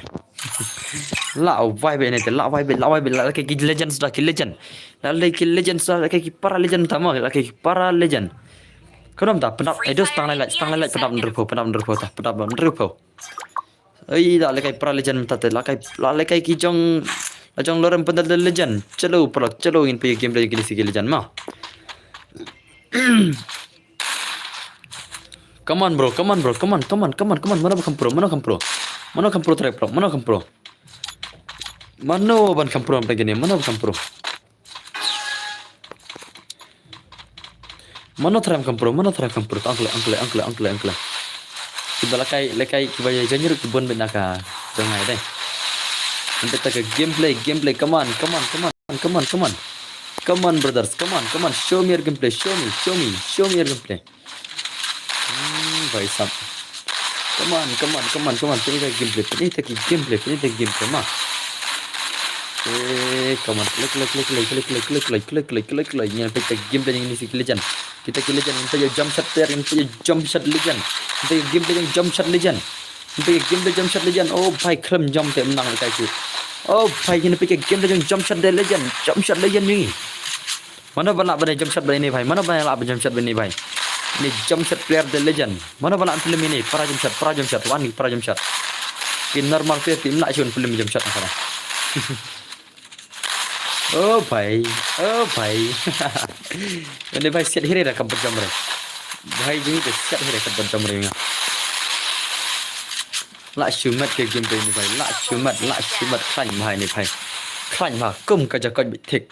La wai be ne te, la wai be, la wai be, la ke ki legend suda ki legend. La le ki legend suda, la ke ki para legend tama, la ke ki para legend. Konom ta, penap, eh, dos tang lai lai, tang lai lai, penap nerpo, penap nerpo ta, penap nerpo. Ei, la lekai para legend mynta te, la kai, la lekai ki jong, la jong lorem pendal de legend. Chalo, paralok, chalo ngin peit game lagi kini si ki legend ma. Come on bro, come on bro, come on, come on, come on, come on. Mano ban kham pro, mano kham pro. Mano kham pro trai pro, mano kham pro. Mano ban kham pro, mano ban kham pro. Mano tram kam pro, mano tram kam pro, angkle, angkle, angkle, angkle, angkle. Kiba lakai, lakai, kiba ya janjir kibon bina ka jangai dai. Ampe ta ka gameplay, gameplay, come on, come on, come on, come on, come on. Come on, brothers, come on, come on, show me your gameplay, show me, show me, show me your gameplay. Hmm, bhai sahab. Come on, come on, come on, come on. Pynta ki gameplay, pynta ki gameplay, pynta ki gameplay ma. Eh, come on. Click, click, click, click. Ngan pynta ki gameplay jong kine ki legend. Kita ki legend, ngan pynta ki jump shot player, ngan pynta ki jump shot legend. Ngan pynta ki gameplay jong jump shot legend. Ngan pynta ki gameplay jump shot legend. Oh bhai, khlem jump te mynta ka tu. Oh bhai, ngan pynta ki gameplay jong jump shot de legend. Jump shot legend ni. Mano ba lah ban jump shot ba ini bhai? Mano ba lah ban jump shot ba ini bhai? Ini jump shot player the legend. Mano ba lah ban film ini? Para jump shot, para jump shot, wan para jump shot. Ki normal player ki im lah shun film jump shot na. Oh bhai, oh bhai. Ini bhai set hire da kam jump re. Bhai jing ke set hire kam jump re nga. Lah shumat ke game ini bhai. Lah shumat, lah shumat khlaiñ bhai ini bhai. Khlaiñ bhai kum ka jakot bitik.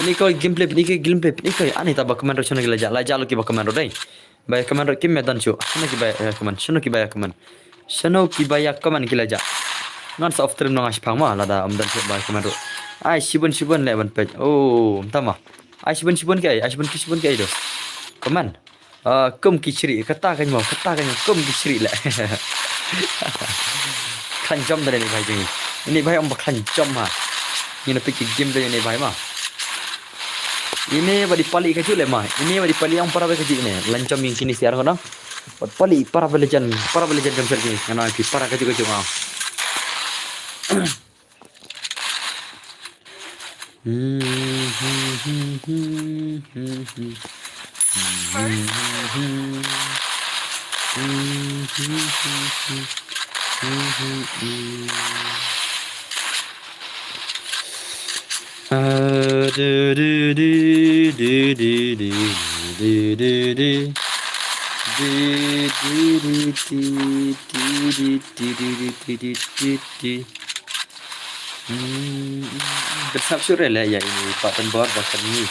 Ini ko gameplay, ini ko gameplay, ini ko ani ta ba comment ro shano ki la ja, la ja lo ki ba comment ro dai. Ba comment ro kim me dan chu. Shano ki ba comment, shano ki ba comment. Shano ki ba comment ki la ja. Ngan sa off stream nang ash pang ma lada um dan chu ba comment ro. Ai shibun shibun le ban pej. Oh, tama. Ai shibun shibun ke ai, ai shibun ki shibun ke ai do. Comment. Ah, kum ki chri, kata kan mo, kata kan mo, kum ki chri le. Khlaiñ jump da ini bhai jing. Ini bhai ong ba khlaiñ jump ha. Ini pynta ki game da ini bhai ma. Ini ba di pali ka ju le ma. Ini ba di pali ong para ba ka ju ini. Lan jump ing kini siar ngono. Ba pali para ba legend, para ba legend jump shot kini. Ngana ki para ka ju ka ju ma. Pynskab shuh re le ïa ini pat pynbor ba kan ni.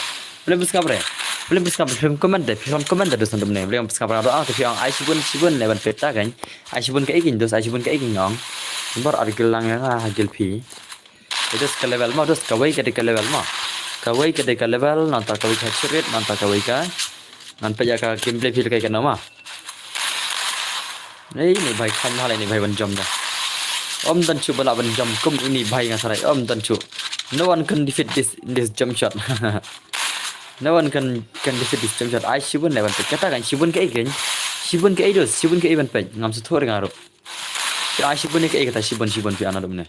Bele pynskab re. Bele pynskab, phi comment de, phi comment de, dus nandum ne. Bele pynskab re, ah, te phi ong ai shibun shibun le ban peta kan. Ai shibun ka ikin, dus ai shibun ka ikin ong. Bor ar gil lang ïa nga ha gil phi. Ito ka level mo, dos kawei ka dei ka level mo. Kawei ka dei ka level, nangta kawei ka headshot rate, nangta kawei ka. Ngan peit ïa ka gameplay phi lehkai kano ma. Ei, ini bhai khlaiñ bha le ini bhai ban jump da. Ym don shuh ba lah ban jump kum ini bhai nga tharai, ym don shuh. No one can defeat this, this jump shot. No one can, can defeat this jump shot. Ai shibun le ban peit. Kata kan shibun ka ei kan. Shibun ka ei dos, shibun ka ei ban peit. Ngam sngewthuh re nga ruh. Phi ai shibun ne kaei kata shibun, shibun phi ai na dum ne.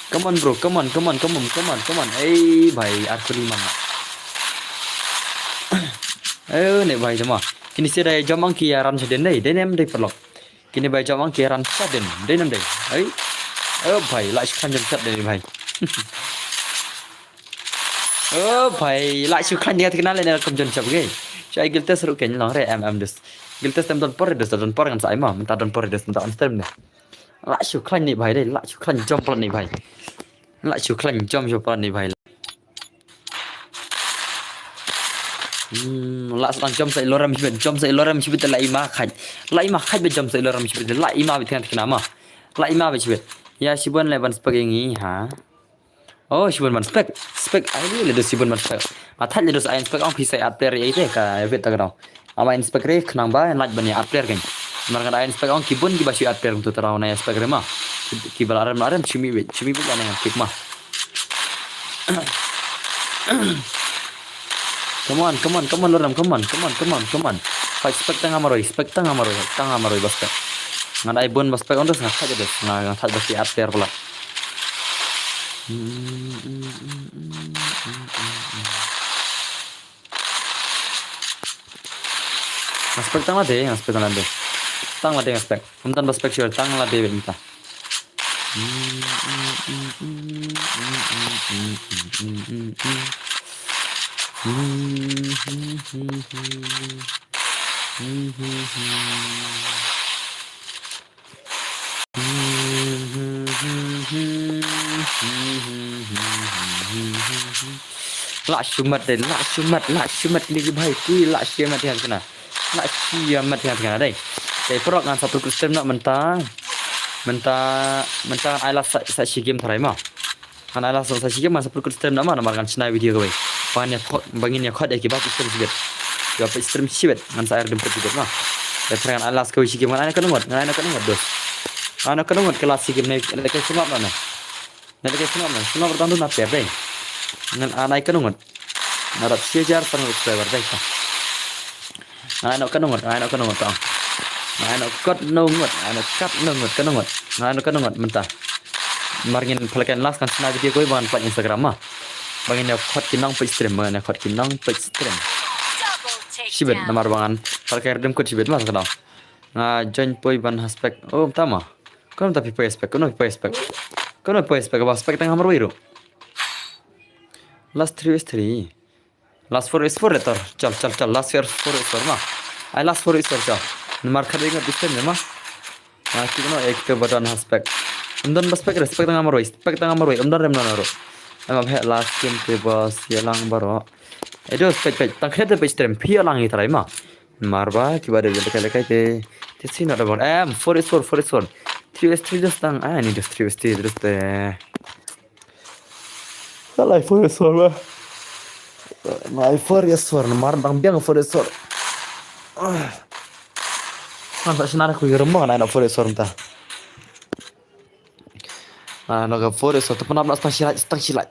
Come on bro, come on, come on, come on, come on, come on. Ei bhai, ar kuli man na. Eh, ne bhai jama. Kini sida jam ang ki aran sha den dei, den em dei paralok. Kini bai jam ang ki aran sha den, dei nam dei. Ei. Eh bhai, la shu khlaiñ jam shat dei bhai. Oh bhai, la shu khlaiñ dia tikna le ne kum jon chap ge. Chai guild test ruh ken long re em em dus. Guild test em don por dus, don por ngan sa ai ma, mynta don por dus, mynta on stream ne. Lah shu khlaiñ ne bhai dei, lah shu khlaiñ jump palat ne bhai. Lah shu khlaiñ jump shu palat ne bhai. Hmm, lah sdang jump sa i lorem shibit, jump sa i lorem shibit, lah ima khlaiñ. Lah ima khlaiñ ba jump sa i lorem shibit, lah ima bit kan kena ma. Lah ima bit shibit. Ïa shibun le ban spek ïa ngi ha. Oh, shibun ban spek. Spek ai le dos shibun ban spek. Atat le dos ai spek ong phi sa at player ïa ite ka bit ta ka dong. Ama inspect re khnang ba, like ban ïa add player kan. Namar kan ai inspect ong ki bun kiba shu add player kumta tara na inspect re ma. Kiba la rem la rem shimi bit, shimi bit la nang pick ma. Come on, come on, come on, Loram, come on, come on, come on, come on. Fight spec tang ha marwei, spec tang ha marwei, tang ha marwei ba spec. Nga dei bun ba spec on dos nga thait dos, nga nga thait ba shu add player pula. Nga spec tang lade, nga spec tang lade. Tang lade nga spec. Kumtan ba spec sure, tang lade bit mynta. Lah shu mat dei, lah shu mat, lah shu mat kine ki bhai, ki lah shu mat ïa kane. Lah shu mat ïa kane dei. Te paralok ngan sa put kut stream noh mynta. Mynta, mynta ai last sa, sa shi game tharai ma. Ngan ai last sa shi game ngan sa put kut stream noh ma namar ngan shna video kawei. Ba ngin ïa khot, ba ngin ïa khot ïa kiba peit stream shibit. Kiba peit stream shibit ngan sa ai rim peit shibit ma. Te tharai ngan ai last kawei shi game ngan ai na kane ngut, ngan ai na kane ngut dos. Ngan ai na kane ngut ka last shi game ne, lehkai sngap noh ne. Ngan lehkai sngap noh, sngap noh tang duna per dei. Ngan ai na kane ngut. Nga dap shi hajar san ngut subscriber dei ta. Ngan ai noh kane ngut, ngan ai noh kane ngut tang. Ngan ai noh kane ngut, ngan ai noh kane ngut, kane ngut. Ngan ai noh kane ngut mynta. Mar ngin pynlehkai last kan shna video kawei ba ngan pynlait Instagram ma. Ba ngin ïa khot ki nongpeit stream, ba ngin ïa khot ki nongpeit stream. Shibit namar ba ngan pynlehkai rim kut shibit ma sa ka dong. Nga join poi ban ha spec. Oh, mynta ma. Kumno mynta phi poi ha spec, kumno phi poi ha spec. Kumno phi poi ha spec, ba spec tang ha marwei ruh. Last three is three. Last four is four letter. Chal, chal, chal. Last four, four is four ma. Ai last four is four chal. Namar khadwei ngut distance ne ma. Ah, kito no, eh, kito ba don ha spec. Ym don ba spec re, spec tang ha marwei, spec tang ha marwei. Ym don rem no na ro. Em ap he last game te ba sia lang baroh. Eh, do spec, spec. Tang khet te peit stream phi lang i trai ma. Namar ba kiba de lehkai lehkai te. Te si na da bon. Em, four is four, four is four. Three is three dos tang. Ah, ni dos three is three dos te. Nalai four is four ba. Nalai four is four, namar dang biang four is four. Ah. Ngan sa shna da kawei ka rem ba ngan ai na four is four mynta. Ngan ai na ka four is four, te pynap na stang shi lait, stang shi lait.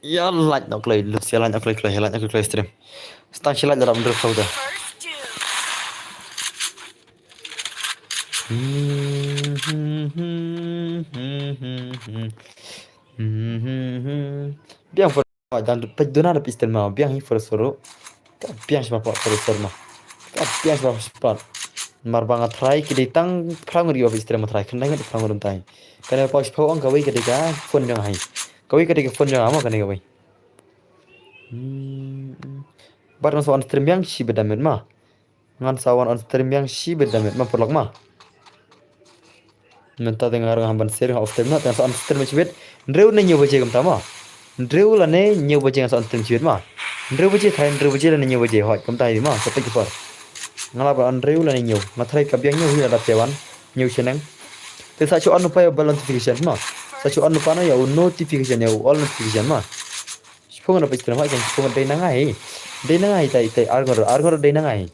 Ïa lait na kloi, lus ïa lait na kloi kloi, ïa lait na kloi kloi stream. Stang shi lait da rap ndruk kau da. Biang four, dan peit duna da pistol ma, biang hi four four. Ka biang shima four four ma. Ka biang shima four. Mar ba nga try ki dei tang phra ngut ki ba pistol ma try, khyndai ngut phra ngut dum tai. Kane pa shi pha ong kawei ka dei ka phone jong hai. Kawei ka dei ka phone jong amo kane kawei. Hmm. Bar ngan sa on stream biang shi bedam ma. Ngan sa wan on stream biang shi bit da met ma paralok ma. Mynta te nga ruh ngam ban share nga off stream na te ngan sa on stream shibit. Hynriew ne hynñiew baje kumta ma. Hynriew lane hynñiew baje ngan sa on stream shibit ma. Hynriew baje tharai hynriew baje lane hynñiew baje hoi kumta hi ma sa peit ki por. Nga lah ban on hynriew lane hynñiew. Nga tharai ka biang hynñiew hi lada phi wan hynñiew shaneng. Te sa shu on lypa ïa u bell notification ma. Sa shu on lypa na ïa u notification ïa u all notification ma. Shiphew ngut na peit stream ha ïeng shiphew ngut dei na nga hi. Dei na nga hi tai tai ar ngut ar ngut dei na nga hi.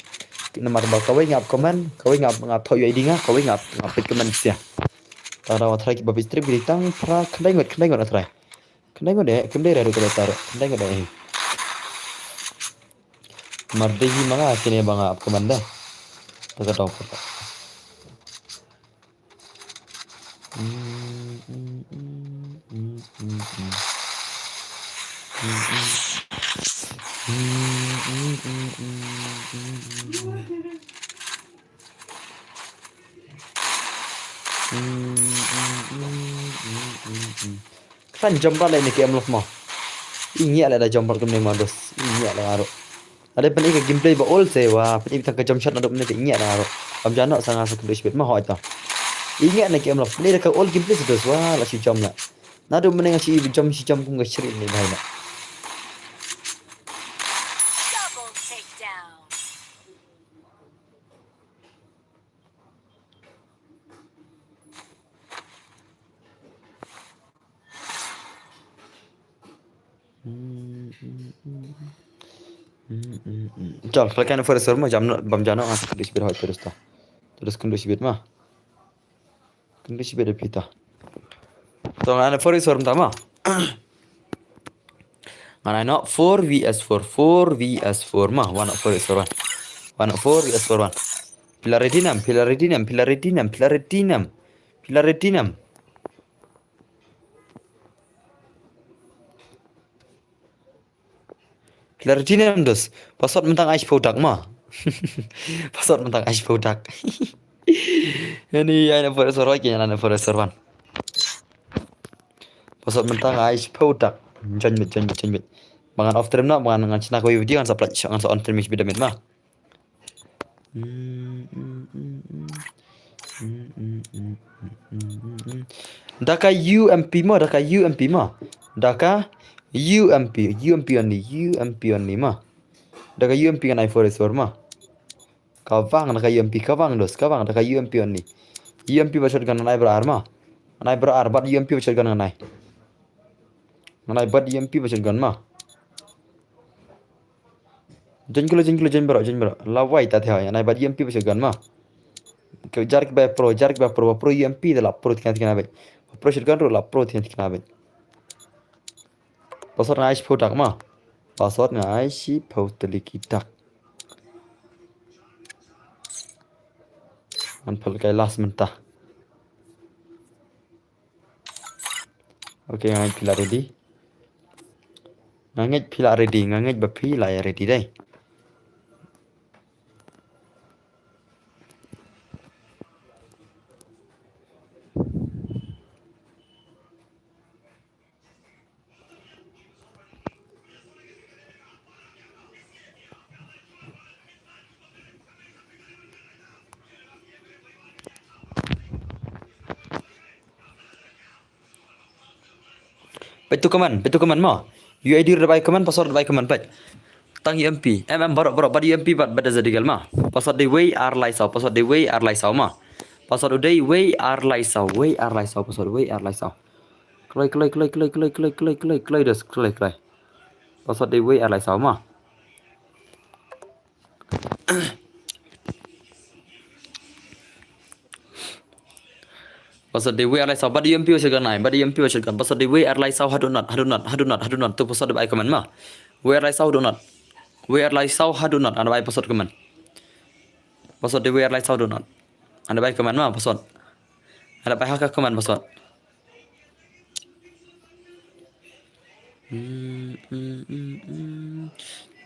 Namar ba kawei nga ap comment, kawei nga ap nga ap thoh ïa I D nga, kawei nga ap nga ap peit comment sia. Ta da nga tharai kiba peit stream ki dei tang phra khyndai ngut khyndai ngut nga tharai. Khyndai ngut dei, khyndai ruh khyndai ta ruh, khyndai ngut dei hi. Mar dei hi ma nga kine ba nga ap comment dei. Ta ka dong. Khlaiñ jump ba lei ne ki em lof mo. I ngiah lei da jump ba kumne ma dos. I ngiah lei aro. Ade pyn-i ka gameplay ba ol se wa pyn-i tang ka jump shot na dop ne te i ngiah lei aro. Kam jano sa nga sa kynduh shibit ma hoi ta. Ïa nga na ki em lap. Ni da ka all gameplay sdang wa la shi jam la. Naduh mynne nga shi jam shi jam kum ka shri ni bhai na. Double takedown. Chal, khlek ïa na Forest War ma, jam no, bam jam no, ah, kynduh shibit hoi Forest ta. Terus kynduh shibit ma. Kynduh shibit da phi ta. To, nga na Forest War mynta ma. Nga na no four V S four, four V S four ma, one not four V S four one. One not four V S four one. Phi la ready nam, phi la ready nam, phi la ready nam, phi la ready nam. Phi la ready nam. Phi la ready nam dos. Password mynta nga ai shiphew dak ma. Password mynta nga ai shiphew dak. Ani ai na Forest War ki na Forest War one. Password mynta nga ai shiphew dak. Join beit, join beit, join beit. Ba ngan off stream na, ba ngan shna kawei video ngan sa pynlait, ngan sa on stream shibit da met ma. Da ka U M P ma, da ka U M P ma. Da ka U M P, U M P only, U M P only ma. Da ka U M P ngan ai Forest War ma. Ka wang da ka U M P, ka wang dos, ka wang da ka U M P only. U M P bad shotgun ngan ai bra ar ma. Ngan ai bra ar bad U M P bad shotgun ngan ai. Ngan ai bad U M P bad shotgun ma. Join kilo, join kilo, join bro, join bro. La wai ta thai, ngan ai bad U M P bad shotgun ma. Ke jar ki ba pro, jar ki ba pro, ba pro U M P da la pro tikna tikna bad. Ba pro shotgun ruh la pro tikna tikna bad. Password nga ai shiphew dak ma. Password nga ai shiphew tylli ki dak. Ngan pynlait kai last mynta. Okay, nga ngeit phi la ready. Nga ngeit phi la ready, nga ngeit ba phi la ready dei. Peit tu comment, peit tu comment mo. U I D ruh da bai comment, password da bai comment, peit. Tang U M P, M M baroh baroh, bad U M P bad bad da za digel ma. Password dei wei ar lai saw, password dei wei ar lai saw ma. Password u dei wei ar lai saw, wei ar lai saw, password wei ar lai saw. Kloi kloi kloi kloi kloi kloi kloi kloi kloi dos kloi kloi. Password dei wei ar lai saw ma. Password dei wei ar lai saw, bad U M P bad shotgun ai, bad U M P bad shotgun. Password dei wei ar lai saw haduh not, haduh not, haduh not, haduh not. Tu password dei bai comment ma. Wei ar lai saw haduh not. Wei ar lai saw haduh not, anda bai password comment. Password dei wei ar lai saw haduh not. Anda bai comment ma password. Anda bai ha ka comment password.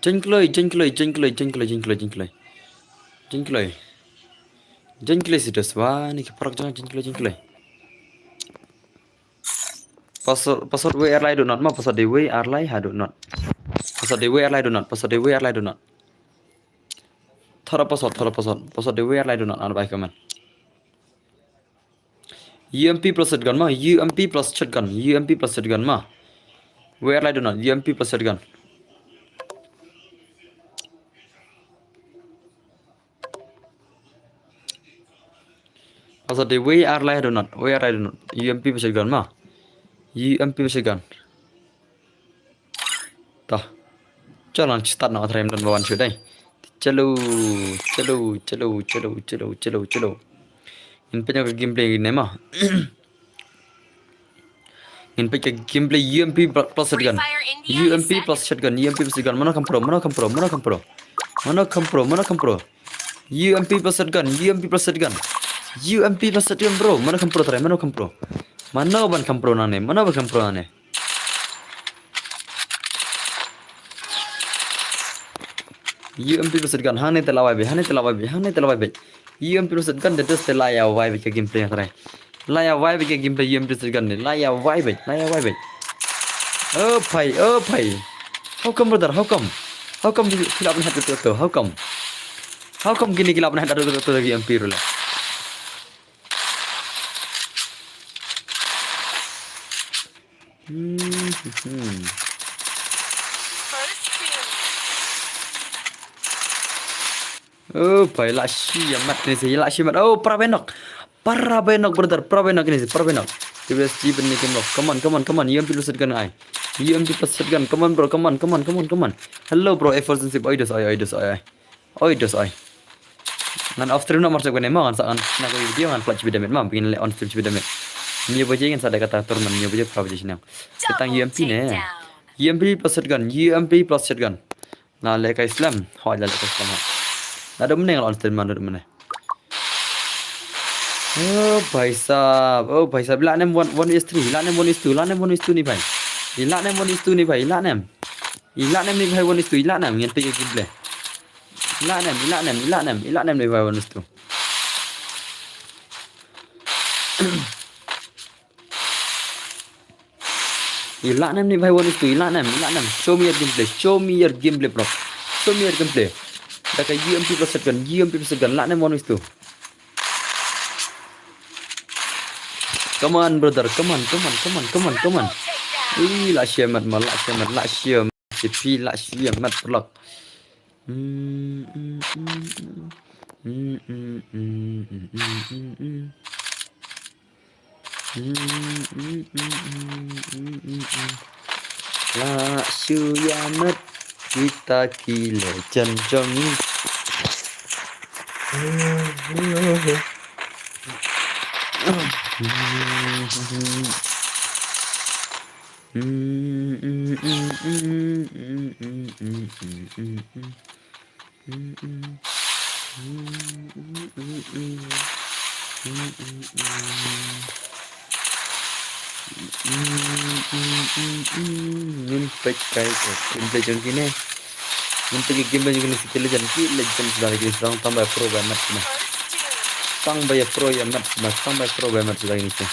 Jeng kloi, jeng kloi, jeng kloi, jeng kloi, jeng kloi, jeng kloi. Jeng kloi. Jeng kloi si dos wa ni ki parak jeng, jeng kloi, jeng kloi. Password, password wei ar lai haduh not ma, password dei wei ar lai haduh not. Password dei wei ar lai haduh not, password dei wei ar lai haduh not. Thara password, thara password, password dei wei ar lai haduh not, anda bai comment. U M P plus shotgun ma, U M P plus shotgun, U M P plus shotgun ma. Wei ar lai haduh not, U M P plus shotgun. Password dei wei ar lai haduh not, wei ar lai haduh not, U M P plus shotgun ma. U M P plus shotgun. Ta. Chalo, start noh, try em don ba wan shuh dei. Chalo, chalo, chalo, chalo, chalo, chalo, chalo. Ngin peit ka gameplay ne ma. Ngin peit ka gameplay U M P plus shotgun. U M P plus shotgun, U M P plus shotgun. Mano kam pro, mano kam pro, mano kam pro. Mano kam pro, mano kam pro. U M P plus shotgun, U M P plus shotgun. U M P plus shotgun bro, mano kam pro try, mano kam pro. Mano ban kam pro nangne, mano ban kam pro nangne. U M P plus shotgun, hangne te la wai beit, hangne te la wai beit, hangne te la wai beit. U M P plus shotgun, te te la ïa wai beit ka gameplay try. La ïa wai beit ka gameplay U M P plus shotgun ne, la ïa wai beit, la ïa wai beit. Oh phai, oh phai. How come brother, how come? How come ki la pynhap to to, how come? How come kine ki la pynhap to to to U M P ruh la? Hmm. Oh, bhai, la shi ïa mat ne se, la shi mat. Oh, para bai nok. Para bai nok, brother, para bai nok ne se, para bai nok. T B S G ben ne kim nok. Come on, come on, come on. U M P plus shotgun ai. U M P plus shotgun. Come on, bro. Come on, come on, come on, come on. Hello, bro. Efforts and sip. Oi, dos, oi, oi, dos, oi, oi. Oi, dos, oi. Ngan off stream na mar sep kane ma ngan sa ngan na ko video ngan plat chibi damit ma, pin le on stream chibi damit. Nyo baje ngan sa da kata tournament nyo baje pra baje shinang. Setang U M P ne. U M P plus shotgun, U M P plus shotgun. Na le kai slam. Hoi la le kai slam. Na dum ne ngal on stream man dum ne. Oh, bhai sahab. Oh, bhai sahab. Ila nem one, one is three. Ila nem one is two. Ila nem one is two ni bhai. Ila nem one is two ni bhai. Ila nem. Ila nem ni bhai one is two. Ila nem ngan pek gameplay. Ila nem, ila nem, ila nem, ila nem ni bhai one is two. Ila nem ni bhai one is two, ila nem, ila nem. Show me your gameplay, show me your gameplay, bro. Show me your gameplay. Da ka U M P plus shotgun, U M P plus shotgun, ila nem one is two. Come on, brother, come on, come on, come on, come on, come on. Ih, la shi mat ma, la shi mat, la shi mat. C P, la shi mat, block. La shu ïa mat kita ki legend jong ngi. Ngin peit kai ka gameplay jong kine. Ngin peit ka gameplay jong kine, ki legend, ki legend sdang, kine sdang tang ba pro ba mat sma. Tang ba ïa pro ïa mat sma, tang ba ïa pro ba mat sdang kine.